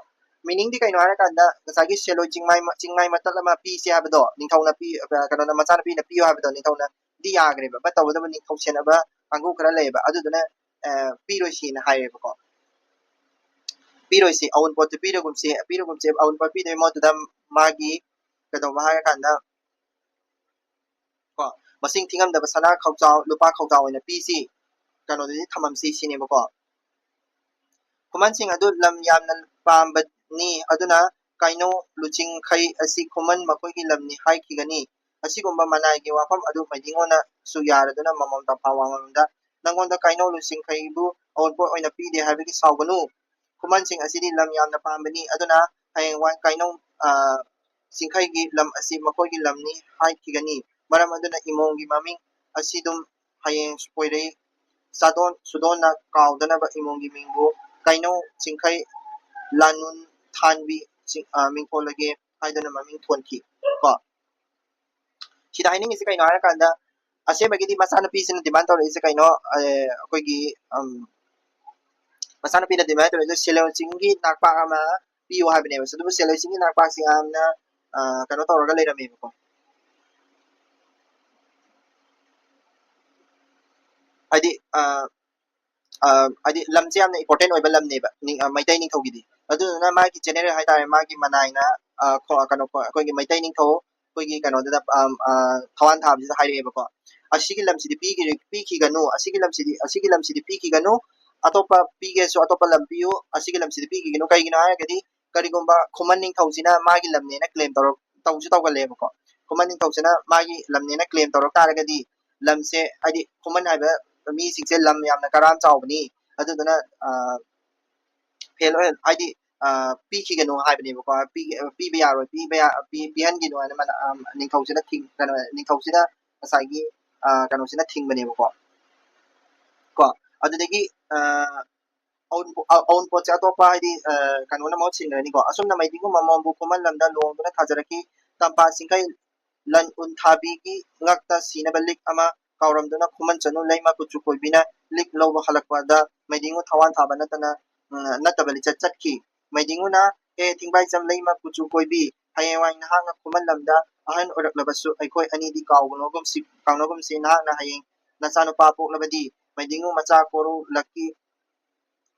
Meaningꯗꯤ ꯀꯩꯅꯣ ꯍꯥꯏꯔꯀꯥꯟꯗ, ꯉꯁꯥꯏꯒꯤ ꯁꯦꯂꯣꯏ ꯆꯤꯡꯃꯥꯏ ꯃ-, ꯆꯤꯡꯃꯥꯏ ꯃꯇꯠ ꯑꯃ ꯄꯤꯁꯤ ꯍꯥꯏꯕꯗꯣ, ꯅꯤꯡꯊꯧꯅ ꯄꯤ-, ꯑ, ꯀꯩꯅꯣꯅ, ꯃꯆꯥꯅꯨꯄꯤꯅ ꯄꯤꯌꯨ ꯍꯥꯏꯕꯗꯣ, ꯅꯤꯡꯊꯧꯅꯗꯤ ꯌꯥꯈ꯭ꯔꯦꯕ꯫ But ꯇꯧꯕꯇꯕꯨ ꯅꯤꯡꯊꯧ ꯁꯦꯟꯅꯕ ꯀꯥꯡꯕꯨ ꯈꯔ ꯂꯩꯌꯦꯕ, ꯑꯗꯨꯗꯨꯅ, ꯑ, ꯄꯤꯔꯣꯏꯁꯤꯅ ꯍꯥꯏꯔꯦꯕꯀꯣ꯫ "ꯄꯤꯔꯣꯏꯁꯤ, ꯑꯋꯨꯟꯄꯣꯠꯇꯨ ꯄꯤꯔꯒꯨꯝꯁꯤ, ꯄꯤꯔꯒꯨꯝꯁꯤ", ꯑꯋꯨꯟꯄꯣꯠ ꯄꯤꯗꯣꯏ ꯃꯍꯨꯠꯇꯨꯗ ꯃꯥꯒꯤ ꯀꯩꯗꯧꯕ ꯍꯥꯏꯔꯀꯥꯟꯗ ꯀꯣ ꯃꯁꯤꯡ ꯊꯤꯉꯝꯗꯕ ꯁꯅꯥ ꯈꯧꯖꯥꯎ ꯂꯨꯄꯥ ꯈꯧꯖꯥꯎ ꯑꯣꯏꯅ ꯄꯤꯁꯤ, ꯀꯩꯅꯣꯗꯗꯤ ꯊꯝꯃꯝꯁꯤ ꯁꯤꯅꯦꯕꯀꯣ꯫ ꯈꯨꯃꯟꯁꯤꯡ ꯑꯗꯨ ꯂꯝ ꯌꯥꯝꯅ ꯄꯥꯝꯕꯅꯤ, ꯑꯗꯨꯅ ꯀꯩꯅꯣ ꯂꯨꯆꯤꯡꯈꯩ ꯑꯁꯤ ꯈꯨꯃꯟ ꯃꯈꯣꯏꯒꯤ ꯂꯝꯅꯤ ꯍꯥꯏꯈꯤꯒꯅꯤ꯫ ꯑꯁꯤꯒꯨꯝꯕ ꯃꯅꯥꯏꯒꯤ ꯋꯥꯐꯝ ꯑꯗꯨ ꯃꯩꯗꯤꯉꯣꯅꯁꯨ ꯌꯥꯔꯗꯨꯅ ꯃꯃꯣꯝ ꯇꯝꯐꯥ ꯋꯥꯃꯣꯝꯗ, "ꯅꯪꯉꯣꯟꯗ ꯀꯩꯅꯧ ꯂꯨꯆꯤꯡꯈꯩꯕꯨ ꯑꯋꯨꯟꯄꯣꯠ ꯑꯣꯏꯅ ꯄꯤꯗꯦ ꯍꯥꯏꯕꯒꯤ ꯁꯥꯎꯒꯅꯨ꯫ ꯈꯨꯃꯟꯁꯤꯡ ꯑꯁꯤꯗꯤ ꯂꯝ ꯌꯥꯝꯅ ꯄꯥꯝꯕꯅꯤ, ꯑꯗꯨꯅ ꯍꯌꯦꯡꯋꯥꯏ ꯀꯩꯅꯧ ꯆꯤꯡꯈꯩꯒꯤ ꯂꯝ ꯑꯁꯤ ꯃꯈꯣꯏꯒꯤ ꯂꯝꯅꯤ ꯍꯥꯏꯈꯤꯒꯅꯤ꯫ ꯃꯔꯝ ꯑꯗꯨꯅ ꯏꯃꯣꯝꯒꯤ ꯃꯃꯤꯡ ꯑꯁꯤꯗꯨꯝ ꯍꯌꯦꯡ ꯀꯣꯏꯔꯩ ꯆꯥꯗꯣꯟ ꯁꯨꯗꯣꯟꯅ ꯀꯥꯎꯗꯅꯕ ꯏꯃꯣꯝꯒꯤ ꯃꯤꯡꯕꯨ ꯀꯩꯅꯧ ꯆꯤꯡꯈꯩ ꯂꯥꯟꯅꯨꯟ ꯊꯥꯟꯕꯤ ꯆꯤꯡ-, ꯑ, ꯃꯤꯡꯊꯣꯜꯂꯒꯦ" ꯍꯥꯏꯗꯨꯅ ꯃꯃꯤꯡ ꯊꯣꯟꯈꯤ ꯀꯣ꯫ ꯁꯤꯗ ꯍꯥꯏꯅꯤꯡꯉꯤꯁꯤ ꯀꯩꯅꯣ ꯍꯥꯏꯔꯀꯥꯟꯗ, ꯑꯁꯦꯡꯕꯒꯤꯗꯤ ꯃꯆꯥꯅꯨꯄꯤꯁꯤꯅ ꯗꯤꯃꯥꯟ ꯇꯧꯔꯛꯏꯁꯦ ꯀꯩꯅꯣ, ꯑ, ꯑꯩꯈꯣꯏꯒꯤ, ꯎꯝ, ꯃꯆꯥꯅꯨꯄꯤꯅ ꯗꯤꯃꯥꯟ ꯇꯧꯔꯛꯏꯁꯦ ꯁꯦꯂꯦꯎ ꯆꯤꯡꯒꯤ ꯅꯥꯛꯄꯥꯛ ꯑꯃ ꯄꯤꯌꯨ ꯍꯥꯏꯕꯅꯦꯕ꯫ ꯑꯗꯨꯕꯨ ꯁꯦꯂꯦꯎ ꯆꯤꯡꯒꯤ ꯅꯥꯛꯄꯥꯛꯁꯤ ꯌꯥꯝꯅ, ꯑ, ꯀꯩꯅꯣ ꯇꯧꯔꯒ ꯂꯩꯔꯝꯃꯦꯕꯀꯣ꯫ ꯍꯥꯏꯗꯤ, ꯑ, ꯑ, ꯍꯥꯏꯗꯤ ꯂꯝꯁꯦ ꯌꯥꯝꯅ important ꯑꯣꯏꯕ ꯂꯝꯅꯦꯕ, ꯅꯤꯡ-, ꯑ, ꯃꯩꯇꯩ ꯅꯤꯡꯊꯧꯒꯤꯗꯤ꯫ ꯑꯗꯨꯗꯨꯅ ꯃꯥꯒꯤ general ꯍꯥꯏꯇꯥꯔꯦ, ꯃꯥꯒꯤ ꯃꯅꯥꯏꯅ, ꯑ, ꯈꯣ-, ꯀꯩꯅꯣ, ꯈꯣ-, ꯑꯩꯈꯣꯏꯒꯤ ꯃꯩꯇꯩ ꯅꯤꯡꯊꯧ ꯑꯩꯈꯣꯏꯒꯤ ꯀꯩꯅꯣꯗꯨꯗ, ꯑꯝ, ꯑ, ꯊꯋꯥꯟ ꯊꯥꯕꯁꯤꯗ ꯍꯥꯏꯔꯛꯑꯦꯕꯀꯣ꯫ "ꯑꯁꯤꯒꯤ ꯂꯝꯁꯤꯗꯤ ꯄꯤꯈꯤ-, ꯄꯤꯈꯤꯒꯅꯨ, ꯑꯁꯤꯒꯤ ꯂꯝꯁꯤꯗꯤ, ꯑꯁꯤꯒꯤ ꯂꯝꯁꯤꯗꯤ ꯄꯤꯈꯤꯒꯅꯨ, ꯑꯇꯣꯞꯄ ꯄꯤꯒꯦꯁꯨ ꯑꯇꯣꯞꯄ ꯂꯝ ꯄꯤꯌꯨ, ꯑꯁꯤꯒꯤ ꯂꯝꯁꯤꯗꯤ ꯄꯤꯈꯤꯒꯅꯨ"꯫ ꯀꯩꯒꯤꯅꯣ ꯍꯥꯏꯔꯒꯗꯤ ꯀꯔꯤꯒꯨꯝꯕ ꯈꯨꯃꯟ ꯅꯤꯡꯊꯧꯁꯤꯅ ꯃꯥꯒꯤ ꯂꯝꯅꯦꯅ claim ꯇꯧꯔꯛ-, ꯇꯧꯁꯨ ꯇꯧꯒꯜꯂꯦꯕꯀꯣ꯫ ꯈꯨꯃꯟ ꯅꯤꯡꯊꯧꯁꯤꯅ ꯃꯥꯒꯤ ꯂꯝꯅꯦꯅ claim ꯇꯧꯔꯛ ꯇꯥꯔꯒꯗꯤ ꯂꯝꯁꯦ, ꯍꯥꯏꯗꯤ ꯈꯨꯃꯟ ꯍꯥꯏꯕ ꯃꯤꯁꯤꯡꯁꯦ ꯂꯝ ꯌꯥꯝꯅ ꯀꯔꯥꯝ ꯆꯥꯎꯕꯅꯤ, ꯑꯗꯨꯗꯨꯅ, ꯑ, fail ꯑꯣꯏꯍꯟ-, ꯍꯥꯏꯗꯤ, ꯑ, ꯄꯤꯈꯤꯒꯅꯨ ꯍꯥꯏꯕꯅꯦꯕꯀꯣ꯫ ꯄꯤ-, ꯄꯤꯕ ꯌꯥꯔꯣꯏ, ꯄꯤꯕ ꯌꯥ-, ꯄꯤ-, ꯄꯤꯍꯟꯈꯤꯅꯨ ꯍꯥꯏꯅ ꯃꯥꯅ, ꯑ, ꯅꯤꯡꯊꯧꯁꯤꯅ ꯊꯤꯡ-, ꯀꯩꯅꯣ, ꯅꯤꯡꯊꯧꯁꯤꯅ ꯉꯁꯥꯏꯒꯤ, ꯑ, ꯀꯩꯅꯣꯁꯤꯅ ꯊꯤꯡꯕꯅꯦꯕꯀꯣ꯫ ꯀꯣ, ꯑꯗꯨꯗꯒꯤ, ꯑ, ꯑꯎꯟꯄꯣ-, ꯑ-, ꯑꯎꯟꯄꯣꯠꯁꯦ ꯑꯇꯣꯞꯄ, ꯍꯥꯏꯗꯤ, ꯑ, ꯀꯩꯅꯣꯅ ꯃꯍꯨꯠ ꯁꯤꯟꯈ꯭ꯔꯅꯤꯀꯣ꯫ ꯑꯁꯨꯝꯅ ꯃꯩꯗꯤꯡꯒꯨ ꯃꯃꯣꯝꯕꯨ ꯈꯨꯃꯟ ꯂꯝꯗ ꯂꯨꯍꯣꯡꯗꯨꯅ ꯊꯥꯖꯔꯛꯈꯤ꯫ ꯇꯝꯐꯥ ꯆꯤꯡꯈꯩ ꯂꯟ ꯎꯟ ꯊꯥꯕꯤꯒꯤ ꯉꯛꯇ ꯁꯤꯅꯕ ꯂꯤꯛ ꯑꯃ ꯀꯥꯎꯔꯝꯗꯨꯅ ꯈꯨꯃꯟ ꯆꯅꯨ ꯂꯩꯃ ꯀꯨꯆꯨ ꯀꯣꯏꯕꯤꯅ ꯂꯤꯛ ꯂꯧꯕ ꯍꯜꯂꯛꯄꯗ ꯃꯩꯗꯤꯡꯒꯨ ꯊꯋꯥꯟ ꯊꯥꯕ ꯅꯠꯇꯅ, ꯎꯝ, ꯅꯠꯇꯕ ꯂꯤꯆꯠ ꯆꯠꯈꯤ꯫ ꯃꯩꯗꯤꯡꯒꯨꯅ, "ꯍꯦ ꯊꯤꯡꯕꯥꯏꯆꯝ ꯂꯩꯃ ꯀꯨꯆꯨ ꯀꯣꯏꯕꯤ, ꯍꯌꯦꯡꯋꯥꯏ ꯅꯍꯥꯛꯅ ꯈꯨꯃꯟ ꯂꯝꯗ ꯑꯍꯟ ꯑꯣꯏꯔꯛꯂꯕꯁꯨ ꯑꯩꯈꯣꯏ ꯑꯅꯤꯗꯤ ꯀꯥꯎꯒꯅꯨꯒꯨꯝꯁꯤ, ꯀꯥꯎꯅꯒꯨꯝꯁꯤ, ꯅꯍꯥꯛꯅ ꯍꯌꯦꯡ ꯅꯆꯥꯅꯨꯄꯥ ꯄꯣꯛꯂꯕꯗꯤ ꯃꯩꯗꯤꯡꯒꯨ ꯃꯆꯥ ꯀꯣꯔꯧ ꯂꯛꯀꯤ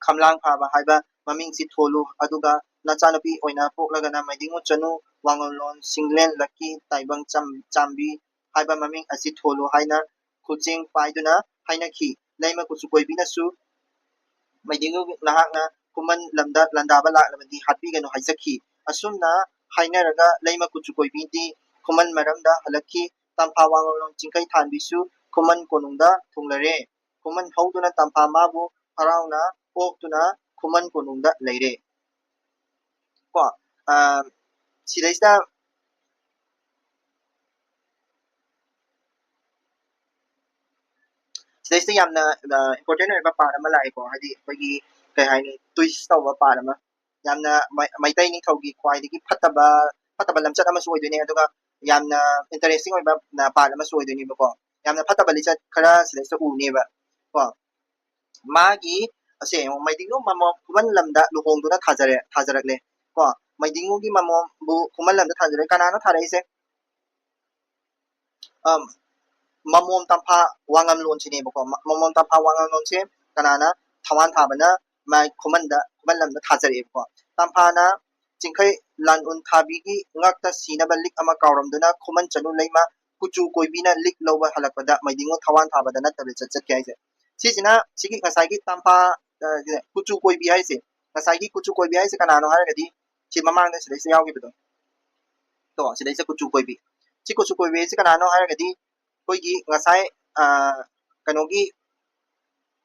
ꯈꯝꯂꯥꯡ ꯐꯥꯕ ꯍꯥꯏꯕ ꯃꯃꯤꯡꯁꯤ ꯊꯣꯜꯂꯨ, ꯑꯗꯨꯒ ꯅꯆꯥꯅꯨꯄꯤ ꯑꯣꯏꯅ ꯄꯣꯛꯂꯒꯅ ꯃꯩꯗꯤꯡꯒꯨ ꯆꯅꯨ ꯋꯥꯉꯝꯂꯣꯟ ꯆꯤꯡꯂꯦꯟ ꯂꯛꯀꯤ ꯇꯥꯏꯕꯪ ꯆꯝ-, ꯆꯥꯝꯕꯤ ꯍꯥꯏꯕ ꯃꯃꯤꯡ ꯑꯁꯤ ꯊꯣꯜꯂꯨ ꯍꯥꯏꯅ ꯈꯨꯠꯆꯦꯡ ꯄꯥꯏꯗꯨꯅ ꯍꯥꯏꯅꯈꯤ꯫ ꯂꯩꯃ ꯀꯨꯆꯨ ꯀꯣꯏꯕꯤꯅꯁꯨ ꯃꯩꯗꯤꯡꯉꯨ ꯅꯍꯥꯛꯅ ꯈꯨꯃꯟ ꯂꯝꯗ ꯂꯥꯟꯗꯥꯕ ꯂꯥꯛꯂꯕꯗꯤ ꯍꯥꯠꯄꯤꯒꯅꯨ ꯍꯥꯏꯖꯈꯤ꯫ ꯑꯁꯨꯝꯅ ꯍꯥꯏꯅꯔꯒ ꯂꯩꯃ ꯀꯨꯆꯨ ꯀꯣꯏꯕꯤꯗꯤ ꯈꯨꯃꯟ ꯃꯔꯝꯗ ꯍꯜꯂꯛꯈꯤ꯫ ꯇꯝꯐꯥ ꯋꯥꯉꯝꯂꯣꯟ ꯆꯤꯡꯈꯩ ꯊꯥꯟꯕꯤꯁꯨ ꯈꯨꯃꯟ ꯀꯣꯅꯨꯡꯗ ꯊꯨꯡꯂꯔꯦ꯫ ꯈꯨꯃꯟ ꯍꯧꯗꯨꯅ ꯇꯝꯐꯥ ꯃꯥꯕꯨ ꯍꯔꯥꯎꯅ ꯑꯣꯛꯇꯨꯅ ꯈꯨꯃꯟ ꯀꯣꯅꯨꯡꯗ ꯂꯩꯔꯦ꯫ ꯀꯣ, ꯑ, ꯁꯤꯗꯩꯁꯤꯗ, ꯁꯤꯗꯩꯁꯤꯗ ꯌꯥꯝꯅ, ꯑ, important ꯑꯣꯏꯕ part ꯑꯃ ꯂꯥꯛꯑꯦꯀꯣ, ꯍꯥꯏꯗꯤ ꯑꯩꯈꯣꯏꯒꯤ, ꯀꯩ ꯍꯥꯏꯅꯤ, twist ꯇꯧꯕ part ꯑꯃ, ꯌꯥꯝꯅ ꯃꯩ-, ꯃꯩꯇꯩ ꯅꯤꯡꯊꯧꯒꯤ ꯈ꯭ꯋꯥꯏꯗꯒꯤ ꯐꯠꯇꯕ, ꯐꯠꯇꯕ ꯂꯝꯆꯠ ꯑꯃꯁꯨ ꯑꯣꯏꯗꯣꯏꯅꯦ, ꯑꯗꯨꯒ ꯌꯥꯝꯅ interesting ꯑꯣꯏꯕ, ꯑ, part ꯑꯃꯁꯨ ꯑꯣꯏꯗꯣꯏꯅꯦꯕꯀꯣ꯫ ꯌꯥꯝꯅ ꯐꯠꯇꯕ ꯂꯤꯆꯠ ꯈꯔ ꯁꯤꯗꯩꯁꯤꯗ ꯎꯅꯦꯕ ꯀꯣ꯫ ꯃꯥꯒꯤ, ꯑꯁꯦ ꯌꯦꯡꯉꯣ, ꯃꯩꯗꯤꯡꯉꯨ ꯃꯃꯣꯝ ꯈꯨꯃꯟ ꯂꯝꯗ ꯂꯨꯍꯣꯡꯗꯨꯅ ꯊꯥꯖꯔꯦ, ꯊꯥꯖꯔꯛꯂꯦ ꯀꯣ꯫ ꯃꯩꯗꯤꯡꯉꯨꯒꯤ ꯃꯃꯣꯝꯕꯨ ꯈꯨꯃꯟ ꯂꯝꯗ ꯊꯥꯖꯔꯦ꯫ ꯀꯅꯥꯅꯣ ꯊꯥꯔꯛꯏꯁꯦ? ꯑꯝ, ꯃꯃꯣꯝ ꯇꯝꯐꯥ ꯋꯥꯉꯝꯂꯣꯟꯁꯤꯅꯦꯕꯀꯣ꯫ ꯃ-, ꯃꯃꯣꯝ ꯇꯝꯐꯥ ꯋꯥꯉꯝꯂꯣꯟꯁꯦ ꯀꯅꯥꯅ? ꯊꯋꯥꯟ ꯊꯥꯕꯅ ꯃꯥꯏ ꯈꯨꯃꯟꯗ, ꯈꯨꯃꯟ ꯂꯝꯗ ꯊꯥꯖꯔꯛꯑꯦꯕꯀꯣ꯫ ꯇꯝꯐꯥꯅ ꯆꯤꯡꯈꯩ ꯂꯥꯟ ꯎꯟ ꯊꯥꯕꯤꯒꯤ ꯉꯛꯇ ꯁꯤꯅꯕ ꯂꯤꯛ ꯑꯃ ꯀꯥꯎꯔꯝꯗꯨꯅ ꯈꯨꯃꯟ ꯆꯅꯨ ꯂꯩꯃ ꯀꯨꯆꯨ ꯀꯣꯏꯕꯤꯅ ꯂꯤꯛ ꯂꯧꯕ ꯍꯜꯂꯛꯄꯗ ꯃꯩꯗꯤꯡꯉꯨ ꯊꯋꯥꯟ ꯊꯥꯕꯗ ꯅꯠꯇꯕ ꯂꯤꯆꯠ ꯆꯠꯈꯤ ꯍꯥꯏꯁꯦ꯫ ꯁꯤꯁꯤꯅ, ꯁꯤꯒꯤ ꯉꯁꯥꯏꯒꯤ ꯇꯝꯐꯥ, ꯑ, ꯀꯨꯆꯨ ꯀꯣꯏꯕꯤ ꯍꯥꯏꯁꯦ, ꯉꯁꯥꯏꯒꯤ ꯀꯨꯆꯨ ꯀꯣꯏꯕꯤ ꯍꯥꯏꯁꯦ ꯀꯅꯥꯅꯣ ꯍꯥꯏꯔꯒꯗꯤ, ꯁꯤ ꯃꯃꯥꯡꯗ ꯁꯤꯗꯩꯁꯤꯗ ꯌꯥꯎꯈꯤꯕꯗꯣ, ꯇꯣ, ꯁꯤꯗꯩꯁꯤꯗ ꯀꯨꯆꯨ ꯀꯣꯏꯕꯤ꯫ ꯁꯤ ꯀꯨꯆꯨ ꯀꯣꯏꯕꯤ ꯍꯥꯏꯁꯦ ꯀꯅꯥꯅꯣ ꯍꯥꯏꯔꯒꯗꯤ, ꯑꯩꯈꯣꯏꯒꯤ ꯉꯁꯥꯏ, ꯑ, ꯀꯩꯅꯣꯒꯤ,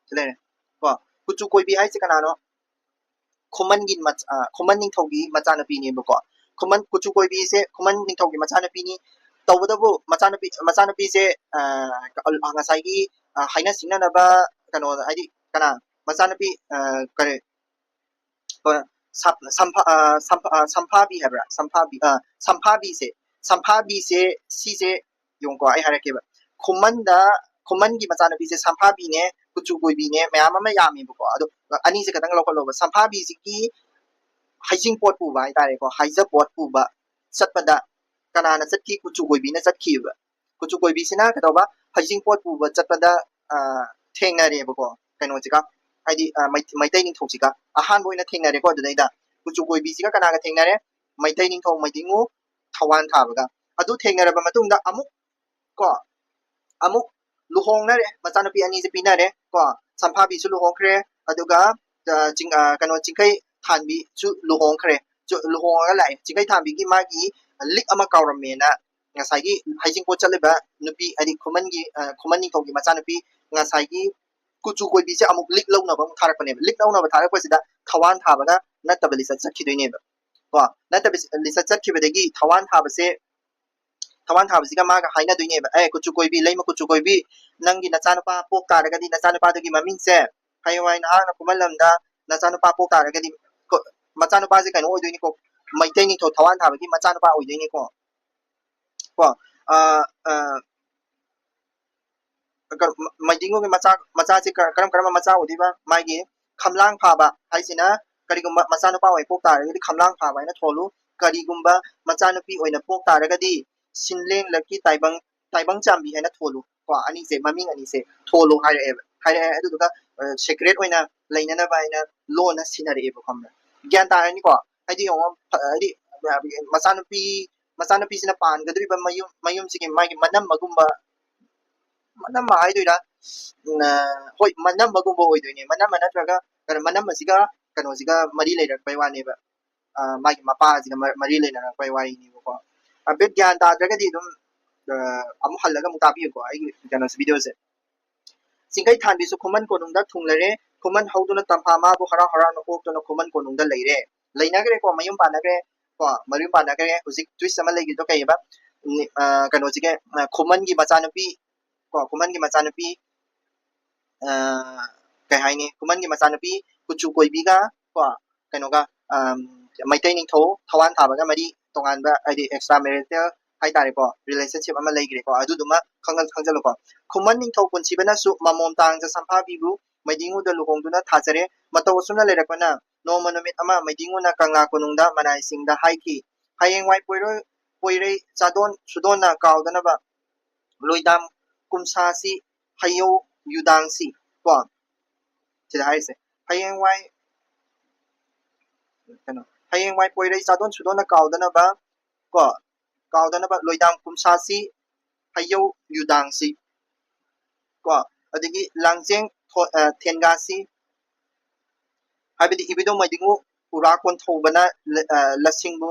ꯁꯤ ꯂꯩꯔꯦ ꯀꯣ, ꯀꯨꯆꯨ ꯀꯣꯏꯕꯤ ꯍꯥꯏꯁꯦ ꯀꯅꯥꯅꯣ? ꯈꯨꯃꯟꯒꯤ ꯃꯆ-, ꯑ, ꯈꯨꯃꯟ ꯅꯤꯡꯊꯧꯒꯤ ꯃꯆꯥꯅꯨꯄꯤꯅꯦꯕꯀꯣ꯫ ꯈꯨꯃꯟ, ꯀꯨꯆꯨ ꯀꯣꯏꯕꯤꯁꯦ ꯈꯨꯃꯟ ꯅꯤꯡꯊꯧꯒꯤ ꯃꯆꯥꯅꯨꯄꯤꯅꯤ꯫ ꯇꯧꯕꯇꯕꯨ ꯃꯆꯥꯅꯨꯄꯤ, ꯃꯆꯥꯅꯨꯄꯤꯁꯦ, ꯑ, ꯉꯁꯥꯏꯒꯤ, ꯑ, ꯍꯥꯏꯅ ꯁꯤꯡꯅꯅꯕ ꯀꯩꯅꯣ, ꯍꯥꯏꯗꯤ ꯀꯅꯥ? ꯃꯆꯥꯅꯨꯄꯤ, ꯑ, ꯀꯔꯤ? ꯑ, ꯁꯝ-, ꯁꯝꯐꯥ-, ꯑ, ꯁꯝꯐꯥ-, ꯑ, ꯁꯝꯐꯥꯕꯤ ꯍꯥꯏꯕ꯭ꯔꯥ? ꯁꯝꯐꯥꯕꯤ, ꯑ, ꯁꯝꯐꯥꯕꯤꯁꯦ, ꯁꯝꯐꯥꯕꯤꯁꯦ, ꯁꯤꯁꯦ ꯌꯦꯡꯉꯨꯀꯣ, ꯑꯩ ꯍꯥꯏꯔꯛꯀꯦꯕ꯫ ꯈꯨꯃꯟꯗ, ꯈꯨꯃꯟꯒꯤ ꯃꯆꯥꯅꯨꯄꯤꯁꯦ ꯁꯝꯐꯥꯕꯤꯅꯦ, ꯀꯨꯆꯨ ꯀꯣꯏꯕꯤꯅꯦ, ꯃꯌꯥꯝ ꯑꯃ ꯌꯥꯝꯃꯦꯕꯀꯣ꯫ ꯑꯗꯣ ꯑꯅꯤꯁꯦ ꯈꯛꯇꯪ ꯂꯧꯈꯠꯂꯣꯕ꯫ ꯁꯝꯐꯥꯕꯤꯁꯤꯒꯤ ꯍꯩꯖꯤꯡꯄꯣꯠ ꯄꯨꯕ ꯍꯥꯏꯇꯥꯔꯦꯀꯣ, ꯍꯩꯖꯄꯣꯠ ꯄꯨꯕ ꯆꯠꯄꯗ ꯀꯅꯥꯅ ꯆꯠꯈꯤ? ꯀꯨꯆꯨ ꯀꯣꯏꯕꯤꯅ ꯆꯠꯈꯤꯕ꯫ ꯀꯨꯆꯨ ꯀꯣꯏꯕꯤꯁꯤꯅ ꯀꯩꯗꯧꯕ? ꯍꯩꯖꯤꯡꯄꯣꯠ ꯄꯨꯕ ꯆꯠꯄꯗ, ꯑ, ꯊꯦꯡꯅꯔꯦꯕꯀꯣ, ꯀꯩꯅꯣꯁꯤꯒ, ꯍꯥꯏꯗꯤ, ꯑ, ꯃꯩ-, ꯃꯩꯇꯩ ꯅꯤꯡꯊꯧꯁꯤꯒ ꯑꯍꯥꯟꯕ ꯑꯣꯏꯅ ꯊꯦꯡꯅꯔꯦꯀꯣ꯫ ꯑꯗꯨꯗꯩꯗ ꯀꯨꯆꯨ ꯀꯣꯏꯕꯤꯁꯤꯒ ꯀꯅꯥꯒ ꯊꯦꯡꯅꯔꯦ? ꯃꯩꯇꯩ ꯅꯤꯡꯊꯧ ꯃꯩꯗꯤꯡꯉꯨ ꯊꯋꯥꯟ ꯊꯥꯕꯒ꯫ ꯑꯗꯨ ꯊꯦꯡꯅꯔꯕ ꯃꯇꯨꯡꯗ ꯑꯃꯨꯛ ꯀꯣ ꯑꯃꯨꯛ ꯂꯨꯍꯣꯡꯅꯔꯦ, ꯃꯆꯥꯅꯨꯄꯤ ꯑꯅꯤꯁꯦ ꯄꯤꯅꯔꯦ ꯀꯣ꯫ ꯁꯝꯐꯥꯕꯤꯁꯨ ꯂꯨꯍꯣꯡꯈ꯭ꯔꯦ, ꯑꯗꯨꯒ ꯀꯩꯅꯣ ꯆꯤꯡꯈꯩ ꯊꯥꯟꯕꯤꯁꯨ ꯂꯨꯍꯣꯡꯈ꯭ꯔꯦ꯫ ꯂꯨꯍꯣꯡꯉꯒ ꯂꯥꯛꯑꯦ꯫ ꯆꯤꯡꯈꯩ ꯊꯥꯟꯕꯤꯒꯤ ꯃꯥꯒꯤ ꯂꯤꯛ ꯑꯃ ꯀꯥꯎꯔꯝꯃꯦꯅ ꯉꯁꯥꯏꯒꯤ ꯍꯩꯖꯤꯡꯄꯣꯠ ꯆꯠꯂꯤꯕ ꯅꯨꯄꯤ, ꯍꯥꯏꯗꯤ ꯈꯨꯃꯟꯒꯤ ꯈꯨꯃꯟ ꯅꯤꯡꯊꯧꯒꯤ ꯃꯆꯥꯅꯨꯄꯤ ꯉꯁꯥꯏꯒꯤ ꯀꯨꯆꯨ ꯀꯣꯏꯕꯤꯁꯦ ꯑꯃꯨꯛ ꯂꯤꯛ ꯂꯧꯅꯕ ꯑꯃꯨꯛ ꯊꯥꯔꯛꯄꯅꯦꯕ꯫ ꯂꯤꯛ ꯂꯧꯅꯕ ꯊꯥꯔꯛꯄꯁꯤꯗ ꯊꯋꯥꯟ ꯊꯥꯕꯒ ꯅꯠꯇꯕ ꯂꯤꯆꯠ ꯆꯠꯈꯤꯗꯣꯏꯅꯦꯕ ꯀꯣ꯫ ꯅꯠꯇꯕ ꯂꯤꯆꯠ ꯆꯠꯈꯤꯕꯗꯒꯤ ꯊꯋꯥꯟ ꯊꯥꯕꯁꯦ ꯊꯋꯥꯟ ꯊꯥꯕꯁꯤꯒ ꯃꯥꯒ ꯍꯥꯏꯅꯗꯣꯏꯅꯦꯕ, "ꯑꯦ ꯀꯨꯆꯨ ꯀꯣꯏꯕꯤ, ꯂꯩꯃ ꯀꯨꯆꯨ ꯀꯣꯏꯕꯤ, ꯅꯪꯒꯤ ꯅꯆꯥꯅꯨꯄꯥ ꯄꯣꯛ ꯇꯥꯔꯒꯗꯤ ꯅꯆꯥꯅꯨꯄꯥꯗꯨꯒꯤ ꯃꯃꯤꯡꯁꯦ ꯍꯌꯦꯡꯋꯥꯏ ꯅꯍꯥꯛꯅ ꯈꯨꯃꯟ ꯂꯝꯗ ꯅꯆꯥꯅꯨꯄꯥ ꯄꯣꯛ ꯇꯥꯔꯒꯗꯤ," ꯃꯆꯥꯅꯨꯄꯥꯁꯦ ꯀꯩꯅꯣ ꯑꯣꯏꯗꯣꯏꯅꯤꯀꯣ, ꯃꯩꯇꯩ ꯅꯤꯡꯊꯧ ꯊꯋꯥꯟ ꯊꯥꯕꯒꯤ ꯃꯆꯥꯅꯨꯄꯥ ꯑꯣꯏꯗꯣꯏꯅꯤꯀꯣ꯫ ꯀꯣ ꯃꯩꯗꯤꯡꯒꯨꯒꯤ ꯃꯆꯥ ꯃꯆꯥꯁꯤ ꯀꯔꯝ ꯀꯔꯝꯕ ꯃꯆꯥ ꯑꯣꯏꯗꯣꯏꯕ? ꯃꯥꯒꯤ ꯈꯝꯂꯥꯡ ꯐꯥꯕ ꯍꯥꯏꯁꯤꯅ ꯀꯔꯤꯒꯨꯝꯕ ꯃꯆꯥꯅꯨꯄꯥ ꯑꯣꯏꯅ ꯄꯣꯛ ꯇꯥꯔꯒꯗꯤ ꯈꯝꯂꯥꯡ ꯐꯥꯕ ꯍꯥꯏꯅ ꯊꯣꯜꯂꯨ꯫ ꯀꯔꯤꯒꯨꯝꯕ ꯃꯆꯥꯅꯨꯄꯤ ꯑꯣꯏꯅ ꯄꯣꯛ ꯇꯥꯔꯒꯗꯤ ꯁꯤꯟꯂꯦꯡꯂꯛꯀꯤ ꯇꯥꯏꯕꯪ ꯇꯥꯏꯕꯪ ꯆꯥꯝꯕꯤ ꯍꯥꯏꯅ ꯊꯣꯜꯂꯨ꯫ ꯀꯣ ꯑꯅꯤꯁꯦ ꯃꯃꯤꯡ ꯑꯅꯤꯁꯦ ꯊꯣꯜꯂꯨ ꯍꯥꯏꯔꯛꯑꯦꯕ ꯍꯥꯏꯔꯛꯑꯦ ꯑꯗꯨꯗꯨꯒ ꯁꯦꯀ꯭ꯔꯦꯠ ꯑꯣꯏꯅ ꯂꯩꯅꯅꯕ ꯍꯥꯏꯅ ꯂꯣꯟꯅ ꯁꯤꯟꯅꯔꯛꯑꯦꯕ ꯈꯪꯕ꯭ꯔꯥ? ꯒ꯭ꯌꯥꯟ ꯇꯥꯔꯅꯤꯀꯣ? ꯍꯥꯏꯗꯤ ꯌꯦꯡꯉꯣ, ꯍꯥꯏꯗꯤ ꯃꯆꯥꯅꯨꯄꯤ ꯃꯆꯥꯅꯨꯄꯤꯁꯤꯅ ꯄꯥꯟꯒꯗꯧꯔꯤꯕ ꯃꯌꯨꯝ ꯃꯌꯨꯝꯁꯤꯒꯤ ꯃꯥꯒꯤ ꯃꯅꯝꯃꯒꯨꯝꯕ, ꯃꯅꯝꯃ ꯍꯥꯏꯗꯣꯏꯔꯥ? ꯍꯣꯏ, ꯃꯅꯝꯃꯒꯨꯝꯕ ꯑꯣꯏꯗꯣꯏꯅꯦ꯫ ꯃꯅꯝꯃ ꯅꯠꯇ꯭ꯔꯒ ꯀꯩꯅꯣ, ꯃꯅꯝꯃꯁꯤꯒ ꯀꯩꯅꯣꯁꯤꯒ ꯃꯔꯤ ꯂꯩꯔꯛꯄꯩ ꯋꯥꯅꯦꯕ꯫ ꯃꯥꯒꯤ ꯃꯄꯥꯁꯤꯒ ꯃꯔꯤ ꯂꯩꯅꯔꯛꯄꯩ ꯋꯥꯔꯤꯅꯦꯕꯀꯣ꯫ ꯍꯥꯏꯐꯦꯠ ꯒ꯭ꯌꯥꯟ ꯇꯥꯗ꯭ꯔꯒꯗꯤ ꯑꯗꯨꯝ ꯑꯃꯨꯛ ꯍꯜꯂꯒ ꯑꯃꯨꯛ ꯇꯥꯕꯤꯌꯨꯀꯣ ꯑꯩꯒꯤ ꯀꯩꯅꯣꯁꯦ, ꯚꯤꯗꯤꯑꯣꯁꯦ꯫ ꯆꯤꯡꯈꯩ ꯊꯥꯟꯕꯤꯁꯨ ꯈꯨꯃꯟ ꯀꯣꯅꯨꯡꯗ ꯊꯨꯡꯂꯔꯦ꯫ ꯈꯨꯃꯟ ꯍꯧꯗꯨꯅ ꯇꯝꯐꯥ ꯃꯥꯕꯨ ꯍꯔꯥꯎ ꯍꯔꯥꯎꯅ ꯑꯣꯛꯇꯨꯅ ꯈꯨꯃꯟ ꯀꯣꯅꯨꯡꯗ ꯂꯩꯔꯦ꯫ ꯂꯩꯅꯈ꯭ꯔꯦꯀꯣ, ꯃꯌꯨꯝ ꯄꯥꯟꯅꯈ꯭ꯔꯦ ꯀꯣ, ꯃꯌꯨꯝ ꯄꯥꯟꯅꯈ꯭ꯔꯦ꯫ ꯍꯧꯖꯤꯛ ꯇ꯭ꯋꯤꯁ ꯑꯃ ꯂꯩꯈꯤꯕꯗꯣ ꯀꯩꯑꯕ? ꯀꯩꯅꯣꯁꯤꯒꯤ ꯈꯨꯃꯟꯒꯤ ꯃꯆꯥꯅꯨꯄꯤ ꯀꯣ, ꯈꯨꯃꯟꯒꯤ ꯃꯆꯥꯅꯨꯄꯤ ꯀꯩ ꯍꯥꯏꯅꯤ, ꯈꯨꯃꯟꯒꯤ ꯃꯆꯥꯅꯨꯄꯤ ꯀꯨꯆꯨ ꯀꯣꯏꯕꯤꯒ ꯀꯣ ꯀꯩꯅꯣꯒ ꯃꯩꯇꯩ ꯅꯤꯡꯊꯧ ꯊꯋꯥꯟ ꯊꯥꯕꯒ ꯃꯔꯤ ꯇꯣꯉꯥꯟꯕ, ꯍꯥꯏꯗꯤ ꯑꯦꯛꯁꯇ꯭ꯔꯥ ꯃꯦꯔꯤꯇꯦꯜ ꯍꯥꯏꯇꯥꯔꯦꯀꯣ, ꯔꯤꯂꯦꯁꯟꯁꯤꯞ ꯑꯃ ꯂꯩꯈ꯭ꯔꯦꯀꯣ꯫ ꯑꯗꯨꯗꯨꯃ ꯈꯪꯖꯜꯂꯨꯀꯣ꯫ ꯈꯨꯃꯟ ꯅꯤꯡꯊꯧ ꯄꯨꯟꯁꯤꯕꯅꯁꯨ ꯃꯃꯣꯝ ꯇꯥꯡꯖ ꯁꯝꯐꯥꯕꯤꯕꯨ ꯃꯩꯗꯤꯡꯉꯨꯗ ꯂꯨꯍꯣꯡꯗꯨꯅ ꯊꯥꯖꯔꯦ꯫ ꯃꯇꯧ ꯑꯁꯨꯝꯅ ꯂꯩꯔꯛꯄꯅ ꯅꯣꯡꯃ ꯅꯨꯃꯤꯠ ꯑꯃ ꯃꯩꯗꯤꯡꯉꯨꯅ ꯀꯪꯂꯥ ꯀꯣꯅꯨꯡꯗ ꯃꯅꯥꯏꯁꯤꯡꯗ ꯍꯥꯏꯈꯤ, "ꯍꯌꯦꯡꯋꯥꯏ ꯄꯣꯏꯔꯣꯏ ꯄꯣꯏꯔꯩ ꯆꯥꯗꯣꯟ ꯁꯨꯗꯣꯟꯅ ꯀꯥꯎꯗꯅꯕ ꯂꯣꯏꯗꯥꯝ ꯀꯨꯝꯁꯥꯁꯤ ꯍꯩꯌꯧ ꯌꯨꯗꯥꯡꯁꯤ" ꯀꯣ꯫ ꯁꯤꯗ ꯍꯥꯏꯔꯤꯁꯦ ꯍꯌꯦꯡꯋꯥꯏ ꯀꯩꯅꯣ, ꯍꯌꯦꯡꯋꯥꯏ ꯄꯣꯏꯔꯩ ꯆꯥꯗꯣꯟ ꯁꯨꯗꯣꯟꯅ ꯀꯥꯎꯗꯅꯕ ꯀꯣ, ꯀꯥꯎꯗꯅꯕ ꯂꯣꯏꯗꯥꯝ ꯀꯨꯝꯁꯥꯁꯤ, ꯍꯩꯌꯧ ꯌꯨꯗꯥꯡꯁꯤ ꯀꯣ, ꯑꯗꯒꯤ ꯂꯥꯡꯖꯦꯡ ꯊꯣ-, ꯑ, ꯊꯦꯟꯒꯥꯁꯤ, ꯍꯥꯏꯕꯗꯤ ꯏꯕꯨꯙꯧ ꯃꯩꯗꯤꯡꯉꯨ ꯎꯔꯥ ꯀꯣꯟꯊꯧꯕꯅ ꯂ-, ꯑ, ꯂꯁꯤꯡꯕꯨ,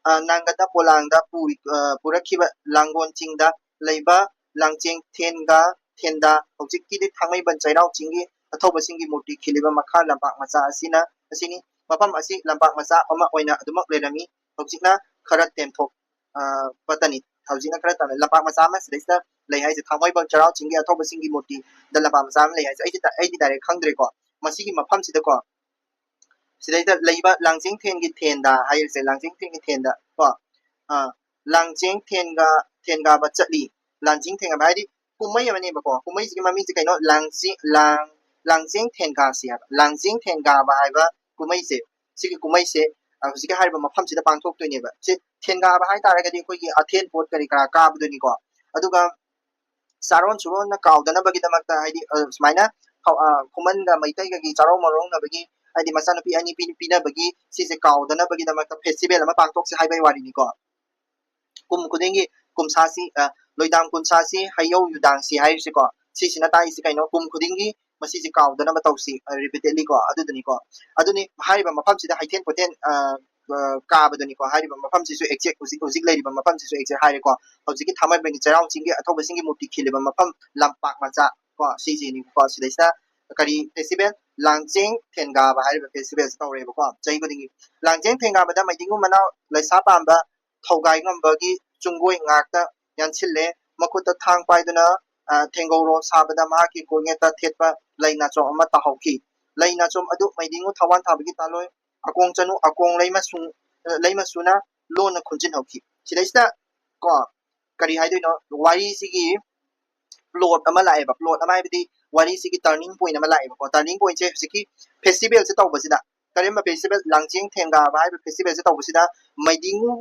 ꯑ, ꯅꯥꯡꯒꯗ ꯄꯣꯂꯥꯡꯗ ꯄꯨ-, ꯑ, ꯄꯨꯔꯛꯈꯤꯕ ꯂꯥꯡꯒꯣꯜ ꯆꯤꯡꯗ ꯂꯩꯕ ꯂꯥꯡꯖꯦꯡ ꯊꯦꯟꯒ ꯊꯦꯟꯗꯥ, ꯍꯧꯖꯤꯛꯀꯤꯗꯤ ꯊꯥꯡꯃꯩꯕꯟ ꯆꯩꯔꯥꯎ ꯆꯤꯡꯒꯤ ꯑꯊꯧꯕꯁꯤꯡꯒꯤ ꯃꯨꯔꯇꯤ ꯈꯤꯜꯂꯤꯕ ꯃꯈꯥ ꯂꯝꯄꯥꯛ ꯃꯆꯥ ꯑꯁꯤꯅ, ꯑꯁꯤꯅꯤ꯫ ꯃꯐꯝ ꯑꯁꯤ ꯂꯝꯄꯥꯛ ꯃꯆꯥ ꯑꯃ ꯑꯣꯏꯅ ꯑꯗꯨꯃꯛ ꯂꯩꯔꯝꯃꯤ꯫ ꯍꯧꯖꯤꯛꯅ ꯈꯔ ꯇꯦꯝꯊꯣꯛ, ꯑ, ꯄꯇꯅꯤ꯫ ꯍꯧꯖꯤꯛꯅ ꯈꯔ ꯇꯦꯝ-, ꯂꯝꯄꯥꯛ ꯃꯆꯥ ꯑꯃ ꯁꯤꯗꯩꯁꯤꯗ ꯂꯩ ꯍꯥꯏꯁꯦ, ꯊꯥꯡꯃꯩꯕꯟ ꯆꯩꯔꯥꯎ ꯆꯤꯡꯒꯤ ꯑꯊꯧꯕꯁꯤꯡꯒꯤ ꯃꯨꯔꯇꯤꯗ ꯂꯝꯄꯥꯛ ꯃꯆꯥ ꯑꯃ ꯂꯩ ꯍꯥꯏꯁꯦ꯫ ꯑꯩꯗꯤ ꯗ-, ꯑꯩꯗꯤ direct ꯈꯪꯗ꯭ꯔꯦꯀꯣ꯫ ꯃꯁꯤꯒꯤ ꯃꯐꯝꯁꯤꯗꯀꯣ, ꯁꯤꯗꯩꯗ ꯂꯩꯕ ꯂꯥꯡꯖꯦꯡ ꯊꯦꯟꯒꯤ ꯊꯦꯟꯗ ꯍꯥꯏꯔꯤꯁꯦ, ꯂꯥꯡꯖꯦꯡ ꯊꯦꯟꯒꯤ ꯊꯦꯟꯗ ꯀꯣ, ꯑ, ꯂꯥꯡꯖꯦꯡ ꯊꯦꯟꯒ ꯊꯦꯟꯒꯥꯕ ꯆꯠꯂꯤ꯫ ꯂꯥꯡꯖꯦꯡ ꯊꯦꯟꯒꯥꯕ ꯍꯥꯏꯗꯤ ꯀꯨꯝꯍꯩ ꯑꯃꯅꯦꯕꯀꯣ꯫ ꯀꯨꯝꯍꯩꯁꯤꯒꯤ ꯃꯃꯤꯡꯁꯦ ꯀꯩꯅꯣ? ꯂꯥꯡꯖꯦꯡ, ꯂꯥꯡ-, ꯂꯥꯡꯖꯦꯡ ꯊꯦꯟꯒꯥꯁꯤ ꯍꯥꯏꯕ꯫ ꯂꯥꯡꯖꯦꯡ ꯊꯦꯟꯒꯥꯕ ꯍꯥꯏꯕ ꯀꯨꯝꯍꯩꯁꯦ, ꯁꯤꯒꯤ ꯀꯨꯝꯍꯩꯁꯦ, ꯑ, ꯍꯧꯖꯤꯛꯀꯤ ꯍꯥꯏꯔꯤꯕ ꯃꯐꯝꯁꯤꯗ ꯄꯥꯡꯊꯣꯛꯇꯣꯏꯅꯦꯕ꯫ ꯁꯤ ꯊꯦꯟꯒꯥꯕ ꯍꯥꯏꯇꯥꯔꯒꯗꯤ ꯑꯩꯈꯣꯏꯒꯤ ꯑꯊꯦꯟ ꯄꯣꯠ ꯀꯔꯤ ꯀꯔꯥ ꯀꯥꯕꯗꯨꯅꯤꯀꯣ꯫ ꯑꯗꯨꯒ ꯆꯥꯔꯣꯟ ꯁꯨꯔꯣꯟꯅ ꯀꯥꯎꯗꯅꯕꯒꯤꯗꯃꯛꯇ, ꯍꯥꯏꯗꯤ, ꯑ, ꯁꯨꯃꯥꯏꯅ ꯈꯧ-, ꯑ, ꯈꯨꯃꯟꯒ ꯃꯩꯇꯩꯒꯒꯤ ꯆꯥꯔꯧ ꯃꯔꯧꯅꯕꯒꯤ, ꯍꯥꯏꯗꯤ ꯃꯆꯥꯅꯨꯄꯤ ꯑꯅꯤ ꯄꯤ-, ꯄꯤꯅꯕꯒꯤ, ꯁꯤꯁꯦ ꯀꯥꯎꯗꯅꯕꯒꯤꯗꯃꯛꯇ festival ꯑꯃ ꯄꯥꯡꯊꯣꯛꯁꯦ ꯍꯥꯏꯕꯒꯤ ꯋꯥꯔꯤꯅꯤꯀꯣ꯫ ꯀꯨꯝ ꯈꯨꯗꯤꯡꯒꯤ ꯀꯨꯝꯁꯥꯁꯤ, ꯑ, ꯂꯣꯏꯗꯥꯝ ꯀꯨꯟꯁꯥꯁꯤ, ꯍꯩꯌꯧ ꯌꯨꯗꯥꯡꯁꯤ ꯍꯥꯏꯔꯤꯁꯤꯀꯣ꯫ ꯁꯤꯁꯤꯅ ꯇꯥꯛꯏꯁꯤ ꯀꯩꯅꯣ? ꯀꯨꯝ ꯈꯨꯗꯤꯡꯒꯤ ꯃꯁꯤꯁꯦ ꯀꯥꯎꯗꯅꯕ ꯇꯧꯁꯤ, ꯑ, repeatedly ꯀꯣ꯫ ꯑꯗꯨꯗꯨꯅꯤꯀꯣ꯫ ꯑꯗꯨꯅꯤ ꯍꯥꯏꯔꯤꯕ ꯃꯐꯝꯁꯤꯗ ꯍꯩꯊꯦꯟ ꯄꯣꯊꯦꯟ, ꯑ, ꯑ, ꯀꯥꯕꯗꯨꯅꯤꯀꯣ꯫ ꯍꯥꯏꯔꯤꯕ ꯃꯐꯝꯁꯤꯁꯨ exact, ꯍꯧꯖꯤꯛ, ꯍꯧꯖꯤꯛ ꯂꯩꯔꯤꯕ ꯃꯐꯝꯁꯤꯁꯨ exact ꯍꯥꯏꯔꯦꯀꯣ꯫ ꯍꯧꯖꯤꯛꯀꯤ ꯊꯥꯡꯃꯩꯕꯟꯒꯤ ꯆꯩꯔꯥꯎ ꯆꯤꯡꯒꯤ ꯑꯊꯧꯕꯁꯤꯡꯒꯤ ꯃꯨꯔꯇꯤ ꯈꯤꯜꯂꯤꯕ ꯃꯐꯝ ꯂꯝꯄꯥꯛ ꯃꯆꯥ ꯀꯣ, ꯁꯤꯁꯤꯅꯤꯀꯣ꯫ ꯁꯤꯗꯩꯁꯤꯗ ꯀꯔꯤ festival? ꯂꯥꯡꯖꯦꯡ ꯊꯦꯟꯒꯥꯕ ꯍꯥꯏꯔꯤꯕ festivalꯁꯤ ꯇꯧꯔꯦꯕꯀꯣ, ꯆꯍꯤ ꯈꯨꯗꯤꯡꯒꯤ꯫ ꯂꯥꯡꯖꯦꯡ ꯊꯦꯟꯒꯥꯕꯗ ꯃꯩꯗꯤꯡꯒꯨ ꯃꯅꯥꯎ ꯂꯩꯁꯥ ꯄꯥꯝꯕ ꯊꯧꯒꯥꯏ ꯉꯝꯕꯒꯤ ꯆꯨꯡꯒꯣꯏ ꯉꯥꯛꯇ ꯌꯥꯟꯁꯤꯜꯂꯦ꯫ ꯃꯈꯨꯠꯇ ꯊꯥꯡ ꯄꯥꯏꯗꯨꯅ, ꯑ, ꯊꯦꯡꯒꯧꯔꯣ ꯁꯥꯕꯗ ꯃꯍꯥꯛꯀꯤ ꯀꯣꯛꯌꯦꯠꯇ ꯊꯦꯠꯄ ꯂꯩ ꯅꯥꯆꯣꯝ ꯑꯃ ꯇꯥꯍꯧꯈꯤ꯫ ꯂꯩ ꯅꯥꯆꯣꯝ ꯑꯗꯨ ꯃꯩꯗꯤꯡꯉꯨ ꯊꯋꯥꯟ ꯊꯥꯕꯒꯤ ꯇꯥꯂꯣꯏ ꯑꯀꯣꯡ ꯆꯅꯨ ꯑꯀꯣꯡ ꯂꯩꯃꯁꯨ-, ꯑ, ꯂꯩꯃꯁꯨꯅ ꯂꯣꯟꯅ ꯈꯨꯟꯖꯤꯟꯍꯧꯈꯤ꯫ ꯁꯤꯗꯩꯁꯤꯗ ꯀꯣ, ꯀꯔꯤ ꯍꯥꯏꯗꯣꯏꯅꯣ? ꯋꯥꯔꯤꯁꯤꯒꯤ plot ꯑꯃ ꯂꯥꯛꯑꯦꯕ꯫ Plot ꯑꯃ ꯍꯥꯏꯕꯗꯤ ꯋꯥꯔꯤꯁꯤꯒꯤ turning point ꯑꯃ ꯂꯥꯛꯑꯦꯕꯀꯣ꯫ Turning pointꯁꯦ ꯍꯧꯖꯤꯛꯀꯤ festivalꯁꯦ ꯇꯧꯕꯁꯤꯗ, ꯀꯔꯤꯝꯕ festival? ꯂꯥꯡꯖꯦꯡ ꯊꯦꯡꯒꯥꯕ ꯍꯥꯏꯕ festivalꯁꯦ ꯇꯧꯕꯁꯤꯗ ꯃꯩꯗꯤꯡꯉꯨ,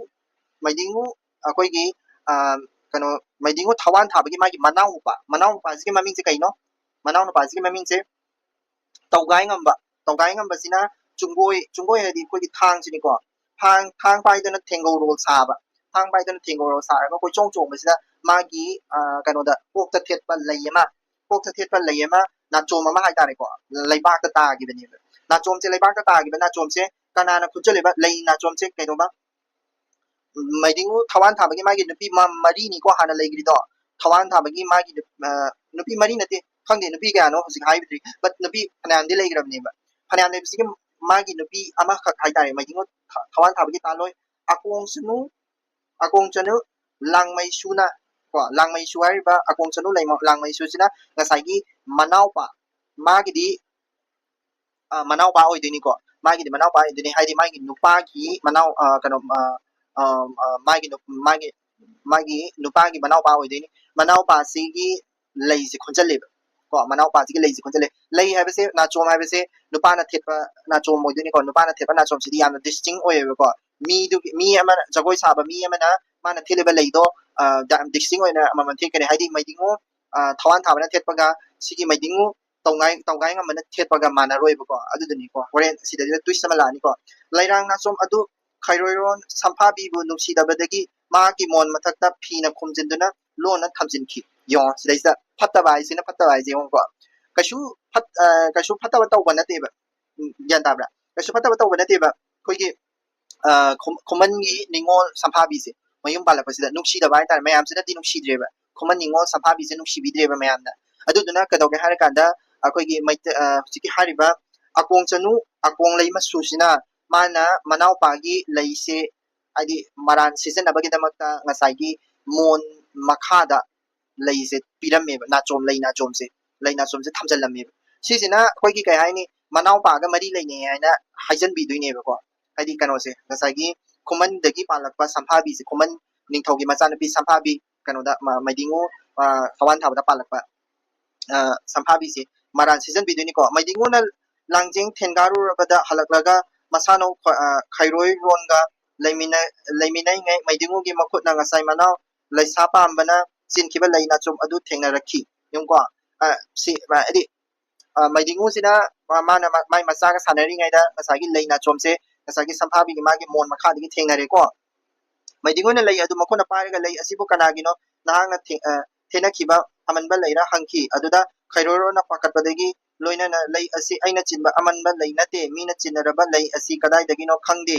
ꯃꯩꯗꯤꯡꯉꯨ ꯑꯩꯈꯣꯏꯒꯤ, ꯑ, ꯀꯩꯅꯣ, ꯃꯩꯗꯤꯡꯉꯨ ꯊꯋꯥꯟ ꯊꯥꯕꯒꯤ ꯃꯥꯒꯤ ꯃꯅꯥꯎ ꯅꯨꯄꯥ, ꯃꯅꯥꯎ ꯅꯨꯄꯥꯁꯤꯒꯤ ꯃꯃꯤꯡꯁꯦ ꯀꯩꯅꯣ? ꯃꯅꯥꯎ ꯅꯨꯄꯥꯁꯤꯒꯤ ꯃꯃꯤꯡꯁꯦ ꯇꯧꯒꯥꯏ ꯉꯝꯕ꯫ ꯇꯧꯒꯥꯏ ꯉꯝꯕꯁꯤꯅ ꯆꯨꯡꯒꯣꯏ, ꯆꯨꯡꯒꯣꯏ ꯍꯥꯏꯗꯤ ꯑꯩꯈꯣꯏꯒꯤ ꯊꯥꯡꯁꯤꯅꯤꯀꯣ꯫ ꯊꯥꯡ ꯊꯥꯡ ꯄꯥꯏꯗꯨꯅ ꯊꯦꯡꯒꯧꯔꯣꯜ ꯁꯥꯕ꯫ ꯊꯥꯡ ꯄꯥꯏꯗꯨꯅ ꯊꯦꯡꯒꯧꯔꯣꯜ ꯁꯥꯔꯒ ꯀꯣꯏꯆꯣꯡ ꯆꯣꯡꯕꯁꯤꯗ ꯃꯥꯒꯤ ꯀꯩꯅꯣꯗ ꯀꯣꯛꯇ ꯊꯦꯠꯄ ꯂꯩ ꯑꯃ, ꯀꯣꯛꯇ ꯊꯦꯠꯄ ꯂꯩ ꯑꯃ, ꯅꯥꯆꯣꯝ ꯑꯃ ꯍꯥꯏꯇꯥꯔꯦꯀꯣ, ꯂꯩꯕꯥꯛꯇ ꯇꯥꯈꯤꯕꯅꯦꯕ꯫ ꯅꯥꯆꯣꯝꯁꯦ, ꯂꯩꯕꯥꯛꯇ ꯇꯥꯈꯤꯕ ꯅꯥꯆꯣꯝꯁꯦ ꯀꯅꯥꯅ ꯈꯨꯟꯆꯜꯂꯤꯕ? ꯂꯩ ꯅꯥꯆꯣꯝꯁꯦ ꯀꯩꯗꯧꯕ? ꯃꯩꯗꯤꯡꯉꯨ ꯊꯋꯥꯟ ꯊꯥꯕꯒꯤ ꯃꯥꯒꯤ ꯅꯨꯄꯤ ꯃ- ꯃꯔꯤꯅꯤꯀꯣ ꯍꯥꯟꯅ ꯂꯩꯈ꯭ꯔꯤꯗꯣ꯫ ꯊꯋꯥꯟ ꯊꯥꯕꯒꯤ ꯃꯥꯒꯤ ꯅꯨ- ꯑ, ꯅꯨꯄꯤ ꯃꯔꯤ ꯅꯠꯇꯦ, ꯈꯪꯗꯦ ꯅꯨꯄꯤ ꯀꯌꯥꯅꯣ ꯍꯧꯖꯤꯛ ꯍꯥꯏꯕꯗ꯭ꯔꯤ, but ꯅꯨꯄꯤ ꯐꯅꯌꯥꯝꯗꯤ ꯂꯩꯈ꯭ꯔꯕꯅꯦꯕ꯫ ꯐꯅꯌꯥꯝ ꯂꯩꯕꯁꯤꯒꯤ ꯃꯥꯒꯤ ꯅꯨꯄꯤ ꯑꯃꯈꯛ ꯍꯥꯏꯇꯥꯔꯦ, ꯃꯩꯗꯤꯡꯉꯨ ꯊ- ꯊꯋꯥꯟ ꯊꯥꯕꯒꯤ ꯇꯥꯂꯣꯏ ꯑꯀꯣꯡꯁꯅꯨ, ꯑꯀꯣꯡꯆꯅꯨ ꯂꯥꯡꯃꯩꯁꯨꯅ ꯀꯣ, ꯂꯥꯡꯃꯩꯁꯨ ꯍꯥꯏꯔꯤꯕ ꯑꯀꯣꯡꯆꯅꯨ ꯂꯩꯃ- ꯂꯥꯡꯃꯩꯁꯨꯁꯤꯅ ꯉꯁꯥꯏꯒꯤ ꯃꯅꯥꯎꯄꯥ, ꯃꯥꯒꯤꯗꯤ ꯑ, ꯃꯅꯥꯎꯄꯥ ꯑꯣꯏꯗꯣꯏꯅꯤꯀꯣ꯫ ꯃꯥꯒꯤꯗꯤ ꯃꯅꯥꯎꯄꯥ ꯑꯣꯏꯗꯣꯏꯅꯤ, ꯍꯥꯏꯗꯤ ꯃꯥꯒꯤ ꯅꯨꯄꯥꯒꯤ ꯃꯅꯥꯎ ꯑ, ꯀꯩꯅꯣ ꯑ, ꯑ, ꯑ, ꯃꯥꯒꯤ ꯅꯨ- ꯃꯥꯒꯤ ꯃꯥꯒꯤ ꯅꯨꯄꯥꯒꯤ ꯃꯅꯥꯎꯄꯥ ꯑꯣꯏꯗꯣꯏꯅꯤ꯫ ꯃꯅꯥꯎꯄꯥꯁꯤꯒꯤ ꯂꯩꯁꯦ ꯈꯨꯟꯖꯜꯂꯦꯕ ꯀꯣ꯫ ꯃꯅꯥꯎꯄꯥꯁꯤꯒꯤ ꯂꯩꯁꯦ ꯈꯨꯟꯖꯜꯂꯦ꯫ ꯂꯩ ꯍꯥꯏꯕꯁꯦ, ꯅꯥꯆꯣꯝ ꯍꯥꯏꯕꯁꯦ ꯅꯨꯄꯥꯅ ꯊꯦꯠꯄ ꯅꯥꯆꯣꯝ ꯑꯣꯏꯗꯣꯏꯅꯤꯀꯣ꯫ ꯅꯨꯄꯥꯅ ꯊꯦꯠꯄ ꯅꯥꯆꯣꯝꯁꯤꯗꯤ ꯌꯥꯝꯅ ꯗꯤꯁꯇꯤꯡ ꯑꯣꯏꯌꯦꯕꯀꯣ꯫ ꯃꯤꯗꯨꯒꯤ ꯃꯤ ꯑꯃꯅ, ꯖꯒꯣꯏ ꯁꯥꯕ ꯃꯤ ꯑꯃꯅ ꯃꯥꯅ ꯊꯦꯠꯂꯤꯕ ꯂꯩꯗꯣ ꯑ, ꯌꯥꯝ ꯗꯤꯁꯇꯤꯡ ꯑꯣꯏꯅ ꯑꯃꯃꯝ ꯊꯦꯠꯀꯅꯤ꯫ ꯍꯥꯏꯗꯤ ꯃꯩꯗꯤꯡꯉꯨ ꯑ, ꯊꯋꯥꯟ ꯊꯥꯕꯅ ꯊꯦꯠꯄꯒ ꯁꯤꯒꯤ ꯃꯩꯗꯤꯡꯉꯨ ꯇꯧꯉꯥꯏ ꯇꯧꯉꯥꯏ ꯉꯝꯕꯅ ꯊꯦꯠꯄꯒ ꯃꯥꯟꯅꯔꯣꯏꯕꯀꯣ꯫ ꯑꯗꯨꯗꯨꯅꯤꯀꯣ, ꯍꯣꯔꯦꯟ ꯁꯤꯗꯩꯗ ꯇ꯭ꯋꯤꯁ ꯑꯃ ꯂꯥꯛꯑꯅꯤꯀꯣ꯫ ꯂꯩꯔꯥꯡ ꯅꯥꯆꯣꯝ ꯑꯗꯨ ꯈꯩꯔꯣꯏꯔꯣꯟ ꯁꯝꯐꯥꯕꯤꯕꯨ ꯅꯨꯡꯁꯤꯗꯕꯗꯒꯤ ꯃꯍꯥꯛꯀꯤ ꯃꯣꯟ ꯃꯊꯛꯇ ꯐꯤꯅ ꯈꯨꯝꯖꯤꯟꯗꯨꯅ ꯂꯣꯟꯅ ꯊꯝꯖꯤꯟꯈꯤ꯫ ꯌꯦꯡꯉꯣ ꯁꯤꯗꯩꯁꯤꯗ ꯐꯠꯇꯕ ꯍꯥꯏꯁꯤꯅ ꯐꯠꯇꯕ ꯍꯥꯏꯁꯦ ꯌꯦꯡꯉꯣꯀꯣ꯫ ꯀꯩꯁꯨ ꯐꯠ ꯑ, ꯀꯩꯁꯨ ꯐꯠꯇꯕ ꯇꯧꯕ ꯅꯠꯇꯦꯕ꯫ ꯎꯝ, ꯒ꯭ꯌꯥꯟ ꯇꯥꯕ꯭ꯔꯥ? ꯀꯩꯁꯨ ꯐꯠꯇꯕ ꯇꯧꯕ ꯅꯠꯇꯦꯕ꯫ ꯑꯩꯈꯣꯏꯒꯤ ꯑ, ꯈꯨꯝ- ꯈꯨꯃꯟꯒꯤ ꯅꯤꯉꯣꯜ ꯁꯝꯐꯥꯕꯤꯁꯦ ꯃꯌꯨꯝ ꯄꯥꯜꯂꯛꯄꯁꯤꯗ ꯅꯨꯡꯁꯤꯗꯕ ꯍꯥꯏꯇꯥꯔꯦ, ꯃꯌꯥꯝꯁꯤꯅꯗꯤ ꯅꯨꯡꯁꯤꯗ꯭ꯔꯦꯕ꯫ ꯈꯨꯃꯟ ꯅꯤꯉꯣꯜ ꯁꯝꯐꯥꯕꯤꯁꯦ ꯅꯨꯡꯁꯤꯕꯤꯗ꯭ꯔꯦꯕ ꯃꯌꯥꯝꯅ꯫ ꯑꯗꯨꯗꯨꯅ ꯀꯩꯗꯧꯒꯦ ꯍꯥꯏꯔꯀꯥꯟꯗ ꯑꯩꯈꯣꯏꯒꯤ ꯃꯩꯇꯩ ꯑ, ꯍꯧꯖꯤꯛꯀꯤ ꯍꯥꯏꯔꯤꯕ ꯑꯀꯣꯡꯆꯅꯨ, ꯑꯀꯣꯡꯂꯩ ꯃꯆꯨꯁꯤꯅ ꯃꯥꯅ ꯃꯅꯥꯎꯄꯥꯒꯤ ꯂꯩꯁꯦ, ꯍꯥꯏꯗꯤ ꯃꯔꯥꯟ ꯁꯤꯖꯤꯟꯅꯕꯒꯤꯗꯃꯛꯇ ꯉꯁꯥꯏꯒꯤ ꯃꯣꯟ ꯃꯈꯥꯗ ꯂꯩꯁꯦ ꯄꯤꯔꯝꯃꯦꯕ, ꯅꯥꯆꯣꯝ, ꯂꯩ ꯅꯥꯆꯣꯝꯁꯦ, ꯂꯩ ꯅꯥꯆꯣꯝꯁꯦ ꯊꯝꯖꯤꯜꯂꯝꯃꯦꯕ꯫ ꯁꯤꯁꯤꯅ ꯑꯩꯈꯣꯏꯒꯤ ꯀꯩ ꯍꯥꯏꯅꯤ, ꯃꯅꯥꯎꯄꯥꯒ ꯃꯔꯤ ꯂꯩꯅꯩ ꯍꯥꯏꯅ ꯍꯥꯏꯖꯟꯕꯤꯗꯣꯏꯅꯦꯕꯀꯣ꯫ ꯍꯥꯏꯗꯤ ꯀꯩꯅꯣꯁꯦ, ꯉꯁꯥꯏꯒꯤ ꯈꯨꯃꯟꯗꯒꯤ ꯄꯥꯜꯂꯛꯄ ꯁꯝꯐꯥꯕꯤꯁꯦ, ꯈꯨꯃꯟ ꯅꯤꯡꯊꯧꯒꯤ ꯃꯆꯥꯅꯨꯄꯤ ꯁꯝꯐꯥꯕꯤ, ꯀꯩꯅꯣꯗ ꯃ- ꯃꯩꯗꯤꯡꯉꯨ ꯑ, ꯊꯋꯥꯟ ꯊꯥꯕꯗ ꯄꯥꯜꯂꯛꯄ ꯑ, ꯁꯝꯐꯥꯕꯤꯁꯦ ꯃꯔꯥꯟ ꯁꯤꯖꯟꯕꯤꯗꯣꯏꯅꯤꯀꯣ꯫ ꯃꯩꯗꯤꯡꯉꯨꯅ ꯂꯥꯡꯖꯦꯡ ꯊꯦꯟꯒꯥꯔꯨꯔꯕꯗ ꯍꯜꯂꯛꯂꯒ ꯃꯁꯥꯅꯧ ꯈ- ꯑ, ꯈꯩꯔꯣꯏꯔꯣꯟꯒ ꯂꯩꯃꯤꯟꯅ- ꯂꯩꯃꯤꯟꯅꯩꯉꯩ ꯃꯩꯗꯤꯡꯉꯨꯒꯤ ꯃꯈꯨꯠꯅ ꯉꯁꯥꯏ ꯃꯅꯥꯎ ꯂꯩꯁꯥ ꯄꯥꯝꯕꯅ ꯆꯤꯟꯈꯤꯕ ꯂꯩ ꯅꯥꯆꯣꯝ ꯑꯗꯨ ꯊꯦꯡꯅꯔꯛꯈꯤ꯫ ꯌꯦꯡꯉꯨꯀꯣ, ꯑ, ꯁꯤ ꯑ, ꯍꯥꯏꯗꯤ ꯃꯩꯗꯤꯡꯉꯨꯁꯤꯅ ꯃꯥꯅ ꯃꯥꯏ ꯃꯆꯥꯒ ꯁꯥꯟꯅꯔꯤꯉꯩꯗ ꯉꯁꯥꯏꯒꯤ ꯂꯩ ꯅꯥꯆꯣꯝꯁꯦ ꯉꯁꯥꯏꯒꯤ ꯁꯝꯐꯥꯕꯤꯒꯤ ꯃꯥꯒꯤ ꯃꯣꯟ ꯃꯈꯥꯗꯒꯤ ꯊꯦꯡꯅꯔꯦꯀꯣ꯫ ꯃꯩꯗꯤꯡꯉꯨꯅ ꯂꯩ ꯑꯗꯨ ꯃꯈꯨꯠꯅ ꯄꯥꯏꯔꯒ, "ꯂꯩ ꯑꯁꯤꯕꯨ ꯀꯅꯥꯒꯤꯅꯣ ꯅꯍꯥꯛꯅ ꯊꯦꯡꯅꯈꯤꯕ ꯑꯃꯟꯕ ꯂꯩꯔ?" ꯍꯪꯈꯤ꯫ ꯑꯗꯨꯗ ꯈꯩꯔꯣꯔꯣꯅ ꯄꯥꯈꯠꯄꯗꯒꯤ ꯂꯣꯏꯅꯅ, "ꯂꯩ ꯑꯁꯤ ꯑꯩꯅ ꯆꯤꯟꯕ ꯑꯃꯟꯕ ꯂꯩ ꯅꯠꯇꯦ, ꯃꯤꯅ ꯆꯤꯟꯅꯔꯕ ꯂꯩ ꯑꯁꯤ ꯀꯗꯥꯏꯗꯒꯤꯅꯣ ꯈꯪꯗꯦ꯫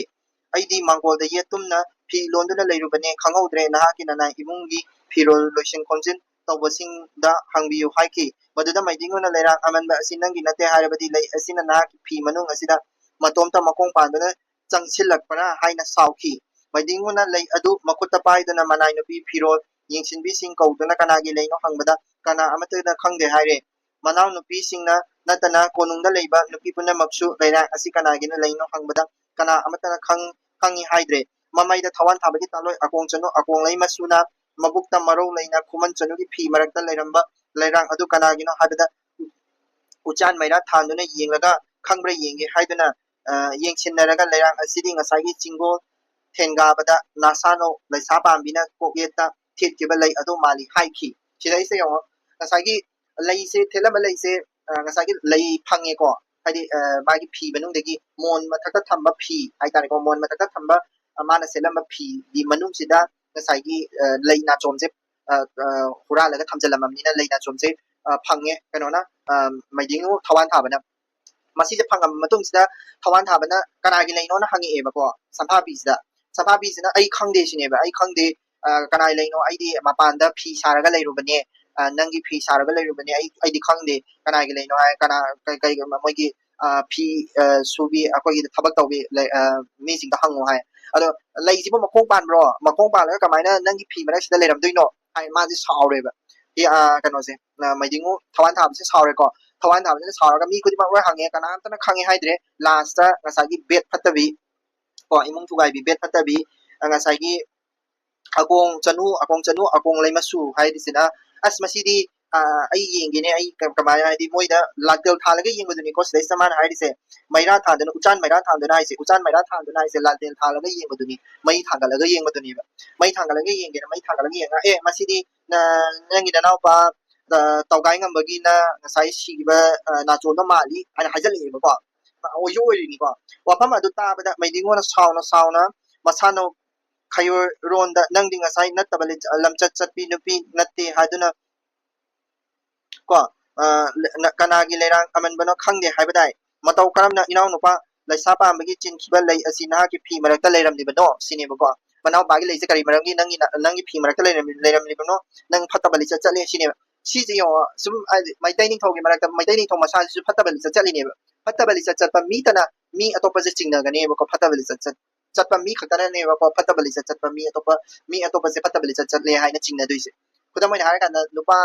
ꯑꯩꯗꯤ ꯃꯥꯡꯒꯣꯜꯗ ꯌꯦꯠꯇꯨꯝꯅ ꯐꯤ ꯂꯣꯟꯗꯨꯅ ꯂꯩꯔꯨꯕꯅꯦ, ꯈꯪꯍꯧꯗ꯭ꯔꯦ꯫ ꯅꯍꯥꯛꯀꯤ ꯅꯅꯥꯏ ꯏꯃꯨꯡꯒꯤ ꯐꯤꯔꯣꯜ ꯂꯣꯏꯁꯤꯟ ꯈꯣꯝꯖꯤꯟ ꯇꯧꯕꯁꯤꯡꯗ ꯍꯪꯕꯤꯌꯨ" ꯍꯥꯏꯈꯤ꯫ ꯃꯗꯨꯗ ꯃꯩꯗꯤꯡꯉꯨꯅ, "ꯂꯩꯔꯥꯛ ꯑꯃꯟꯕ ꯑꯁꯤ ꯅꯪꯒꯤ ꯅꯠꯇꯦ ꯍꯥꯏꯔꯕꯗꯤ ꯂꯩ ꯑꯁꯤꯅ ꯅꯍꯥꯛꯀꯤ ꯐꯤ ꯃꯅꯨꯡ ꯑꯁꯤꯗ ꯃꯇꯣꯝꯇ ꯃꯈꯣꯡ ꯄꯥꯟꯗꯨꯅ ꯆꯪꯁꯤꯜꯂꯛꯄ꯭ꯔꯥ?" ꯍꯥꯏꯅ ꯁꯥꯎꯈꯤ꯫ ꯃꯩꯗꯤꯡꯉꯨꯅ ꯂꯩ ꯑꯗꯨ ꯃꯈꯨꯠꯇ ꯄꯥꯏꯗꯨꯅ ꯃꯅꯥꯏ ꯅꯨꯄꯤ ꯐꯤꯔꯣꯜ ꯌꯦꯡꯁꯤꯟꯕꯤꯁꯤꯡ ꯀꯧꯗꯨꯅ ꯀꯅꯥꯒꯤ ꯂꯩꯅꯣ ꯍꯪꯕꯗ ꯀꯅꯥ ꯑꯃꯠꯇꯅ ꯈꯪꯗꯦ ꯍꯥꯏꯔꯦ꯫ ꯃꯅꯥꯎꯅꯨꯄꯤꯁꯤꯡꯅ ꯅꯠꯇꯅ ꯀꯣꯅꯨꯡꯗ ꯂꯩꯕ ꯅꯨꯄꯤ ꯄꯨꯝꯅꯃꯛꯁꯨ ꯂꯩꯔꯥꯛ ꯑꯁꯤ ꯀꯅꯥꯒꯤꯅ ꯂꯩꯅꯣ ꯍꯪꯕꯗ ꯀꯅꯥ ꯑꯃꯠꯇꯅ ꯈꯪ-, ꯈꯪꯉꯤ ꯍꯥꯏꯗ꯭ꯔꯦ꯫ ꯃꯃꯩꯗ ꯊꯋꯥꯟ ꯊꯥꯕꯒꯤ ꯇꯥꯂꯣꯏ ꯑꯀꯣꯡ ꯆꯅꯨ, ꯑꯀꯣꯡꯂꯩ ꯃꯆꯨꯅ ꯃꯕꯨꯛꯇ ꯃꯔꯧ ꯂꯩꯅ ꯈꯨꯃꯟ ꯆꯅꯨꯒꯤ ꯐꯤ ꯃꯔꯛꯇ ꯂꯩꯔꯝꯕ ꯂꯩꯔꯥꯛ ꯑꯗꯨ ꯀꯅꯥꯒꯤꯅꯣ ꯍꯥꯏꯕꯗ ꯎꯆꯥꯟ ꯃꯩꯔꯥ ꯊꯥꯟꯗꯨꯅ ꯌꯦꯡꯂꯒ ꯈꯪꯕ꯭ꯔꯥ ꯌꯦꯡꯒꯦ ꯍꯥꯏꯗꯨꯅ, ꯑ, ꯌꯦꯡꯁꯤꯟꯅꯔꯒ ꯂꯩꯔꯥꯛ ꯑꯁꯤꯗꯤ ꯉꯁꯥꯏꯒꯤ ꯆꯤꯡꯒꯣꯜ ꯊꯦꯟꯒꯥꯕꯗ ꯅꯥꯁꯥꯅꯧ ꯂꯩꯁꯥ ꯄꯥꯝꯕꯤꯅ ꯀꯣꯛꯌꯦꯠꯇ ꯊꯦꯠꯈꯤꯕ ꯂꯩ ꯑꯗꯨ ꯃꯥꯜꯂꯤ ꯍꯥꯏꯈꯤ꯫ ꯁꯤꯗꯩꯁꯤꯗ ꯌꯦꯡꯉꯣ, ꯉꯁꯥꯏꯒꯤ ꯂꯩꯁꯦ, ꯊꯦꯠꯂꯝꯕ ꯂꯩꯁꯦ, ꯑ, ꯉꯁꯥꯏꯒꯤ ꯂꯩ ꯐꯪꯉꯦꯀꯣ, ꯍꯥꯏꯗꯤ, ꯑ, ꯃꯥꯒꯤ ꯐꯤ ꯃꯅꯨꯡꯗꯒꯤ ꯃꯣꯟ ꯃꯊꯛꯇ ꯊꯝꯕ ꯐꯤ ꯍꯥꯏꯇꯥꯔꯦꯀꯣ, ꯃꯣꯟ ꯃꯊꯛꯇ ꯊꯝꯕ, ꯑ, ꯃꯥꯅ ꯁꯦꯠꯂꯝꯕ ꯐꯤꯒꯤ ꯃꯅꯨꯡꯁꯤꯗ ꯉꯁꯥꯏꯒꯤ, ꯑ, ꯂꯩ ꯅꯥꯆꯣꯝꯁꯦ, ꯑ, ꯑ, ꯍꯨꯔꯥꯜꯂꯒ ꯊꯝꯖꯤꯜꯂꯝꯃꯕꯅꯤꯅ ꯂꯩ ꯅꯥꯆꯣꯝꯁꯦ, ꯑ, ꯐꯪꯉꯦ꯫ ꯀꯩꯅꯣꯅ, ꯑ, ꯃꯩꯗꯤꯡꯉꯨ ꯊꯋꯥꯟ ꯊꯥꯕꯅ꯫ ꯃꯁꯤꯁꯦ ꯐꯪꯉꯕ ꯃꯇꯨꯡꯁꯤꯗ ꯊꯋꯥꯟ ꯊꯥꯕꯅ ꯀꯅꯥꯒꯤ ꯂꯩꯅꯣꯅ ꯍꯪꯉꯛꯑꯦꯕꯀꯣ ꯁꯝꯐꯥꯕꯤꯁꯤꯗ꯫ ꯁꯝꯐꯥꯕꯤꯁꯤꯅ "ꯑꯩ ꯈꯪꯗꯦ" ꯁꯤꯅꯦꯕ, "ꯑꯩ ꯈꯪꯗꯦ, ꯑ, ꯀꯅꯥꯒꯤ ꯂꯩꯅꯣ, ꯑꯩꯗꯤ ꯃꯄꯥꯟꯗ ꯐꯤ ꯁꯥꯔꯒ ꯂꯩꯔꯨꯕꯅꯦ, ꯑ, ꯅꯪꯒꯤ ꯐꯤ ꯁꯥꯔꯒ ꯂꯩꯔꯨꯕꯅꯦ, ꯑꯩ, ꯑꯩꯗꯤ ꯈꯪꯗꯦ ꯀꯅꯥꯒꯤ ꯂꯩꯅꯣ" ꯍꯥꯏ, ꯀꯅꯥ, ꯀꯩ, ꯀꯩ, ꯃꯣꯏꯒꯤ, ꯑ, ꯐꯤ, ꯑ, ꯁꯨꯕꯤ, ꯑꯩꯈꯣꯏꯒꯤ ꯊꯕꯛ ꯇꯧꯕꯤ ꯂꯩ-, ꯑ, ꯃꯤꯁꯤꯡꯗ ꯍꯪꯉꯨ ꯍꯥꯏ꯫ ꯑꯗꯣ "ꯂꯩꯁꯤꯕꯨ ꯃꯈꯣꯡ ꯄꯥꯟꯕ꯭ꯔꯣ? ꯃꯈꯣꯡ ꯄꯥꯜꯂꯒ ꯀꯃꯥꯏꯅ ꯅꯪꯒꯤ ꯐꯤ ꯃꯔꯛꯁꯤꯗ ꯂꯩꯔꯝꯗꯣꯏꯅꯣ?" ꯍꯥꯏ, ꯃꯥꯁꯦ ꯁꯥꯎꯔꯦꯕ꯫ ꯍꯤ-, ꯑ, ꯀꯩꯅꯣꯁꯦ, ꯑ, ꯃꯩꯗꯤꯡꯉꯨ ꯊꯋꯥꯟ ꯊꯥꯕꯁꯦ ꯁꯥꯎꯔꯦꯀꯣ꯫ ꯊꯋꯥꯟ ꯊꯥꯕꯁꯤꯅ ꯁꯥꯎꯔꯒ ꯃꯤ ꯈꯨꯗꯤꯡꯃꯛ ꯂꯣꯏ ꯍꯪꯉꯦ, ꯀꯅꯥꯝꯇꯅ ꯈꯪꯉꯦ ꯍꯥꯏꯗ꯭ꯔꯦ꯫ ꯂꯥꯁꯇ ꯉꯁꯥꯏꯒꯤ ꯕꯦꯠ ꯐꯠꯇꯕꯤ ꯀꯣ, ꯏꯃꯨꯡ ꯊꯨꯒꯥꯏꯕꯤ, ꯕꯦꯠ ꯐꯠꯇꯕꯤ, ꯑ, ꯉꯁꯥꯏꯒꯤ ꯑꯀꯣꯡ ꯆꯅꯨ, ꯑꯀꯣꯡ ꯆꯅꯨ, ꯑꯀꯣꯡ ꯂꯩꯃꯁꯨ ꯍꯥꯏꯔꯤꯁꯤꯅ, "ꯑꯁ, ꯃꯁꯤꯗꯤ, ꯑ, ꯑꯩ ꯌꯦꯡꯒꯦꯅꯦ, ꯑꯩ ꯀ-, ꯀꯃꯥꯏꯅ", ꯍꯥꯏꯗꯤ ꯃꯣꯏꯗ ꯂꯥꯇꯦꯜ ꯊꯥꯜꯂꯒ ꯌꯦꯡꯕꯗꯨꯅꯤꯀꯣ ꯁꯤꯗꯩꯁꯤꯗ ꯃꯥꯅ ꯍꯥꯏꯔꯤꯁꯦ꯫ ꯃꯩꯔꯥ ꯊꯥꯟꯗꯨꯅ, ꯎꯆꯥꯟ ꯃꯩꯔꯥ ꯊꯥꯟꯗꯨꯅ ꯍꯥꯏꯁꯦ, ꯎꯆꯥꯟ ꯃꯩꯔꯥ ꯊꯥꯟꯗꯨꯅ ꯍꯥꯏꯁꯦ ꯂꯥꯇꯦꯜ ꯊꯥꯜꯂꯒ ꯌꯦꯡꯕꯗꯨꯅꯤ, ꯃꯩ ꯊꯥꯡꯒꯠꯂꯒ ꯌꯦꯡꯕꯗꯨꯅꯦꯕ꯫ ꯃꯩ ꯊꯥꯡꯒꯠꯂꯒ ꯌꯦꯡꯒꯦꯅ ꯃꯩ ꯊꯥꯡꯒꯠꯂꯒ ꯌꯦꯡꯉꯒ, "ꯑꯦ, ꯃꯁꯤꯗꯤ ꯅ-, ꯅꯪꯒꯤ ꯅꯅꯥꯎꯄꯥ, ꯇꯧꯒꯥꯏ ꯉꯝꯕꯒꯤꯅ ꯉꯁꯥꯏ ꯁꯤꯈꯤꯕ ꯅꯥꯆꯣꯟꯗꯣ ꯃꯥꯜꯂꯤ ꯍꯥꯏꯅ ꯍꯥꯏꯖꯜꯂꯛꯑꯦꯕꯀꯣ꯫ ꯑꯣꯏꯁꯨ ꯑꯣꯏꯔꯤꯅꯤꯀꯣ꯫ ꯋꯥꯐꯝ ꯑꯗꯨ ꯇꯥꯕꯗ ꯃꯩꯗꯤꯡꯉꯣꯅ ꯁꯥꯎꯅ ꯁꯥꯎꯅ ꯃꯁꯥꯅ ꯈꯩꯔꯣꯏꯔꯣꯟꯗ, "ꯅꯪꯗꯤ ꯉꯁꯥꯏ ꯅꯠꯇꯕ ꯂꯝꯆꯠ ꯆꯠꯄꯤ ꯅꯨꯄꯤ ꯅꯠꯇꯦ ꯍꯥꯏꯗꯨꯅ ꯀꯣ ꯀꯅꯥꯒꯤ ꯂꯩꯔꯥꯡ ꯑꯃꯟꯕꯅꯣ ꯈꯪꯗꯦ ꯍꯥꯏꯕꯗꯥꯏ? ꯃꯇꯧ ꯀꯔꯝꯅ ꯏꯅꯥꯎꯅꯨꯄꯥ ꯂꯩꯁꯥ ꯄꯥꯝꯕꯒꯤ ꯆꯤꯟꯈꯤꯕ ꯂꯩ ꯑꯁꯤ ꯅꯍꯥꯛꯀꯤ ꯐꯤ ꯃꯔꯛꯇ ꯂꯩꯔꯝꯂꯤꯕꯅꯣ?" ꯁꯤꯅꯦꯕꯀꯣ꯫ "ꯃꯅꯥꯎꯄꯥꯒꯤ ꯂꯩꯁꯦ ꯀꯔꯤ ꯃꯔꯝꯒꯤ ꯅꯪꯒꯤ ꯅꯪꯒꯤ ꯐꯤ ꯃꯔꯛꯇ ꯂꯩꯔꯝꯂꯤꯕꯅꯣ? ꯅꯪ ꯐꯠꯇꯕ ꯂꯤꯆꯠ ꯆꯠꯂꯦ" ꯁꯤꯅꯦꯕ꯫ ꯁꯤꯁꯦ ꯌꯦꯡꯉꯣ, ꯁꯨꯝ ꯍꯥꯏꯗꯤ ꯃꯩꯇꯩ ꯅꯤꯡꯊꯧꯒꯤ ꯃꯔꯛꯇ ꯃꯩꯇꯩ ꯅꯤꯡꯊꯧ ꯃꯁꯥꯁꯤꯁꯨ ꯐꯠꯇꯕ ꯂꯤꯆꯠ ꯆꯠꯂꯤꯅꯦꯕ꯫ ꯐꯠꯇꯕ ꯂꯤꯆꯠ ꯆꯠꯄ ꯃꯤꯇꯅ ꯃꯤ ꯑꯇꯣꯞꯄꯁꯦ ꯆꯤꯡꯅꯒꯅꯦꯕꯀꯣ꯫ ꯐꯠꯇꯕ ꯂꯤꯆꯠ ꯆꯠ ꯆꯠꯄ ꯃꯤ ꯈꯛꯇꯅꯅꯦꯕꯀꯣ ꯐꯠꯇꯕ ꯂꯤꯆꯠ ꯆꯠꯄ ꯃꯤ ꯑꯇꯣꯞꯄ ꯃꯤ ꯑꯇꯣꯞꯄꯁꯦ ꯐꯠꯇꯕ ꯂꯤꯆꯠ ꯆꯠꯂꯦ ꯍꯥꯏꯅ ꯆꯤꯡꯅꯗꯣꯏꯁꯦ꯫ ꯈꯨꯗꯝ ꯑꯣꯏꯅ ꯍꯥꯏꯔꯀꯥꯟꯗ ꯅꯨꯄꯥ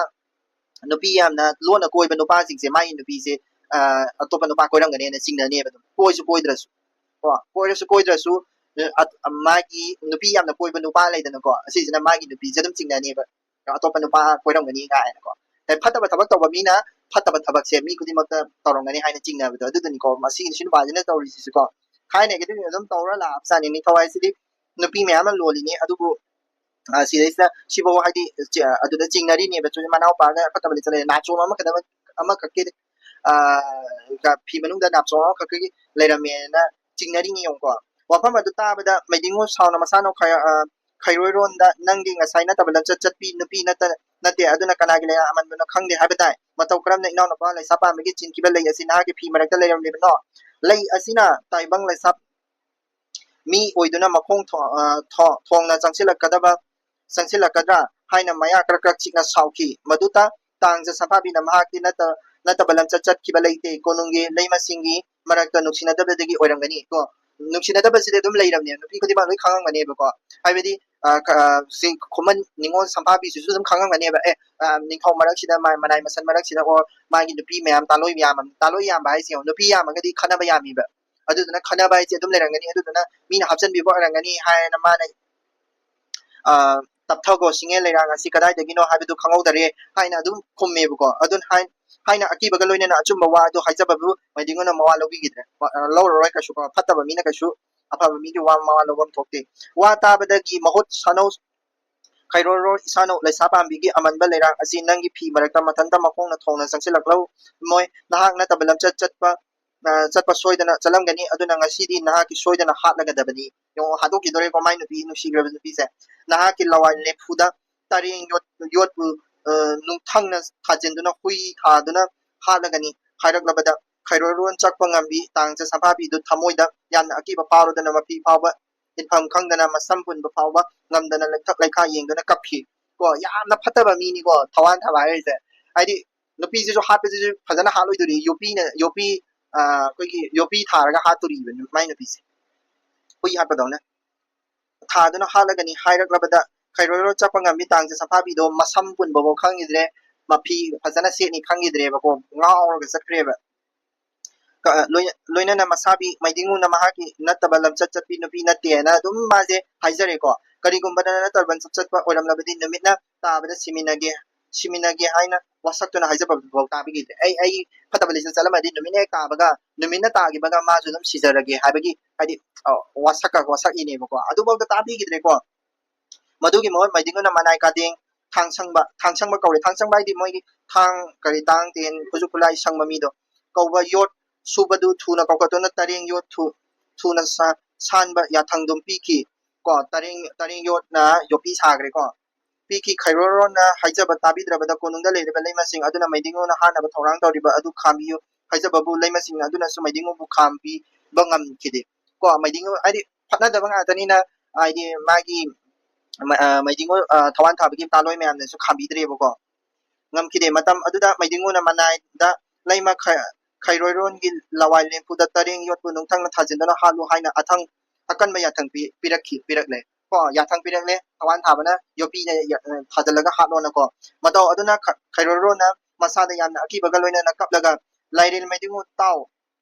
ꯅꯨꯄꯤ ꯌꯥꯝꯅ ꯂꯣꯟꯅ ꯀꯣꯏꯕ ꯅꯨꯄꯥꯁꯤꯡꯁꯦ ꯃꯥꯒꯤ ꯅꯨꯄꯤꯁꯦ ꯑꯇꯣꯞꯄ ꯅꯨꯄꯥ ꯀꯣꯏꯔꯝꯒꯅꯦꯅ ꯆꯤꯡꯅꯅꯦꯕ꯫ ꯑꯗꯨꯝ ꯀꯣꯏꯁꯨ ꯀꯣꯏꯗ꯭ꯔꯁꯨ ꯀꯣ ꯀꯣꯏꯔꯁꯨ ꯀꯣꯏꯗ꯭ꯔꯁꯨ ꯃꯥꯒꯤ ꯅꯨꯄꯤ ꯌꯥꯝꯅ ꯀꯣꯏꯕ ꯅꯨꯄꯥ ꯂꯩꯗꯅꯀꯣ, ꯑꯁꯤꯁꯤꯅ ꯃꯥꯒꯤ ꯅꯨꯄꯤꯁꯦ ꯑꯗꯨꯝ ꯆꯤꯡꯅꯅꯦꯕ꯫ ꯑꯇꯣꯞꯄ ꯅꯨꯄꯥ ꯀꯣꯏꯔꯝꯒꯅꯤ ꯀꯥꯏꯅꯀꯣ꯫ ꯐꯠꯇꯕ ꯊꯕꯛ ꯇꯧꯕ ꯃꯤꯅ ꯐꯠꯇꯕ ꯊꯕꯛꯁꯦ ꯃꯤ ꯈꯨꯗꯤꯡꯃꯛꯇ ꯇꯧꯔꯝꯒꯅꯤ ꯍꯥꯏꯅ ꯆꯤꯡꯅꯕꯗꯣ ꯑꯗꯨꯗꯨꯅꯤꯀꯣ꯫ ꯃꯁꯤ ꯁꯤ ꯅꯨꯄꯥꯁꯤꯅ ꯇꯧꯔꯤꯁꯤꯁꯨꯀꯣ ꯊꯥꯏꯅꯒꯤꯗꯤ ꯑꯗꯨꯝ ꯇꯧꯔ ꯂꯥꯛꯑꯕꯖꯥꯠꯅꯤ꯫ ꯅꯤꯡꯊꯧ ꯍꯥꯏꯁꯤꯗꯤ ꯅꯨꯄꯤ ꯃꯌꯥꯝ ꯑꯃ ꯂꯣꯜꯂꯤꯅꯤ, ꯑꯗꯨꯕꯨ ꯁꯤꯗꯩꯁꯤꯗ ꯁꯤꯐꯥꯎ ꯍꯥꯏꯗꯤ ꯑꯗꯨꯗ ꯆꯤꯡꯅꯔꯤꯅꯦꯕ꯫ ꯃꯅꯥꯎꯄꯥꯒ ꯐꯠꯇꯕ ꯂꯤꯆꯠ ꯂꯩ, ꯅꯥꯆꯣꯝ ꯑꯃꯈꯛꯇ ꯑꯃꯈꯛꯀꯤ ꯐꯤ ꯃꯅꯨꯡꯗ ꯅꯥꯆꯣꯝ ꯑꯃꯈꯛꯀꯤ ꯂꯩꯔꯝꯃꯦꯅ ꯆꯤꯡꯅꯔꯤꯅꯤ ꯌꯦꯡꯉꯨꯀꯣ꯫ ꯋꯥꯐꯝ ꯑꯗꯨ ꯇꯥꯕꯗ ꯃꯩꯗꯤꯡꯉꯨ ꯁꯥꯎꯅ ꯃꯁꯥꯅ ꯈꯩꯔꯣꯏꯔꯣꯟꯗ, "ꯅꯪꯗꯤ ꯉꯁꯥꯏ ꯅꯠꯇꯕ ꯂꯝꯆꯠ ꯆꯠꯄꯤ ꯅꯨꯄꯤ ꯅꯠꯇ ꯅꯠꯇꯦ, ꯑꯗꯨꯅ ꯀꯅꯥꯒꯤ ꯂꯩꯔꯥꯡ ꯑꯃꯟꯕꯅꯣ ꯈꯪꯗꯦ ꯍꯥꯏꯕ ꯇꯥꯏ꯫ ꯃꯇꯧ ꯀꯔꯝꯅ ꯏꯅꯥꯎꯅꯨꯄꯥ ꯂꯩꯁꯥ ꯄꯥꯝꯕꯒꯤ ꯆꯤꯟꯈꯤꯕ ꯂꯩ ꯑꯁꯤ ꯅꯍꯥꯛꯀꯤ ꯐꯤ ꯃꯔꯛꯇ ꯂꯩꯔꯝꯂꯤꯕꯅꯣ? ꯂꯩ ꯑꯁꯤꯅ ꯇꯥꯏꯕꯪ ꯂꯩꯁꯥ ꯃꯤ ꯑꯣꯏꯗꯨꯅ ꯃꯈꯣꯡ ꯊꯣꯡꯅ ꯆꯪꯁꯤꯜꯂꯛꯀꯗꯕ ꯆꯪꯁꯤꯜꯂꯛꯀꯗ꯭ꯔꯥ ꯍꯥꯏꯅ ꯃꯌꯥ ꯀ꯭ꯔꯛ ꯀ꯭ꯔꯛ ꯆꯤꯛꯅ ꯁꯥꯎꯈꯤ꯫ ꯃꯗꯨꯇ ꯇꯥꯡꯖ ꯁꯝꯐꯥꯕꯤꯅ ꯃꯍꯥꯛꯇꯤ ꯅꯠꯇ ꯅꯠꯇꯕ ꯂꯝꯆꯠ ꯆꯠꯈꯤꯕ ꯂꯩꯇꯦ꯫ ꯀꯣꯅꯨꯡꯒꯤ ꯂꯩꯃꯁꯤꯡꯒꯤ ꯃꯔꯛꯇ ꯅꯨꯡꯁꯤꯅꯗꯕꯗꯒꯤ ꯑꯣꯏꯔꯝꯒꯅꯤ ꯀꯣ꯫ ꯅꯨꯡꯁꯤꯅꯗꯕꯁꯤꯗꯤ ꯑꯗꯨꯝ ꯂꯩꯔꯝꯅꯦ, ꯅꯨꯄꯤ ꯈꯨꯗꯤꯡꯃꯛ ꯂꯣꯏ ꯈꯪꯉꯝꯒꯅꯦꯕꯀꯣ꯫ ꯍꯥꯏꯕꯗꯤ ꯁꯤ ꯈꯨꯃꯟ ꯅꯤꯉꯣꯜ ꯁꯝꯐꯥꯕꯤꯁꯤꯁꯨ ꯑꯗꯨꯝ ꯈꯪꯉꯝꯒꯅꯦꯕ꯫ ꯑꯦ, ꯅꯤꯡꯊꯧ ꯃꯔꯛꯁꯤꯗ ꯃꯅꯥꯏ ꯃꯁꯟ ꯃꯔꯛꯁꯤꯗ ꯑꯣꯔ ꯃꯥꯒꯤ ꯅꯨꯄꯤ ꯃꯌꯥꯝ ꯇꯥꯂꯣꯏ ꯌꯥꯝ ꯇꯥꯂꯣꯏ ꯌꯥꯝꯕ ꯍꯥꯏꯁꯦ ꯌꯦꯡꯉꯣ, ꯅꯨꯄꯤ ꯌꯥꯝꯃꯒꯗꯤ ꯈꯠꯅꯕ ꯌꯥꯝꯃꯤꯕ꯫ ꯑꯗꯨꯗꯨꯅ ꯈꯠꯅꯕ ꯍꯥꯏꯁꯦ ꯑꯗꯨꯝ ꯂꯩꯔꯝꯒꯅꯤ꯫ ꯑꯗꯨꯗꯨꯅ ꯃꯤꯅ ꯍꯥꯞꯆꯤꯟꯕꯤꯕ ꯑꯣꯏꯔꯝꯒꯅꯤ ꯍꯥꯏꯅ ꯃꯥꯅ ꯇꯞꯊꯈꯣ, ꯁꯤꯡꯉꯦ ꯂꯩꯔꯥꯡ ꯑꯁꯤ ꯀꯗꯥꯏꯗꯒꯤꯅꯣ ꯍꯥꯏꯕꯗꯨ ꯈꯪꯍꯧꯗꯔꯦ ꯍꯥꯏꯅ ꯑꯗꯨꯝ ꯈꯨꯝꯃꯦꯕꯀꯣ꯫ ꯑꯗꯨꯅ ꯍꯥꯏꯅ ꯑꯀꯤꯕꯒ ꯂꯣꯏꯅꯅ ꯑꯆꯨꯝꯕ ꯋꯥ ꯑꯗꯨ ꯍꯥꯏꯖꯕꯕꯨ ꯃꯩꯗꯤꯡꯉꯨꯅ ꯃꯋꯥ ꯂꯧꯕꯤꯈꯤꯗ꯭ꯔꯦ꯫ ꯂꯧꯔꯔꯣꯏ ꯀꯩꯁꯨ, ꯐꯠꯇꯕ ꯃꯤꯅ ꯀꯩꯁꯨ ꯑꯐꯕ ꯃꯤꯒꯤ ꯋꯥ ꯃꯋꯥ ꯂꯧꯐꯝ ꯊꯣꯛꯇꯦ꯫ ꯋꯥ ꯇꯥꯕꯗꯒꯤ ꯃꯍꯨꯠ ꯁꯥꯅꯧ ꯈꯩꯔꯣꯔꯣ ꯏꯁꯥꯅꯧ ꯂꯩꯁꯥ ꯄꯥꯝꯕꯤꯒꯤ ꯑꯃꯟꯕ ꯂꯩꯔꯥꯡ ꯑꯁꯤ ꯅꯪꯒꯤ ꯐꯤ ꯃꯔꯛꯇ ꯃꯊꯟꯇ ꯃꯈꯣꯡꯅ ꯊꯣꯡꯅ ꯆꯪꯁꯤꯜꯂꯛꯂꯝꯃꯣꯏ꯫ ꯅꯍꯥꯛ ꯅꯠꯇꯕ ꯂꯝꯆꯠ ꯆꯠꯄ, ꯑ, ꯆꯠꯄ ꯁꯣꯏꯗꯅ ꯆꯠꯂꯝꯒꯅꯤ꯫ ꯑꯗꯨꯅ ꯉꯁꯤꯗꯤ ꯅꯍꯥꯛꯀꯤ ꯁꯣꯏꯗꯅ ꯍꯥꯠꯂꯒꯗꯕꯅꯤ꯫ ꯌꯦꯡꯉꯣ, ꯍꯥꯠꯇꯣꯛꯈꯤꯗꯣꯔꯦꯀꯣ ꯃꯥꯏ ꯅꯨꯄꯤ, ꯅꯨꯡꯁꯤꯈ꯭ꯔꯕ ꯅꯨꯄꯤꯁꯦ꯫ ꯅꯍꯥꯛꯀꯤ ꯂꯋꯥꯏ ꯂꯦꯝꯐꯨꯗ ꯇꯔꯦꯡ ꯌꯣꯠ-, ꯌꯣꯠꯄꯨ, ꯑ, ꯅꯨꯡꯊꯪꯅ ꯊꯥꯖꯤꯟꯗꯨꯅ, ꯍꯨꯏ ꯊꯥꯗꯨꯅ ꯍꯥꯠꯂꯒꯅꯤ ꯍꯥꯏꯔꯛꯂꯕꯗ, ꯈꯩꯔꯣꯔꯣꯟ ꯆꯠꯄ ꯉꯝꯕꯤ ꯇꯥꯡꯖ ꯁꯝꯐꯥꯕꯤꯗꯨ ꯊꯃꯣꯏꯗ ꯌꯥꯝꯅ ꯑꯀꯤꯕ ꯐꯥꯎꯔꯗꯨꯅ, ꯃꯐꯤ ꯐꯥꯎꯕ ꯏꯟꯐꯝ ꯈꯪꯗꯅ, ꯃꯁꯝ ꯄꯨꯟꯕ ꯐꯥꯎꯕ ꯉꯝꯗꯅ, ꯂꯩꯊꯛ ꯂꯩꯈꯥ ꯌꯦꯡꯗꯨꯅ ꯀꯞꯈꯤ꯫ ꯀꯣ, ꯌꯥꯝꯅ ꯐꯠꯇꯕ ꯃꯤꯅꯤꯀꯣ ꯊꯋꯥꯟ ꯊꯥꯕ ꯍꯥꯏꯔꯤꯁꯦ꯫ ꯍꯥꯏꯗꯤ ꯅꯨꯄꯤꯁꯤꯁꯨ ꯍꯥꯠꯄꯁꯤꯁꯨ ꯐꯖꯅ ꯍꯥꯠꯂꯣꯏꯗꯣꯔꯤ, ꯌꯣꯄꯤꯅ, ꯌꯣꯄꯤ, ꯑ, ꯑꯩꯈꯣꯏꯒꯤ ꯌꯣꯄꯤ ꯊꯥꯔꯒ ꯍꯥꯠꯇꯣꯔꯤꯕ ꯅꯨ-, ꯃꯥꯏ ꯅꯨꯄꯤꯁꯦ꯫ ꯍꯨꯏ ꯍꯥꯠꯄꯗꯧꯅ꯫ ꯊꯥꯗꯨꯅ ꯍꯥꯠꯂꯒꯅꯤ ꯍꯥꯏꯔꯛꯂꯕꯗ, ꯈꯩꯔꯣꯏꯔꯣ ꯆꯠꯄ ꯉꯝꯃꯤ ꯇꯥꯡꯖ ꯁꯝꯐꯥꯕꯤꯗꯣ ꯃꯁꯝ ꯄꯨꯟꯕꯐꯥꯎ ꯈꯪꯈꯤꯗ꯭ꯔꯦ, ꯃꯐꯤ ꯐꯖꯅ ꯁꯦꯠꯅꯤ ꯈꯪꯈꯤꯗ꯭ꯔꯦꯕꯀꯣ, ꯉꯥꯎꯔꯒ ꯆꯠꯈ꯭ꯔꯦꯕ꯫ ꯀ-, ꯂꯣꯏ-, ꯂꯣꯏꯅꯅ ꯃꯁꯥꯕꯤ ꯃꯩꯗꯤꯡꯉꯨꯅ ꯃꯍꯥꯛꯀꯤ ꯅꯠꯇꯕ ꯂꯝꯆꯠ ꯆꯠꯄꯤ ꯅꯨꯄꯤ ꯅꯠꯇꯦꯅ ꯑꯗꯨꯝ ꯃꯥꯁꯦ ꯍꯥꯏꯖꯔꯦꯀꯣ꯫ ꯀꯔꯤꯒꯨꯝꯕꯗ ꯅꯠꯇꯕ ꯂꯝꯆꯠ ꯆꯠꯄ ꯑꯣꯏꯔꯝꯂꯕꯗꯤ ꯅꯨꯃꯤꯠꯅ ꯇꯥꯕꯗ ꯁꯤꯃꯤꯟꯅꯒꯦ, ꯁꯤꯃꯤꯟꯅꯒꯦ ꯍꯥꯏꯅ ꯋꯥꯁꯛꯇꯨꯅ ꯍꯥꯏꯖꯕꯐꯥꯎ ꯇꯥꯕꯤꯈꯤꯗ꯭ꯔꯦ꯫ ꯑꯩ, ꯑꯩ ꯐꯠꯇꯕ ꯂꯤꯆꯠ ꯆꯠꯂꯝꯃꯗꯤ ꯅꯨꯃꯤꯠꯅ ꯍꯦꯛ ꯇꯥꯕꯒ, ꯅꯨꯃꯤꯠꯅ ꯇꯥꯈꯤꯕꯒ ꯃꯥꯁꯨ ꯑꯗꯨꯝ ꯁꯤꯖꯔꯒꯦ ꯍꯥꯏꯕꯒꯤ, ꯍꯥꯏꯗꯤ, ꯑ, ꯋꯥꯁꯛꯀ ꯋꯥꯁꯛꯏꯅꯦꯕꯀꯣ꯫ ꯑꯗꯨꯐꯥꯎꯗ ꯇꯥꯕꯤꯈꯤꯗ꯭ꯔꯦꯀꯣ꯫ ꯃꯗꯨꯒꯤ ꯃꯍꯨꯠ ꯃꯩꯗꯤꯡꯉꯨꯅ ꯃꯅꯥꯏ ꯀꯥꯗꯦꯡ ꯊꯥꯡꯁꯪꯕ, ꯊꯥꯡꯁꯪꯕ ꯀꯧꯔꯦ꯫ ꯊꯥꯡꯁꯪꯕ ꯍꯥꯏꯗꯤ ꯃꯣꯏꯒꯤ ꯊꯥꯡ, ꯀꯔꯤ, ꯇꯥꯡ, ꯇꯦꯟ, ꯈꯨꯠꯁꯨ ꯈꯨꯠꯂꯥꯏ ꯁꯪꯕ ꯃꯤꯗꯣ ꯀꯧꯕ ꯌꯣꯠ ꯁꯨꯕꯗꯨ ꯊꯨꯅ ꯀꯧꯈꯠꯇꯨꯅ ꯇꯔꯦꯡ ꯌꯣꯠ ꯊꯨ-, ꯊꯨꯅ ꯁꯥ-, ꯁꯥꯟꯕ ꯌꯥꯊꯪꯗꯨꯝ ꯄꯤꯈꯤ꯫ ꯀꯣ, ꯇꯔꯦꯡ, ꯇꯔꯦꯡ ꯌꯣꯠꯅ ꯌꯣꯠꯄꯤ ꯁꯥꯈ꯭ꯔꯦꯀꯣ꯫ ꯄꯤꯈꯤ꯫ ꯈꯩꯔꯣꯔꯣꯟꯅ ꯍꯥꯏꯖꯕ ꯇꯥꯕꯤꯗ꯭ꯔꯕꯗ ꯀꯣꯅꯨꯡꯗ ꯂꯩꯔꯤꯕ ꯂꯩꯃꯁꯤꯡ ꯑꯗꯨꯅ ꯃꯩꯗꯤꯡꯉꯨꯅ ꯍꯥꯠꯅꯕ ꯊꯧꯔꯥꯡ ꯇꯧꯔꯤꯕ ꯑꯗꯨ ꯈꯥꯝꯕꯤꯌꯨ ꯍꯥꯏꯖꯕꯕꯨ ꯂꯩꯃꯁꯤꯡꯅ ꯑꯗꯨꯅꯁꯨ ꯃꯩꯗꯤꯡꯉꯨꯕꯨ ꯈꯥꯝꯕꯤꯕ ꯉꯝꯈꯤꯗꯦ꯫ ꯀꯣ, ꯃꯩꯗꯤꯡꯉꯨ ꯍꯥꯏꯗꯤ ꯐꯠꯅꯗꯕ ꯉꯥꯛꯇꯅꯤꯅ, ꯍꯥꯏꯗꯤ ꯃꯥꯒꯤ ꯃ-, ꯑ, ꯃꯩꯗꯤꯡꯉꯨ, ꯑ, ꯊꯋꯥꯟ ꯊꯥꯕꯒꯤ ꯃꯇꯥꯂꯣꯏ ꯃꯌꯥꯝꯅꯁꯨ ꯈꯥꯝꯕꯤꯗ꯭ꯔꯦꯕꯀꯣ꯫ ꯉꯝꯈꯤꯗꯦ꯫ ꯃꯇꯝ ꯑꯗꯨꯗ ꯃꯩꯗꯤꯡꯉꯨꯅ ꯃꯅꯥꯏꯗ ꯂꯩꯃ ꯈ-, ꯈꯩꯔꯣꯏꯔꯣꯟꯒꯤ ꯂꯋꯥꯏ ꯂꯦꯝꯐꯨꯗ ꯇꯔꯦꯡ ꯌꯣꯠꯄꯨ ꯅꯨꯡꯊꯪꯅ ꯊꯥꯖꯤꯟꯗꯨꯅ ꯍꯥꯠꯂꯨ ꯍꯥꯏꯅ ꯑꯊꯪ ꯑꯀꯟꯕ ꯌꯥꯊꯪ ꯄꯤ-, ꯄꯤꯔꯛꯈꯤ, ꯄꯤꯔꯛꯂꯦ꯫ ꯀꯣ, ꯌꯥꯊꯪ ꯄꯤꯔꯛꯂꯦ꯫ ꯊꯋꯥꯟ ꯊꯥꯕꯅ ꯌꯣꯠꯄꯤꯅ ꯌ-, ꯊꯥꯖꯤꯜꯂꯒ ꯍꯥꯠꯂꯣꯅꯀꯣ꯫ ꯃꯇꯧ ꯑꯗꯨꯅ ꯈ-, ꯈꯩꯔꯣꯏꯔꯣꯟꯅ ꯃꯁꯥꯗ ꯌꯥꯝꯅ ꯑꯀꯤꯕꯒ ꯂꯣꯏꯅꯅ ꯀꯞꯂꯒ, "ꯂꯥꯏꯔꯦꯜ ꯃꯩꯗꯤꯡꯉꯨ ꯇꯥꯎ꯫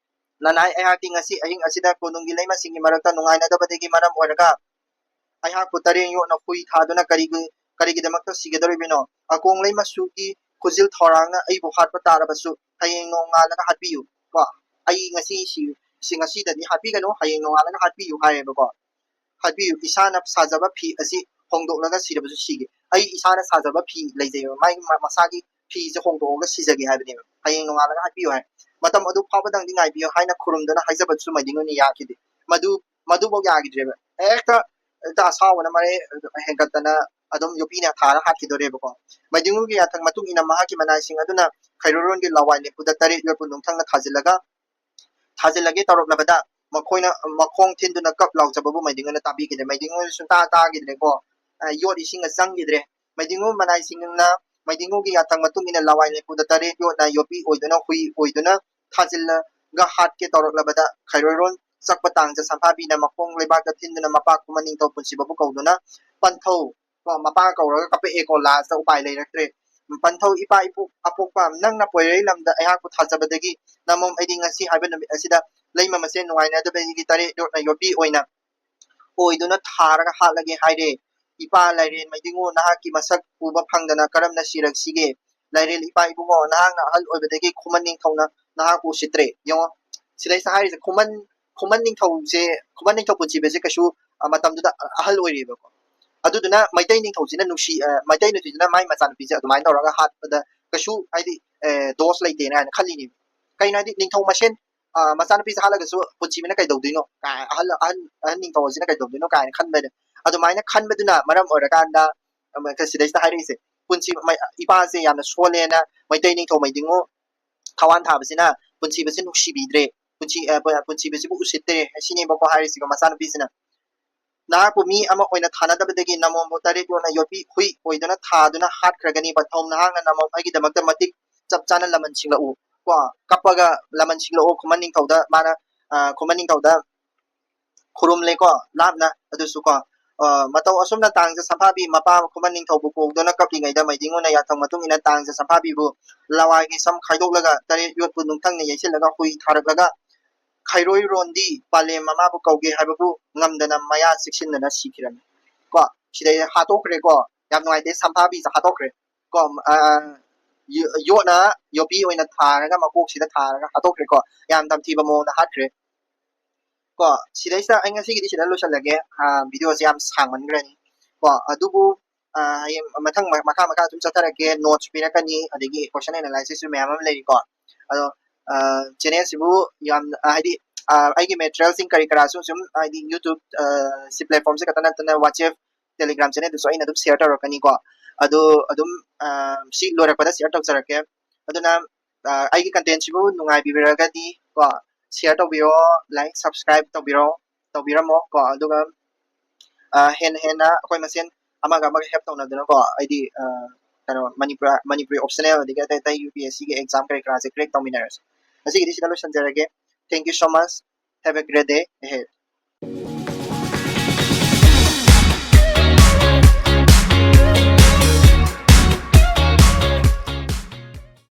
ꯅꯅꯥꯏ ꯑꯩꯍꯥꯛꯇꯤ ꯉꯁꯤ ꯑꯍꯤꯡ ꯑꯁꯤꯗ ꯀꯣꯅꯨꯡꯒꯤ ꯂꯩꯃꯁꯤꯡꯒꯤ ꯃꯔꯛꯇ ꯅꯨꯡꯉꯥꯏꯅꯗꯕꯗꯒꯤ ꯃꯔꯝ ꯑꯣꯏꯔꯒ ꯑꯩꯍꯥꯛꯄꯨ ꯇꯔꯦꯡ ꯌꯣꯠꯅ ꯍꯨꯏ ꯊꯥꯗꯨꯅ ꯀꯔꯤꯒꯤ, ꯀꯔꯤꯒꯤꯗꯃꯛꯇ ꯁꯤꯒꯗꯧꯔꯤꯕꯅꯣ? ꯑꯀꯣꯡ ꯂꯩꯃꯁꯨꯒꯤ ꯈꯨꯖꯤꯜ ꯊꯧꯔꯥꯡꯅ ꯑꯩꯕꯨ ꯍꯥꯠꯄ ꯇꯥꯔꯕꯁꯨ ꯍꯌꯦꯡ ꯅꯣꯡꯉꯥꯜꯂꯒ ꯍꯥꯠꯄꯤꯌꯨ꯫ ꯀꯣ, ꯑꯩ ꯉꯁꯤ ꯁꯤ-, ꯁꯤ ꯉꯁꯤꯗꯗꯤ ꯍꯥꯠꯄꯤꯒꯅꯨ, ꯍꯌꯦꯡ ꯅꯣꯡꯉꯥꯜꯂꯒ ꯍꯥꯠꯄꯤꯌꯨ" ꯍꯥꯏꯔꯦꯕꯀꯣ꯫ ꯍꯥꯠꯄꯤꯌꯨ, ꯏꯁꯥꯅ ꯁꯥꯖꯕ ꯐꯤ ꯑꯁꯤ ꯍꯣꯡꯗꯣꯛꯂꯒ ꯁꯤꯔꯕꯁꯨ ꯁꯤꯒꯦ꯫ ꯑꯩ ꯏꯁꯥꯅ ꯁꯥꯖꯕ ꯐꯤ ꯂꯩꯖꯩꯕ, ꯃꯥꯒꯤ ꯃ-, ꯃꯁꯥꯒꯤ ꯐꯤꯁꯦ ꯍꯣꯡꯗꯣꯛꯑꯒ ꯁꯤꯖꯒꯦ ꯍꯥꯏꯕꯅꯦꯕ꯫ ꯍꯌꯦꯡ ꯅꯣꯡꯉꯥꯜꯂꯒ ꯍꯥꯠꯄꯤꯌꯨ ꯍꯥꯏ꯫ ꯃꯇꯝ ꯑꯗꯨ ꯐꯥꯎꯕꯗꯪꯗꯤ ꯉꯥꯏꯕꯤꯌꯨ ꯍꯥꯏꯅ ꯈꯨꯔꯨꯝꯗꯨꯅ ꯍꯥꯏꯖꯕꯗꯨꯁꯨ ꯃꯩꯗꯤꯡꯉꯨꯅ ꯌꯥꯈꯤꯗꯦ꯫ ꯃꯗꯨ, ꯃꯗꯨꯐꯥꯎ ꯌꯥꯈꯤꯗ꯭ꯔꯦꯕ꯫ ꯍꯦꯛꯇ, ꯍꯦꯛꯇ ꯑꯁꯥꯎꯕꯅ ꯃꯔꯩ ꯍꯦꯟꯒꯠꯇꯅ ꯑꯗꯨꯝ ꯌꯣꯠꯄꯤꯅ ꯊꯥꯔ ꯍꯥꯠꯈꯤꯗꯣꯔꯦꯕꯀꯣ꯫ ꯃꯩꯗꯤꯡꯉꯨꯒꯤ ꯌꯥꯊꯪ ꯃꯇꯨꯡ ꯏꯟꯅ ꯃꯍꯥꯛꯀꯤ ꯃꯅꯥꯏꯁꯤꯡ ꯑꯗꯨꯅ ꯈꯩꯔꯣꯔꯣꯟꯒꯤ ꯂꯋꯥꯏ ꯂꯦꯞꯄꯨꯗ ꯇꯔꯦꯠ ꯌꯣꯠꯄꯨ ꯅꯨꯡꯊꯪꯅ ꯊꯥꯖꯤꯜꯂꯒ, ꯊꯥꯖꯤꯜꯂꯒꯦ ꯇꯧꯔꯛꯂꯕꯗ ꯃꯈꯣꯏꯅ ꯃꯈꯣꯡ ꯊꯤꯟꯗꯨꯅ ꯀꯞ ꯂꯥꯎꯖꯕꯕꯨ ꯃꯩꯗꯤꯡꯉꯨꯅ ꯇꯥꯕꯤꯈꯤꯗꯦ꯫ ꯃꯩꯗꯤꯡꯉꯨꯅ ꯁꯨꯡꯇꯥ ꯇꯥꯈꯤꯗ꯭ꯔꯦꯀꯣ꯫ ꯑ, ꯌꯣꯠ ꯏꯁꯤꯡꯒ ꯆꯪꯈꯤꯗ꯭ꯔꯦ꯫ ꯃꯩꯗꯤꯡꯉꯨ ꯃꯅꯥꯏꯁꯤꯡꯅ, ꯃꯩꯗꯤꯡꯉꯨꯒꯤ ꯌꯥꯊꯪ ꯃꯇꯨꯡ ꯏꯟꯅ ꯂꯋꯥꯏ ꯂꯦꯞꯄꯨꯗ ꯇꯔꯦꯠ ꯌꯣꯠꯅ ꯌꯣꯠꯄꯤ ꯑꯣꯏꯗꯨꯅ, ꯍꯨꯏ ꯑꯣꯏꯗꯨꯅ ꯊꯥꯖꯤꯜꯂꯒ ꯍꯥꯠꯀꯦ ꯇꯧꯔꯛꯂꯕꯗ ꯈꯩꯔꯣꯏꯔꯣꯟ ꯆꯛꯄ ꯇꯥꯡꯖ ꯁꯝꯐꯥꯕꯤꯅ ꯃꯈꯣꯡ ꯂꯩꯕꯥꯛꯇ ꯊꯤꯟꯗꯨꯅ ꯃꯄꯥ ꯈꯨꯃꯟ ꯅꯤꯡꯊꯧ ꯄꯨꯟꯁꯤꯕꯕꯨ ꯀꯧꯗꯨꯅ, "ꯄꯟꯊꯧ"꯫ ꯀꯣ, ꯃꯄꯥ ꯀꯧꯔꯒ ꯀꯞꯄꯛꯑꯦꯀꯣ, ꯂꯥꯁꯇ ꯎꯄꯥꯏ ꯂꯩꯔꯛꯇ꯭ꯔꯦ꯫ "ꯄꯟꯊꯧ ꯏꯄꯥ ꯏꯄꯨ ꯑꯄꯣꯛꯄ, ꯅꯪꯅ ꯄꯣꯏꯔꯩ ꯂꯝꯗ ꯑꯩꯍꯥꯛꯄꯨ ꯊꯥꯖꯕꯗꯒꯤ ꯅꯃꯣꯝ ꯑꯩꯗꯤ ꯉꯁꯤ ꯍꯥꯏꯕ ꯅꯨꯃꯤꯠ ꯑꯁꯤꯗ ꯂꯩꯃ ꯃꯁꯦꯟ ꯅꯨꯡꯉꯥꯏꯅꯗꯕꯗꯒꯤ ꯇꯔꯦꯠ ꯌꯣꯠꯅ ꯌꯣꯠꯄꯤ ꯑꯣꯏꯅ ꯑꯣꯏꯗꯨꯅ ꯊꯥꯔꯒ ꯍꯥꯠꯂꯒꯦ ꯍꯥꯏꯔꯦ꯫ ꯏꯄꯥ ꯂꯥꯏꯔꯦꯟ ꯃꯩꯗꯤꯡꯉꯨ, ꯅꯍꯥꯛꯀꯤ ꯃꯁꯛ ꯎꯕ ꯐꯪꯗꯅ ꯀꯔꯝꯅ ꯁꯤꯔꯛꯁꯤꯒꯦ? ꯂꯥꯏꯔꯦꯟ ꯏꯄꯥ ꯏꯕꯨꯡꯉꯣ, ꯅꯍꯥꯛꯅ ꯑꯍꯜ ꯑꯣꯏꯕꯗꯒꯤ ꯈꯨꯃꯟ ꯅꯤꯡꯊꯧꯅ ꯅꯍꯥꯛꯄꯨ ꯎꯁꯤꯠꯇ꯭ꯔꯦ"꯫ ꯌꯦꯡꯉꯣ, ꯁꯤꯗꯩꯁꯤꯗ ꯍꯥꯏꯔꯤꯁꯦ ꯈꯨꯃꯟ, ꯈꯨꯃꯟ ꯅꯤꯡꯊꯧꯁꯦ, ꯈꯨꯃꯟ ꯅꯤꯡꯊꯧ ꯄꯨꯟꯁꯤꯕꯁꯦ ꯀꯩꯁꯨ, ꯑ, ꯃꯇꯝꯗꯨꯗ ꯑꯍꯜ ꯑꯣꯏꯔꯤꯕꯀꯣ꯫ ꯑꯗꯨꯗꯨꯅ ꯃꯩꯇꯩ ꯅꯤꯡꯊꯧꯁꯤꯅ ꯅꯨꯡꯁꯤ, ꯑ, ꯃꯩꯇꯩ ꯅꯨꯄꯤꯁꯤꯅ ꯃꯥꯏ ꯃꯆꯥꯅꯨꯄꯤꯁꯦ ꯑꯗꯨꯃꯥꯏꯅ ꯇꯧꯔꯒ ꯍꯥꯠꯄꯗ ꯀꯩꯁꯨ, ꯍꯥꯏꯗꯤ, ꯑ, ꯗꯣꯁ ꯂꯩꯇꯦꯅ ꯍꯥꯏꯅ ꯈꯜꯂꯤꯅꯦꯕ꯫ ꯀꯩꯅꯣ ꯍꯥꯏꯗꯤ ꯅꯤꯡꯊꯧ ꯃꯁꯦꯟ, ꯑ, ꯃꯆꯥꯅꯨꯄꯤꯁꯦ ꯍꯥꯠꯂꯒꯁꯨ ꯄꯨꯟꯁꯤꯕꯅ ꯀꯩꯗꯧꯗꯣꯏꯅꯣ? ꯀꯥꯏ, ꯑꯍꯜ, ꯑꯍꯟ, ꯑꯍꯟ ꯅꯤꯡꯊꯧ ꯑꯁꯤꯅ ꯀꯩꯗꯧꯗꯣꯏꯅꯣ ꯀꯥꯏꯅ ꯈꯟꯕꯗ, ꯑꯗꯨꯃꯥꯏꯅ ꯈꯟꯕꯗꯨꯅ ꯃꯔꯝ ꯑꯣꯏꯔꯀꯥꯟꯗ, ꯑꯃ, ꯁꯤꯗꯩꯁꯤꯗ ꯍꯥꯏꯔꯛꯏꯁꯦ, ꯄꯨꯟꯁꯤ, ꯃꯩ-, ꯏꯄꯥꯁꯦ ꯌꯥꯝꯅ ꯁꯣꯜꯂꯦꯅ ꯃꯩꯇꯩ ꯅꯤꯡꯊꯧ ꯃꯩꯗꯤꯡꯉꯨ ꯊꯋꯥꯟ ꯊꯥꯕꯁꯤꯅ ꯄꯨꯟꯁꯤꯕꯁꯤ ꯅꯨꯡꯁꯤꯕꯤꯗ꯭ꯔꯦ, ꯄꯨꯟꯁꯤ, ꯑ, ꯄ-, ꯄꯨꯟꯁꯤꯕꯁꯤꯕꯨ ꯎꯁꯤꯠꯇ꯭ꯔꯦ ꯁꯤꯅꯦꯕꯀꯣ ꯍꯥꯏꯔꯤꯁꯤꯀꯣ ꯃꯆꯥꯅꯨꯄꯤꯁꯤꯅ꯫ "ꯅꯍꯥꯛꯄꯨ ꯃꯤ ꯑꯃ ꯑꯣꯏꯅ ꯊꯥꯅꯗꯕꯗꯒꯤ ꯅꯃꯣꯝꯕꯨ ꯇꯔꯦꯠ ꯌꯣꯠꯅ ꯌꯣꯠꯄꯤ ꯍꯨꯏ ꯑꯣꯏꯗꯨꯅ ꯊꯥꯗꯨꯅ ꯍꯥꯠꯈ꯭ꯔꯒꯅꯤ꯫ ꯄꯟꯊꯧ, ꯅꯍꯥꯛꯅ ꯅꯃꯣꯝ ꯑꯩꯒꯤꯗꯃꯛꯇ ꯃꯇꯤꯛ ꯆꯞ ꯆꯥꯅ ꯂꯃꯟ ꯁꯤꯡꯂꯛꯎ"꯫ ꯀꯣ, ꯀꯞꯄꯒ ꯂꯃꯟ ꯁꯤꯡꯂꯛꯎ ꯈꯨꯃꯟ ꯅꯤꯡꯊꯧꯗ ꯃꯥꯅ, ꯑ, ꯈꯨꯃꯟ ꯅꯤꯡꯊꯧꯗ ꯈꯨꯔꯨꯝꯂꯦꯀꯣ, ꯂꯥꯞꯅ ꯑꯗꯨꯁꯨ ꯀꯣ꯫ ꯑ, ꯃꯇꯧ ꯑꯁꯨꯝꯅ ꯇꯥꯡꯖ ꯁꯝꯐꯥꯕꯤ ꯃꯄꯥ ꯈꯨꯃꯟ ꯅꯤꯡꯊꯧꯕꯨ ꯀꯧꯗꯨꯅ ꯀꯞꯂꯤꯉꯩꯗ ꯃꯩꯗꯤꯡꯉꯨꯅ ꯌꯥꯊꯪ ꯃꯇꯨꯡ ꯏꯟꯅ ꯇꯥꯡꯖ ꯁꯝꯐꯥꯕꯤꯕꯨ ꯂꯋꯥꯏꯒꯤ ꯁꯝ ꯈꯥꯏꯗꯣꯛꯂꯒ ꯇꯔꯦꯠ ꯌꯣꯠꯄꯨ ꯅꯨꯡꯊꯪꯅ ꯌꯩꯁꯤꯜꯂꯒ ꯍꯨꯏ ꯊꯥꯔꯛꯂꯒ ꯈꯩꯔꯣꯏꯔꯣꯟꯗꯤ ꯄꯥꯂꯦꯝ ꯃꯃꯥꯕꯨ ꯀꯧꯒꯦ ꯍꯥꯏꯕꯕꯨ ꯉꯝꯗꯅ ꯃꯌꯥ ꯆꯤꯛꯁꯤꯟꯗꯅ ꯁꯤꯈꯤꯔꯝꯃꯤ꯫ ꯀꯣ, ꯁꯤꯗꯩ ꯍꯥꯠꯇꯣꯛꯈ꯭ꯔꯦꯀꯣ꯫ ꯌꯥꯝ ꯅꯨꯡꯉꯥꯏꯇꯦ, ꯁꯝꯐꯥꯕꯤꯁꯦ ꯍꯥꯠꯇꯣꯛꯈ꯭ꯔꯦ꯫ ꯀꯣ, ꯑ, ꯌꯣ-, ꯌꯣꯠꯅ ꯌꯣꯠꯄꯤ ꯑꯣꯏꯅ ꯊꯥꯔꯒ ꯃꯀꯣꯛꯁꯤꯗ ꯊꯥꯔꯒ ꯍꯥꯠꯇꯣꯛꯈ꯭ꯔꯦꯀꯣ꯫ ꯌꯥꯝ ꯇꯝꯊꯤꯕ ꯃꯑꯣꯡꯗ ꯍꯥꯠꯈ꯭ꯔꯦ꯫ ꯀꯣ, ꯁꯤꯗꯩꯁꯤꯗ ꯑꯩ ꯉꯁꯤꯒꯤꯗꯤ ꯁꯤꯗ ꯂꯣꯏꯁꯤꯜꯂꯒꯦ꯫ ꯑ, ꯚꯤꯗꯤꯑꯣꯁꯦ ꯌꯥꯝ ꯁꯥꯡꯃꯟꯈ꯭ꯔꯅꯤ꯫ ꯀꯣ꯫ ꯑꯗꯨꯕꯨ ꯑ, ꯍꯌꯦꯡ ꯃꯊꯪ ꯃ- ꯃꯈꯥ ꯃꯈꯥ ꯑꯗꯨꯝ ꯆꯠꯊꯔꯛꯀꯦ, notes ꯄꯤꯔꯛꯀꯅꯤ, ꯑꯗꯒꯤ question analysis ꯁꯨ ꯃꯌꯥꯝ ꯑꯃ ꯂꯩꯔꯤꯀꯣ꯫ ꯑꯗꯣ ꯆꯦꯅꯦꯜꯁꯤꯕꯨ ꯌꯥꯝ ꯑ, ꯍꯥꯏꯗꯤ ꯑ, ꯑꯩꯒꯤ material ꯁꯤꯡ ꯀꯔꯤ ꯀꯔꯥꯁꯨ ꯁꯨꯝ ꯍꯥꯏꯗꯤ YouTube ꯁꯤ platform ꯁꯦ ꯈꯛꯇ ꯅꯠꯇꯅ WhatsApp, Telegram channel ꯗꯁꯨ ꯑꯩꯅ ꯑꯗꯨꯝ share ꯇꯧꯔꯛꯀꯅꯤꯀꯣ꯫ ꯑꯗꯣ ꯑꯗꯨꯝ ꯑ, ꯁꯤ ꯂꯣꯏꯔꯛꯄꯗ share ꯇꯧꯖꯔꯛꯀꯦ꯫ ꯑꯗꯨꯅ ꯑ, ꯑꯩꯒꯤ content ꯁꯤꯕꯨ ꯅꯨꯡꯉꯥꯏꯕꯤꯔꯒꯗꯤ ꯀꯣ, share ꯇꯧꯕꯤꯔꯣ, like, subscribe ꯇꯧꯕꯤꯔꯣ, ꯇꯧꯕꯤꯔꯝꯃꯣ ꯀꯣ꯫ ꯑꯗꯨꯒ ꯑ, ꯍꯦꯟꯅ ꯍꯦꯟꯅ ꯑꯩꯈꯣꯏ ꯃꯁꯦꯟ ꯑꯃꯒ ꯑꯃꯒ help ꯇꯧꯅꯗꯨꯅꯀꯣ, ꯑꯩꯗꯤ ꯑ, ꯀꯩꯅꯣ ꯃꯅꯤꯄꯨꯔ ꯃꯅꯤꯄꯨꯔꯤ optional ꯑꯗꯒꯤ ꯑꯇꯩ ꯑꯇꯩ UPSC ꯒꯤ exam ꯀꯔꯤ ꯀꯔꯥꯁꯦ crack ꯇꯧꯃꯤꯟꯅꯔꯁꯦ꯫ ꯉꯁꯤꯒꯤꯗꯤ ꯁꯤꯗ ꯂꯣꯏꯁꯤꯟꯖꯔꯒꯦ꯫ Thank you so much. Have a great day ahead.